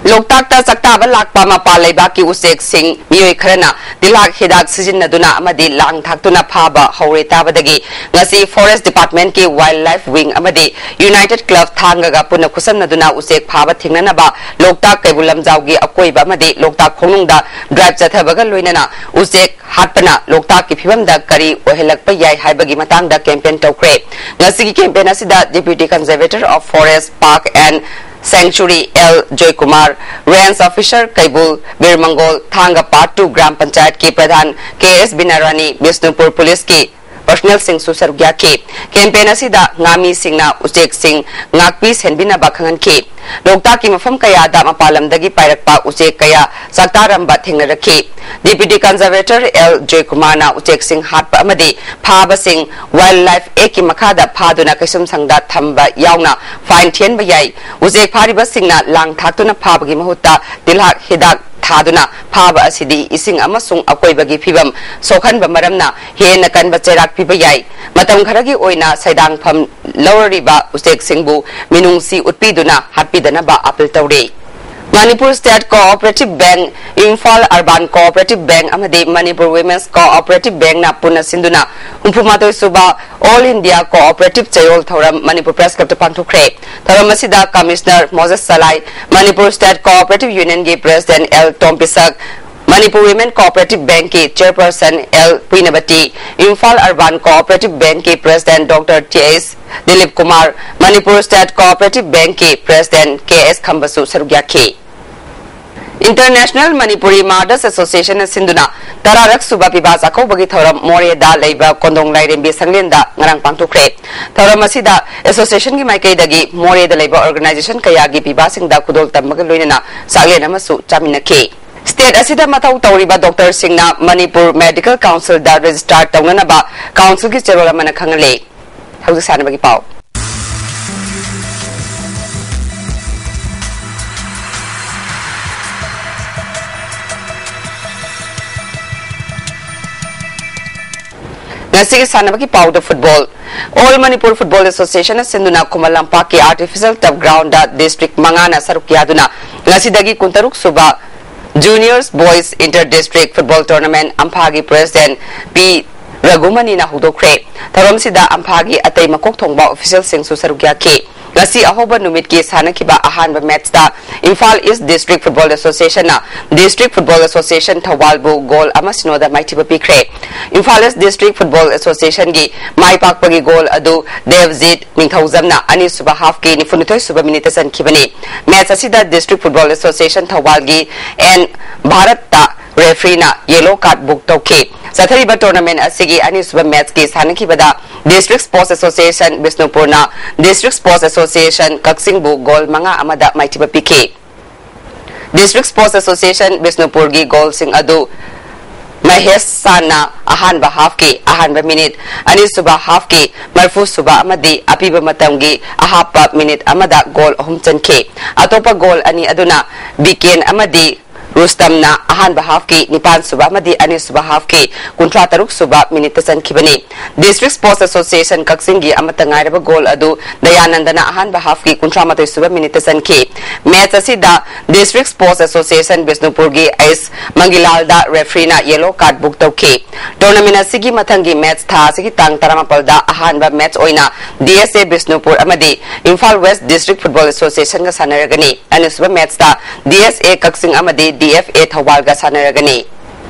ꯂꯣꯛꯇꯥꯛꯇ ꯆꯥꯛꯇꯥꯕ ꯂꯥꯛꯄ ꯃꯄꯥꯟ ꯂꯩꯕꯥꯛꯀꯤ ꯎꯆꯦꯛꯁꯤꯡ ꯃꯤꯑꯣꯏ ꯈꯔꯅ ꯇꯤꯜꯍꯥꯛ ꯍꯤꯗꯥꯛ ꯁꯤꯖꯤꯟꯅꯗꯨꯅ ꯑꯃꯗꯤ ꯂꯥꯡ ꯊꯥꯛꯇꯨꯅ ꯐꯥꯕ ꯍꯧꯔꯦ ꯇꯥꯕꯗꯒꯤ ꯉꯁꯤ Forest Department ꯀꯤ Wildlife Wing ꯑꯃꯗꯤ United Club ꯊꯥꯡꯒꯒ ꯄꯨꯟꯅ ꯈꯨꯠꯁꯝꯅꯗꯨꯅ ꯎꯆꯦꯛ ꯐꯥꯕ ꯊꯤꯡꯅꯅꯕ ꯂꯣꯛꯇꯥꯛ ꯀꯩꯕꯨꯜ ꯂꯝꯖꯥꯎꯒꯤ ꯑꯀꯣꯏꯕ ꯑꯃꯗꯤ ꯂꯣꯛꯇꯥꯛ ꯈꯣꯡꯅꯨꯡꯗ drive ꯆꯠꯊꯕꯒ ꯂꯣꯏꯅꯅ ꯎꯆꯦꯛ ꯍꯥꯠꯄꯅ ꯂꯣꯛꯇꯥꯛꯀꯤ ꯐꯤꯕꯝꯗ ꯀꯔꯤ ꯑꯣꯏꯍꯜꯂꯛꯄ ꯌꯥꯏ ꯍꯥꯏꯕꯒꯤ ꯃꯇꯥꯡꯗ campaign ꯇꯧꯈ꯭ꯔꯦ꯫ ꯉꯁꯤꯒꯤ campaign ꯑꯁꯤꯗ Deputy Conservator of Forest, Park and Sanctuary L Joykumar, Range Officer Keibul, Biramangol, Thanga Part two gram ꯄꯟꯆꯥꯌꯠꯀꯤ ꯄ꯭ꯔꯙꯥꯟ ꯀꯦ ꯑꯦꯁ ꯕꯤꯅꯥꯔꯥꯅꯤ, ꯕꯤꯁꯅꯨꯄꯨꯔ ꯄꯨꯂꯤꯁꯀꯤ personnel ꯁꯤꯡꯁꯨ ꯁꯔꯨꯛ ꯌꯥꯈꯤ꯫ Campaign ꯑꯁꯤꯗ ꯉꯥꯃꯤꯁꯤꯡꯅ ꯎꯆꯦꯛꯁꯤꯡ ꯉꯥꯛꯄꯤ ꯁꯦꯟꯕꯤꯅꯕ ꯈꯪꯍꯟꯈꯤ꯫ ꯂꯣꯛꯇꯥꯛꯀꯤ ꯃꯐꯝ ꯀꯌꯥꯗ ꯃꯄꯥꯟ ꯂꯝꯗꯒꯤ ꯄꯥꯏꯔꯛꯄ ꯎꯆꯦꯛ ꯀꯌꯥ ꯆꯥꯛꯇꯥꯔꯝꯕ ꯊꯦꯡꯅꯔꯛꯈꯤ꯫ Deputy Conservator ꯑꯦꯜ ꯖꯣꯏꯀꯨꯃꯥꯔꯅ ꯎꯆꯦꯛꯁꯤꯡ ꯍꯥꯠꯄ ꯑꯃꯗꯤ ꯐꯥꯕꯁꯤꯡ Wildlife Act ꯀꯤ ꯃꯈꯥꯗ ꯐꯥꯗꯨꯅ ꯀꯩꯁꯨꯝꯁꯪꯗ ꯊꯝꯕ ꯌꯥꯎꯅ fine ꯊꯤꯍꯟꯕ ꯌꯥꯏ꯫ ꯎꯆꯦꯛ ꯐꯥꯔꯤꯕꯁꯤꯡꯅ ꯂꯥꯡ ꯊꯥꯛꯇꯨꯅ ꯐꯥꯕꯒꯤ ꯃꯍꯨꯠꯇ ꯇꯤꯜꯍꯥꯛ ꯍꯤꯗꯥꯛ ꯊꯥꯗꯨꯅ ꯐꯥꯕ ꯑꯁꯤꯗꯤ ꯏꯁꯤꯡ ꯑꯃꯁꯨꯡ ꯑꯀꯣꯏꯕꯒꯤ ꯐꯤꯕꯝ ꯁꯣꯛꯍꯟꯕ ꯃꯔꯝꯅ ꯍꯦꯟꯅ ꯀꯟꯕ ꯆꯩꯔꯥꯛ ꯄꯤꯕ ꯌꯥꯏ꯫ ꯃꯇꯝ ꯈꯔꯒꯤ ꯑꯣꯏꯅ ꯁꯩꯗꯥꯡꯐꯝ ꯂꯧꯔꯔꯤꯕ ꯎꯆꯦꯛꯁꯤꯡꯕꯨ ꯃꯤꯅꯨꯡꯁꯤ ꯎꯠꯄꯤꯗꯨꯅ ꯍꯥꯠꯄꯤꯗꯅꯕ appeal ꯇꯧꯔꯤ꯫ Manipur State Cooperative Bank, Imphal Urban Cooperative Bank ꯑꯃꯗꯤ Manipur Women's Cooperative Bank ꯅ ꯄꯨꯟꯅ ꯁꯤꯟꯗꯨꯅ ꯍꯨꯝꯐꯨ ꯃꯥꯊꯣꯏ ꯁꯨꯕ All India Cooperative ꯆꯌꯣꯜ ꯊꯧꯔꯝ Manipur Press Club ꯇ ꯄꯥꯡꯊꯣꯛꯈ꯭ꯔꯦ꯫ ꯊꯧꯔꯝ ꯑꯁꯤꯗ Commissioner Moses Salai, Manipur State Cooperative Union ꯒꯤ President L Tombisak, Manipur Women Cooperative Bank ꯀꯤ Chairperson L Puinabati, Imphal Urban Cooperative Bank ꯀꯤ President Doctor T H Dilip Kumar, Manipur State Cooperative Bank ꯀꯤ President K S ꯈꯝꯕꯁꯨ ꯁꯔꯨꯛ ꯌꯥꯈꯤ꯫ International Manipuri Mothers Association ꯅ ꯁꯤꯟꯗꯨꯅ ꯇꯔꯥꯔꯛ ꯁꯨꯕ ꯄꯤꯕꯥ ꯆꯥꯛꯀꯧꯕꯒꯤ ꯊꯧꯔꯝ ꯃꯣꯔꯦꯗ ꯂꯩꯕ ꯀꯣꯟꯗꯣꯡ ꯂꯥꯏꯔꯦꯝꯕꯤ ꯁꯪꯂꯦꯟꯗ ꯉꯔꯥꯡ ꯄꯥꯡꯊꯣꯛꯈ꯭ꯔꯦ꯫ ꯊꯧꯔꯝ ꯑꯁꯤꯗ association ꯒꯤ ꯃꯥꯏꯀꯩꯗꯒꯤ ꯃꯣꯔꯦꯗ ꯂꯩꯕ organization ꯀꯌꯥꯒꯤ ꯄꯤꯕꯥꯁꯤꯡꯗ ꯈꯨꯗꯣꯜ ꯇꯝꯕꯒ ꯂꯣꯏꯅꯅ ꯆꯥꯛꯂꯦꯟ ꯑꯃꯁꯨ ꯆꯥꯃꯤꯟꯅꯈꯤ꯫ State ꯑꯁꯤꯗ ꯃꯊꯧ ꯇꯧꯔꯤꯕ doctor ꯁꯤꯡꯅ Manipur Medical Council ꯗ register ꯇꯧꯅꯅꯕ council ꯒꯤ ꯆꯦꯔꯣꯜ ꯑꯃꯅ ꯈꯪꯍꯜꯂꯦ꯫ ꯍꯧꯖꯤꯛ ꯁꯥꯟꯅꯕꯒꯤ ꯄꯥꯎ꯫ ꯉꯁꯤꯒꯤ ꯁꯥꯟꯅꯕꯒꯤ ꯄꯥꯎꯗ football꯫ All Manipur Football Association ꯅ ꯁꯤꯟꯗꯨꯅ ꯈꯨꯃꯟ ꯂꯝꯄꯥꯛꯀꯤ artificial turf ground ꯗ district ꯃꯉꯥꯅ ꯁꯔꯨꯛ ꯌꯥꯗꯨꯅ ꯉꯁꯤꯗꯒꯤ ꯀꯨꯟꯇꯔꯨꯛ ꯁꯨꯕ Juniors Boys Inter District Football Tournament ꯑꯝꯐꯥꯒꯤ President P ꯔꯘꯨꯃꯅꯤꯅ ꯍꯧꯗꯣꯛꯈ꯭ꯔꯦ꯫ ꯊꯧꯔꯝꯁꯤꯗ ꯑꯝꯐꯥꯒꯤ ꯑꯇꯩ ꯃꯀꯣꯛ ꯊꯣꯡꯕ official ꯁꯤꯡꯁꯨ ꯁꯔꯨꯛ ꯌꯥꯈꯤ꯫ ꯉꯁꯤ ꯑꯍꯧꯕ ꯅꯨꯃꯤꯠꯀꯤ ꯁꯥꯟꯅꯈꯤꯕ ꯑꯍꯥꯟꯕ match ꯇ Imphal East District Football Association ꯅ District Football Association ꯊꯧꯕꯥꯜꯕꯨ goal ꯑꯃ ꯁꯤꯅꯣꯗ ꯃꯥꯏꯊꯤꯕ ꯄꯤꯈ꯭ꯔꯦ꯫ Imphal East District Football Association ꯒꯤ ꯃꯥꯏ ꯄꯥꯛꯄꯒꯤ goal ꯑꯗꯨ ꯗꯦꯕꯖꯤꯠ ꯅꯤꯡꯊꯧꯖꯝꯅ ꯑꯅꯤꯁꯨꯕ half ꯀꯤ ꯅꯤꯐꯨꯅꯤꯊꯣꯏ ꯁꯨꯕ minute ꯇ ꯆꯟꯈꯤꯕꯅꯤ꯫ Match ꯑꯁꯤꯗ District Football Association ꯊꯧꯕꯥꯜꯒꯤ N ꯚꯥꯔꯠꯇ referee ꯅ yellow card book ꯇꯧꯈꯤ꯫ ꯆꯠꯊꯔꯤꯕ tournament ꯑꯁꯤꯒꯤ ꯑꯅꯤꯁꯨꯕ match ꯀꯤ ꯁꯥꯟꯅꯈꯤꯕꯗ District Sports Association ꯕꯤꯁꯅꯨꯄꯨꯔꯅ District Sports Association ꯀꯛꯆꯤꯡꯕꯨ goal ꯃꯉꯥ ꯑꯃꯗ ꯃꯥꯏꯊꯤꯕ ꯄꯤꯈꯤ꯫ District Sports Association ꯕꯤꯁꯅꯨꯄꯨꯔꯒꯤ goal ꯁꯤꯡ ꯑꯗꯨ ꯃꯍꯦꯁ ꯁꯥꯟꯅ ꯑꯍꯥꯟꯕ half ꯀꯤ ꯑꯍꯥꯟꯕ minute, ꯑꯅꯤꯁꯨꯕ half ꯀꯤ ꯃꯔꯤꯐꯨ ꯁꯨꯕ ꯑꯃꯗꯤ ꯑꯄꯤꯕ ꯃꯇꯝꯒꯤ ꯑꯍꯥꯞꯄ minute ꯑꯃꯗ goal ꯑꯍꯨꯝ ꯆꯟꯈꯤ꯫ ꯑꯇꯣꯞꯄ goal ꯑꯅꯤ ꯑꯗꯨꯅ ꯕꯤꯀꯦꯟ ꯑꯃꯗꯤ ꯔꯨꯁꯇꯝꯅ ꯑꯍꯥꯟꯕ half ꯀꯤ ꯅꯤꯄꯥꯟ ꯁꯨꯕ ꯑꯃꯗꯤ ꯑꯅꯤꯁꯨꯕ half ꯀꯤ ꯀꯨꯟꯊ꯭ꯔꯥ ꯇꯔꯨꯛ ꯁꯨꯕ minute ꯇ ꯆꯟꯈꯤꯕꯅꯤ꯫ District Sports Association ꯀꯛꯆꯤꯡꯒꯤ ꯑꯃꯠꯇ ꯉꯥꯏꯔꯕ goal ꯑꯗꯨ ꯗꯌꯥꯅꯟꯗꯅ ꯑꯍꯥꯟꯕ half ꯀꯤ ꯀꯨꯟꯊ꯭ꯔꯥ ꯃꯥꯊꯣꯏ ꯁꯨꯕ minute ꯇ ꯆꯟꯈꯤ꯫ Match ꯑꯁꯤꯗ District Sports Association ꯕꯤꯁꯅꯨꯄꯨꯔꯒꯤ ꯑꯩꯁ ꯃꯪꯒꯤꯂꯥꯜꯗ referee ꯅ yellow card book ꯇꯧꯈꯤ꯫ Tournament ꯑꯁꯤꯒꯤ ꯃꯊꯪꯒꯤ match ꯊꯥ ꯑꯁꯤꯒꯤ ꯇꯥꯡ ꯇꯔꯥꯃꯥꯄꯜꯗ ꯑꯍꯥꯟꯕ match ꯑꯣꯏꯅ D S A ꯕꯤꯁꯅꯨꯄꯨꯔ ꯑꯃꯗꯤ Imphal West District Football Association ꯒ ꯁꯥꯟꯅꯔꯒꯅꯤ꯫ ꯑꯅꯤꯁꯨꯕ match ꯇ D S A ꯀꯛꯆꯤꯡ ꯑꯃꯗꯤ D ꯇꯤ ꯑꯦꯐ ꯑꯦ ꯊꯧꯕꯥꯜꯒ ꯁꯥꯟꯅꯔꯒꯅꯤ꯫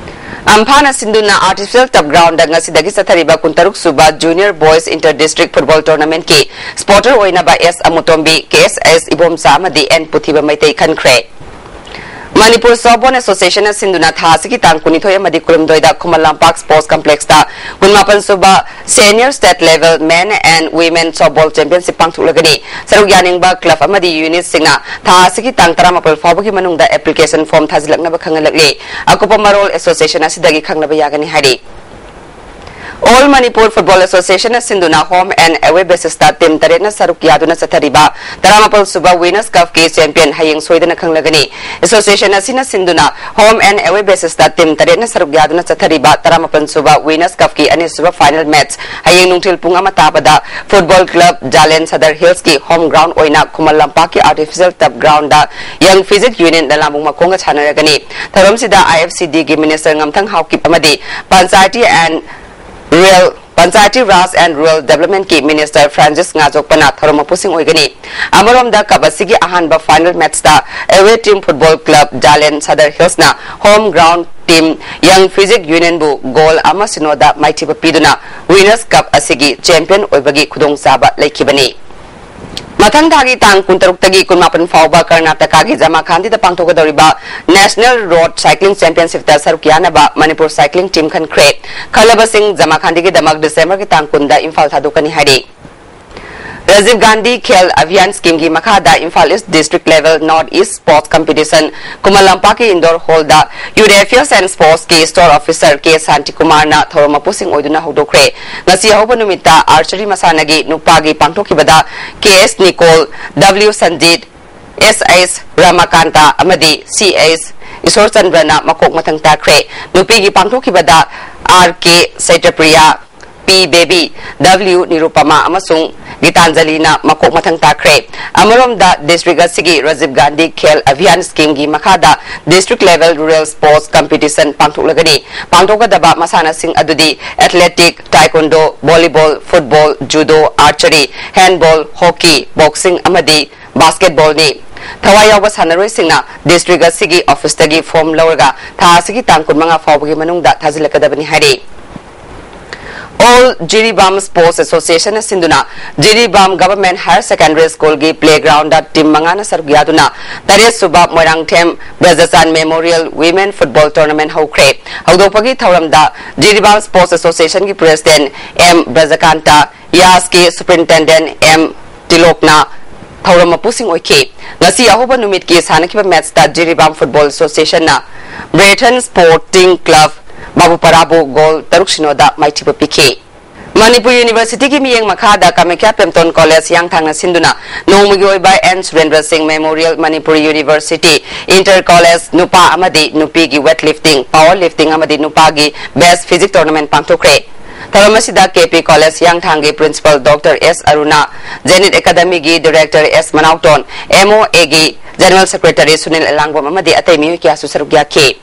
ꯑꯝꯐꯥꯅ ꯁꯤꯟꯗꯨꯅ ꯑꯥꯔꯇꯤꯐꯤꯁꯤꯌꯦꯜ ꯇꯞ ꯒ꯭ꯔꯥꯎꯟꯗ ꯉꯁꯤꯗꯒꯤ ꯆꯠꯊꯔꯤꯕ ꯀꯨꯟꯇꯔꯨꯛ ꯁꯨꯕ junior boys inter district football ꯇꯣꯔꯅꯥꯃꯦꯟꯠꯀꯤ ꯁ꯭ꯄꯣꯟꯁꯔ ꯑꯣꯏꯅꯕ ꯑꯦꯁ ꯑꯃꯨꯇꯣꯝꯕꯤ, ꯀꯦ ꯑꯦꯁ ꯑꯦꯁ ꯏꯕꯣꯝꯆꯥ ꯑꯃꯗꯤ ꯑꯦꯟ ꯄꯨꯊꯤꯕ ꯃꯩꯇꯩ ꯈꯟꯈ꯭ꯔꯦ꯫ ꯃꯅꯤꯄꯨꯔ ꯁꯣꯞꯕꯣꯜ ꯑꯦꯁꯣꯁꯤꯌꯦꯁꯟꯅ ꯁꯤꯟꯗꯨꯅ ꯊꯥ ꯑꯁꯤꯒꯤ ꯇꯥꯡ ꯀꯨꯟꯅꯤꯊꯣꯏ ꯑꯃꯗꯤ ꯀꯨꯟꯍꯨꯝꯗꯣꯏꯗ ꯈꯨꯃꯟ ꯂꯝꯄꯥꯛ ꯁ꯭ꯄꯣꯔꯠꯁ ꯀꯝꯄ꯭ꯂꯦꯛꯁꯇ ꯀꯨꯟꯃꯥꯄꯟ ꯁꯨꯕ senior state level men and women softball championship ꯄꯥꯡꯊꯣꯛꯂꯒꯅꯤ꯫ ꯁꯔꯨꯛ ꯌꯥꯅꯤꯡꯕ ꯀ꯭ꯂꯕ ꯑꯃꯗꯤ ꯌꯨꯅꯤꯠꯁꯤꯡꯅ ꯊꯥ ꯑꯁꯤꯒꯤ ꯇꯥꯡ ꯇꯔꯥꯃꯥꯄꯜ ꯐꯥꯎꯕꯒꯤ ꯃꯅꯨꯡꯗ ꯑꯦꯄ꯭ꯂꯤꯀꯦꯁꯟ ꯐꯣꯔꯝ ꯊꯥꯖꯤꯜꯂꯛꯅꯕ ꯈꯪꯍꯜꯂꯛꯂꯤ꯫ ꯑꯀꯨꯞꯄ ꯃꯔꯣꯜ ꯑꯦꯁꯣꯁꯤꯌꯦꯁꯟ ꯑꯁꯤꯗꯒꯤ ꯈꯪꯅꯕ ꯌꯥꯒꯅꯤ ꯍꯥꯏꯔꯤ꯫ ꯑꯣꯜ ꯃꯅꯤꯄꯨꯔ ꯐꯨꯠꯕꯣꯜ ꯑꯦꯁꯣꯁꯤꯌꯦꯁꯟꯅ ꯁꯤꯟꯗꯨꯅ ꯍꯣꯝ ꯑꯦꯟ ꯑꯦꯋꯦ ꯕꯦꯁꯤꯁꯇ ꯇꯤꯝ ꯇꯔꯦꯠꯅ ꯁꯔꯨꯛ ꯌꯥꯗꯨꯅ ꯆꯠꯊꯔꯤꯕ ꯇꯔꯥꯃꯥꯄꯜ ꯁꯨꯕ ꯋꯤꯅꯔꯁ ꯀꯞꯀꯤ ꯆꯦꯝꯄꯤꯌꯟ ꯍꯌꯦꯡ ꯁꯣꯏꯗꯅ ꯈꯪꯂꯒꯅꯤ꯫ ꯑꯦꯁꯣꯁꯤꯌꯦꯁꯟ ꯑꯁꯤꯅ ꯁꯤꯟꯗꯨꯅ ꯍꯣꯝ ꯑꯦꯟ ꯑꯦꯋꯦ ꯕꯦꯁꯤꯁꯇ ꯇꯤꯝ ꯇꯔꯦꯠꯅ ꯁꯔꯨꯛ ꯌꯥꯗꯨꯅ ꯆꯠꯊꯔꯤꯕ ꯇꯔꯥꯃꯥꯄꯜ ꯁꯨꯕ ꯋꯤꯅꯔꯁ ꯀꯞꯀꯤ ꯑꯅꯤꯁꯨꯕ ꯐꯥꯏꯅꯦꯜ ꯃꯦꯠꯆ ꯍꯌꯦꯡ ꯅꯨꯡꯊꯤꯜ ꯄꯨꯡ ꯑꯃ ꯇꯥꯕꯗ ꯐꯨꯠꯕꯣꯜ ꯀ꯭ꯂꯕ ꯖꯥꯂꯦꯟ ꯁꯗꯔ ꯍꯤꯜꯁꯀꯤ ꯍꯣꯝ ꯒ꯭ꯔꯥꯎꯟ ꯑꯣꯏꯅ ꯈꯨꯃꯟ ꯂꯝꯄꯥꯛꯀꯤ ꯑꯥꯔꯇꯤꯐꯤꯁꯤꯌꯦꯜ ꯇꯞ ꯒ꯭ꯔꯥꯎꯟꯗ ꯌꯪ ꯐꯤꯖꯤꯛ ꯌꯨꯅꯤꯌꯟ ꯂꯂꯥꯝꯕꯨꯡ ꯃꯈꯣꯡꯒ ꯁꯥꯟꯅꯔꯒꯅꯤ꯫ ꯊꯧꯔꯝꯁꯤꯗ ꯑꯥꯏ ꯑꯦꯐ ꯁꯤ ꯗꯤꯒꯤ ꯃꯤꯅꯤꯁꯇꯔ ꯉꯝꯊꯪ ꯍꯥꯎꯀꯤꯞ ꯑꯃꯗꯤ Panchayati and rural Panchayati Raj and rural ꯗꯦꯕꯂꯞꯃꯦꯟꯠꯀꯤ ꯃꯤꯅꯤꯁꯇꯔ ꯐ꯭ꯔꯥꯟꯁꯤꯁ ꯉꯥꯖꯣꯛꯄꯅ ꯊꯧꯔꯝ ꯃꯄꯨꯁꯤꯡ ꯑꯣꯏꯒꯅꯤ꯫ ꯑꯃꯔꯣꯝꯗ ꯀꯞ ꯑꯁꯤꯒꯤ ꯑꯍꯥꯟꯕ ꯐꯥꯏꯅꯦꯜ ꯃꯦꯠꯆꯇ away team football club Jalen Sadar ꯍꯤꯜꯁꯅ ꯍꯣꯝ ꯒ꯭ꯔꯥꯎꯟ ꯇꯤꯝ ꯌꯪ ꯐꯤꯖꯤꯛ ꯌꯨꯅꯤꯌꯟꯕꯨ ꯒꯣꯜ ꯑꯃ ꯁꯤꯅꯣꯗ ꯃꯥꯏꯊꯤꯕ ꯄꯤꯗꯨꯅ ꯋꯤꯅꯔꯁ ꯀꯞ ꯑꯁꯤꯒꯤ ꯆꯦꯝꯄꯤꯌꯟ ꯑꯣꯏꯕꯒꯤ ꯈꯨꯗꯣꯡꯆꯥꯕ ꯂꯩꯈꯤꯕꯅꯤ꯫ ꯃꯊꯪ ꯊꯥꯒꯤ ꯇꯥꯡ ꯀꯨꯟꯇꯔꯨꯛꯇꯒꯤ ꯀꯨꯟꯃꯥꯄꯟ ꯐꯥꯎꯕ ꯀꯔꯅꯥꯇꯀꯥꯒꯤ ꯖꯃꯥꯈꯥꯟꯗꯤꯗ ꯄꯥꯡꯊꯣꯛꯀꯗꯧꯔꯤꯕ ꯅꯦꯁꯅꯦꯜ ꯔꯣꯗ ꯁꯥꯏꯀ꯭ꯂꯤꯡ ꯆꯦꯝꯄꯤꯌꯟꯁꯤꯞꯇ ꯁꯔꯨꯛ ꯌꯥꯅꯕ ꯃꯅꯤꯄꯨꯔ ꯁꯥꯏꯀ꯭ꯂꯤꯡ ꯇꯤꯝ ꯈꯟꯈ꯭ꯔꯦ꯫ ꯈꯜꯂꯕꯁꯤꯡ ꯖꯃꯥꯈꯥꯟꯗꯤꯒꯤꯗꯃꯛ ꯗꯤꯁꯦꯝꯕꯔꯒꯤ ꯇꯥꯡ ꯀꯨꯟꯗ ꯏꯝꯐꯥꯜ ꯊꯥꯗꯣꯛꯀꯅꯤ ꯍꯥꯏꯔꯤ꯫ ꯔꯥꯖꯤꯕ ꯒꯥꯟꯙꯤ ꯈꯦꯜ ꯑꯚꯤꯌꯥꯟ ꯁ꯭ꯀꯤꯝꯒꯤ ꯃꯈꯥꯗ Imphal east district level north east sports competition Khuman ꯂꯝꯄꯥꯛꯀꯤ indoor hall youth affairs and ꯁ꯭ꯄꯣꯔꯠꯁꯀꯤ ꯁ꯭ꯇꯣꯔ ꯑꯣꯐꯤꯁꯔ ꯀꯦ ꯁꯥꯟꯇꯤꯀꯨꯃꯥꯔꯅ ꯊꯧꯔꯝ ꯃꯄꯨꯁꯤꯡ ꯑꯣꯏꯗꯨꯅ ꯍꯧꯗꯣꯛꯈ꯭ꯔꯦ꯫ ꯉꯁꯤ ꯑꯍꯧꯕ ꯅꯨꯃꯤꯠꯇ ꯑꯥꯔꯆꯔꯤ ꯃꯁꯥꯟꯅꯒꯤ ꯅꯨꯄꯥꯒꯤ ꯄꯥꯡꯊꯣꯛꯈꯤꯕꯗ ꯀꯦ ꯑꯦꯁ ꯅꯤꯀꯣꯜ, ꯗꯕ꯭ꯂꯤꯎ ꯁꯟꯖꯤꯠ, ꯑꯦꯁ ꯑꯩꯁ ꯔꯥꯃꯥꯀꯥꯟꯇ ꯑꯃꯗꯤ ꯁꯤ ꯑꯩꯁ ꯏꯁꯣꯔꯆꯟꯗ꯭ꯔꯅ ꯃꯀꯣꯛ ꯃꯊꯪ ꯇꯥꯈ꯭ꯔꯦ꯫ ꯅꯨꯄꯤꯒꯤ ꯄꯥꯡꯊꯣꯛꯈꯤꯕꯗ ꯑꯥꯔ ꯀꯦ ꯁꯩꯇ꯭ꯔꯄ꯭ꯔꯤꯌꯥ, ꯄꯤ ꯕꯦꯕꯤ, ꯗꯕ꯭ꯂꯤꯎ ꯅꯤꯔꯨꯄꯃꯥ ꯑꯃꯁꯨꯡ ꯒꯤꯇꯥꯟꯖꯂꯤꯅ ꯃꯀꯣꯛ ꯃꯊꯪ ꯇꯥꯈ꯭ꯔꯦ꯫ ꯑꯃꯔꯣꯝꯗ ꯗꯤꯁꯇ꯭ꯔꯤꯛ ꯑꯁꯤꯒꯤ ꯔꯥꯖꯤꯕ ꯒꯥꯟꯙꯤ ꯈꯦꯜ ꯑꯚꯤꯌꯥꯟ ꯁ꯭ꯀꯤꯝꯒꯤ ꯃꯈꯥꯗ district level rural sports competition ꯄꯥꯡꯊꯣꯛꯂꯒꯅꯤ꯫ ꯄꯥꯡꯊꯣꯛꯀꯗꯕ ꯃꯁꯥꯟꯅꯁꯤꯡ ꯑꯗꯨꯗꯤ athletic, taekwondo, volleyball, football, judo, archery, handball, hockey, boxing ꯑꯃꯗꯤ ꯕꯥꯁꯀꯦꯠꯕꯣꯜꯅꯤ꯫ ꯊꯋꯥꯏ ꯌꯥꯎꯕ ꯁꯥꯟꯅꯔꯣꯏꯁꯤꯡꯅ district ꯑꯁꯤꯒꯤ officeꯇꯒꯤ form ꯂꯧꯔꯒ ꯊꯥ ꯑꯁꯤꯒꯤ ꯇꯥꯡ ꯀꯨꯟꯃꯉꯥ ꯐꯥꯎꯕꯒꯤ ꯃꯅꯨꯡꯗ ꯊꯥꯖꯤꯜꯂꯛꯀꯗꯕꯅꯤ ꯍꯥꯏꯔꯤ꯫ All Jiribam Sports Associationꯅ ꯁꯤꯟꯗꯨꯅ Jiribam Government Higher Secondary Schoolꯒꯤ playgroundꯗ team ꯃꯉꯥꯅ ꯁꯔꯨꯛ ꯌꯥꯗꯨꯅ ꯇꯔꯦꯠ ꯁꯨꯕ Moirangthem ꯕ꯭ꯔꯖꯆꯥꯟ Memorial Women Football Tournament ꯍꯧꯈ꯭ꯔꯦ꯫ ꯍꯧꯗꯣꯛꯄꯒꯤ ꯊꯧꯔꯝꯗ Jiribam Sports Associationꯒꯤ President M ꯕ꯭ꯔꯖꯀꯥꯟꯇ, ꯌꯥꯁꯀꯤ Superintendent M ꯇꯤꯂꯣꯛꯅ ꯊꯧꯔꯝ ꯃꯄꯨꯁꯤꯡ ꯑꯣꯏꯈꯤ꯫ ꯉꯁꯤ ꯑꯍꯧꯕ ꯅꯨꯃꯤꯠꯀꯤ ꯁꯥꯟꯅꯈꯤꯕ matchꯇ Jiribam Football Associationꯅ Brethren Sporting Club ꯕꯥꯕꯨꯄꯥꯔꯥꯕꯨ goal ꯇꯔꯨꯛ ꯁꯤꯅꯣꯗ ꯃꯥꯏꯊꯤꯕ ꯄꯤꯈꯤ꯫ ꯃꯅꯤꯄꯨꯔ Universityꯒꯤ ꯃꯤꯠꯌꯦꯡ ꯃꯈꯥꯗ ꯀꯥꯃꯈ꯭ꯌꯥ ꯄ꯭ꯔꯦꯝꯇꯣꯟ College ꯍꯤꯌꯥꯡꯊꯥꯡꯅ ꯁꯤꯟꯗꯨꯅ ꯅꯣꯡꯃꯒꯤ ꯑꯣꯏꯕ N ꯁꯨꯔꯦꯟꯗ꯭ꯔ ꯁꯤꯡ Memorial Manipur University Inter College ꯅꯨꯄꯥ ꯑꯃꯗꯤ ꯅꯨꯄꯤꯒꯤ weightlifting, powerlifting ꯑꯃꯗꯤ ꯅꯨꯄꯥꯒꯤ best physique tournament ꯄꯥꯡꯊꯣꯛꯈ꯭ꯔꯦ꯫ ꯊꯧꯔꯝ ꯑꯁꯤꯗ K P College ꯍꯤꯌꯥꯡꯊꯥꯡꯒꯤ Principal Doctor S ꯑꯔꯨꯅꯥ, Zenith Academyꯒꯤ Director S ꯃꯅꯥꯎꯇꯣꯟ, M O Aꯒꯤ General Secretary Sunil ꯑꯦꯂꯥꯡꯕꯝ ꯑꯃꯗꯤ ꯑꯇꯩ ꯃꯤꯑꯣꯏ ꯀꯌꯥꯁꯨ ꯁꯔꯨꯛ ꯌꯥꯈꯤ꯫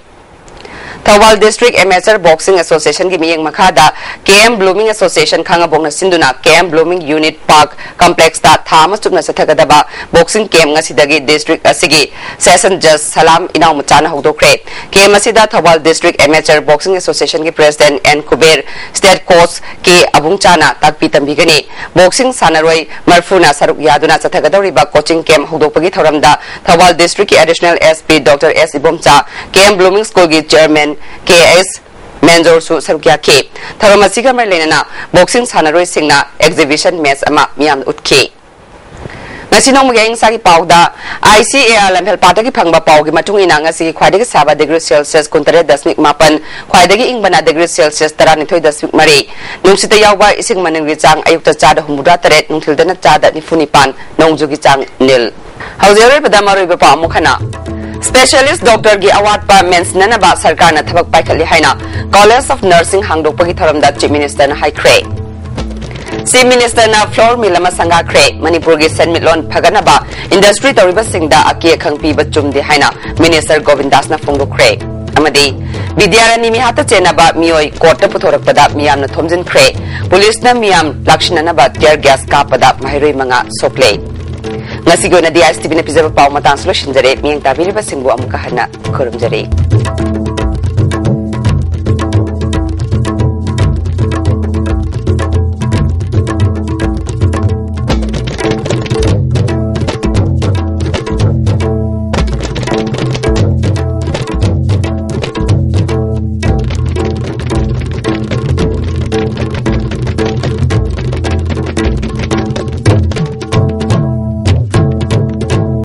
ꯊꯧꯕꯥꯜ District Amateur Boxing Associationꯒꯤ ꯃꯤꯠꯌꯦꯡ ꯃꯈꯥꯗ K M Blooming Association ꯈꯥꯡꯉꯕꯣꯛꯅ ꯁꯤꯟꯗꯨꯅ K M Blooming Unit Park Complexꯇ ꯊꯥ ꯑꯃ ꯆꯨꯞꯅ ꯆꯠꯊꯒꯗꯕ boxing camp ꯉꯁꯤꯗꯒꯤ district ꯑꯁꯤꯒꯤ session judge ꯁꯂꯥꯝ ꯏꯅꯥꯎꯃꯆꯥꯅ ꯍꯧꯗꯣꯛꯈ꯭ꯔꯦ꯫ Camp ꯑꯁꯤꯗ Thoubal District Amateur Boxing Associationꯒꯤ President N Kuber, State Coach K ꯑꯕꯨꯡꯆꯥꯅ ꯇꯥꯛꯄꯤ ꯇꯝꯕꯤꯒꯅꯤ꯫ Boxing ꯁꯥꯟꯅꯔꯣꯏ ꯃꯔꯐꯨꯅ ꯁꯔꯨꯛ ꯌꯥꯗꯨꯅ ꯆꯠꯊꯒꯗꯧꯔꯤꯕ coaching camp ꯍꯧꯗꯣꯛꯄꯒꯤ ꯊꯧꯔꯝꯗ Thoubal Districtꯀꯤ Additional S P Doctor S Ibomcha, K M Blooming Schoolꯒꯤ Chairman K S ꯃꯦꯟꯖꯣꯔꯁꯨ ꯁꯔꯨꯛ ꯌꯥꯈꯤ꯫ ꯊꯧꯔꯝ ꯑꯁꯤꯒ ꯃꯔꯤ ꯂꯩꯅꯅ boxing ꯁꯥꯟꯅꯔꯣꯏꯁꯤꯡꯅ exhibition match ꯑꯃ ꯃꯤꯌꯥꯝꯗ ꯎꯠꯈꯤ꯫ ꯉꯁꯤ ꯅꯣꯡꯃꯒꯤ ꯑꯏꯪ ꯑꯁꯥꯒꯤ ꯄꯥꯎꯗ, I C A R ꯂꯝꯐꯦꯜꯄꯥꯠꯇꯒꯤ ꯐꯪꯕ ꯄꯥꯎꯒꯤ ꯃꯇꯨꯡ ꯏꯟꯅ, ꯉꯁꯤꯒꯤ ꯈ꯭ꯋꯥꯏꯗꯒꯤ ꯁꯥꯕ degree Celsius ꯀꯨꯟꯇꯔꯦꯠ ꯗꯁꯃꯤꯛ ꯃꯥꯄꯟ, ꯈ꯭ꯋꯥꯏꯗꯒꯤ ꯏꯪꯕꯅ degree Celsius ꯇꯔꯥꯅꯤꯊꯣꯏ ꯗꯁꯃꯤꯛ ꯃꯔꯤ, ꯅꯨꯡꯁꯤꯠꯇ ꯌꯥꯎꯕ ꯏꯁꯤꯡ ꯃꯅꯤꯜꯒꯤ ꯆꯥꯡ ꯑꯌꯨꯛꯇ ꯆꯥꯗ ꯍꯨꯝꯐꯨꯇꯔꯥ ꯇꯔꯦꯠ, ꯅꯨꯡꯊꯤꯜꯗꯅ ꯆꯥꯗ ꯅꯤꯐꯨ ꯅꯤꯄꯥꯟ, ꯅꯣꯡꯖꯨꯒꯤ ꯆꯥꯡ ꯅꯤꯜ꯫ ꯍꯧꯖꯤꯛ ꯑꯔꯣꯏꯕꯗ ꯃꯔꯨꯑꯣꯏꯕ ꯄꯥꯎ ꯑꯃꯨꯛ ꯍꯟꯅ꯫ Specialist doctorꯒꯤ ꯑꯋꯥꯠꯄ ꯃꯦꯟꯁꯤꯟꯅꯅꯕ ꯁꯔꯀꯥꯔꯅ ꯊꯕꯛ ꯄꯥꯏꯈꯠꯂꯤ ꯍꯥꯏꯅ College of Nursing ꯍꯥꯡꯗꯣꯛꯄꯒꯤ ꯊꯧꯔꯝꯗ Chief Ministerꯅ ꯍꯥꯏꯈ꯭ꯔꯦ꯫ Chief Ministerꯅ flour mill ꯑꯃ ꯁꯪꯒꯥꯈ꯭ꯔꯦ꯫ ꯃꯅꯤꯄꯨꯔꯒꯤ ꯁꯦꯟꯃꯤꯠꯂꯣꯟ ꯐꯒꯠꯅꯕ industry ꯇꯧꯔꯤꯕꯁꯤꯡꯗ ꯑꯀꯤ ꯑꯈꯪ ꯄꯤꯕ ꯆꯨꯝꯗꯦ ꯍꯥꯏꯅ Minister ꯒꯣꯕꯤꯟꯗꯥꯁꯅ ꯐꯣꯡꯗꯣꯛꯈ꯭ꯔꯦ꯫ ꯑꯃꯗꯤ ꯕꯤꯗ꯭ꯌꯥꯔꯥꯅꯤ ꯃꯤꯍꯥꯠꯇ ꯆꯦꯟꯅꯕ ꯃꯤꯑꯣꯏ courtꯇ ꯄꯨꯊꯣꯔꯛꯄꯗ ꯃꯤꯌꯥꯝꯅ ꯊꯣꯝꯖꯤꯟꯈ꯭ꯔꯦ꯫ Policeꯅ ꯃꯤꯌꯥꯝ ꯂꯥꯛꯁꯤꯟꯅꯅꯕ tear gas ꯀꯥꯞꯄꯗ ꯃꯍꯩꯔꯣꯏ ꯃꯉꯥ ꯁꯣꯛꯂꯦ꯫ ꯉꯁꯤꯒꯤ ꯑꯣꯏꯅꯗꯤ ꯑꯥꯏ ꯑꯦꯁ ꯇꯤ ꯚꯤꯅ ꯄꯤꯖꯕ ꯄꯥꯎ ꯃꯇꯥꯡꯁꯨ ꯂꯣꯏꯁꯤꯟꯖꯔꯦ꯫ ꯃꯤꯠꯌꯦꯡ ꯇꯥꯕꯤꯔꯤꯕꯁꯤꯡꯕꯨ ꯑꯃꯨꯛꯀ ꯍꯟꯅ ꯈꯨꯔꯨꯝꯖꯔꯤ꯫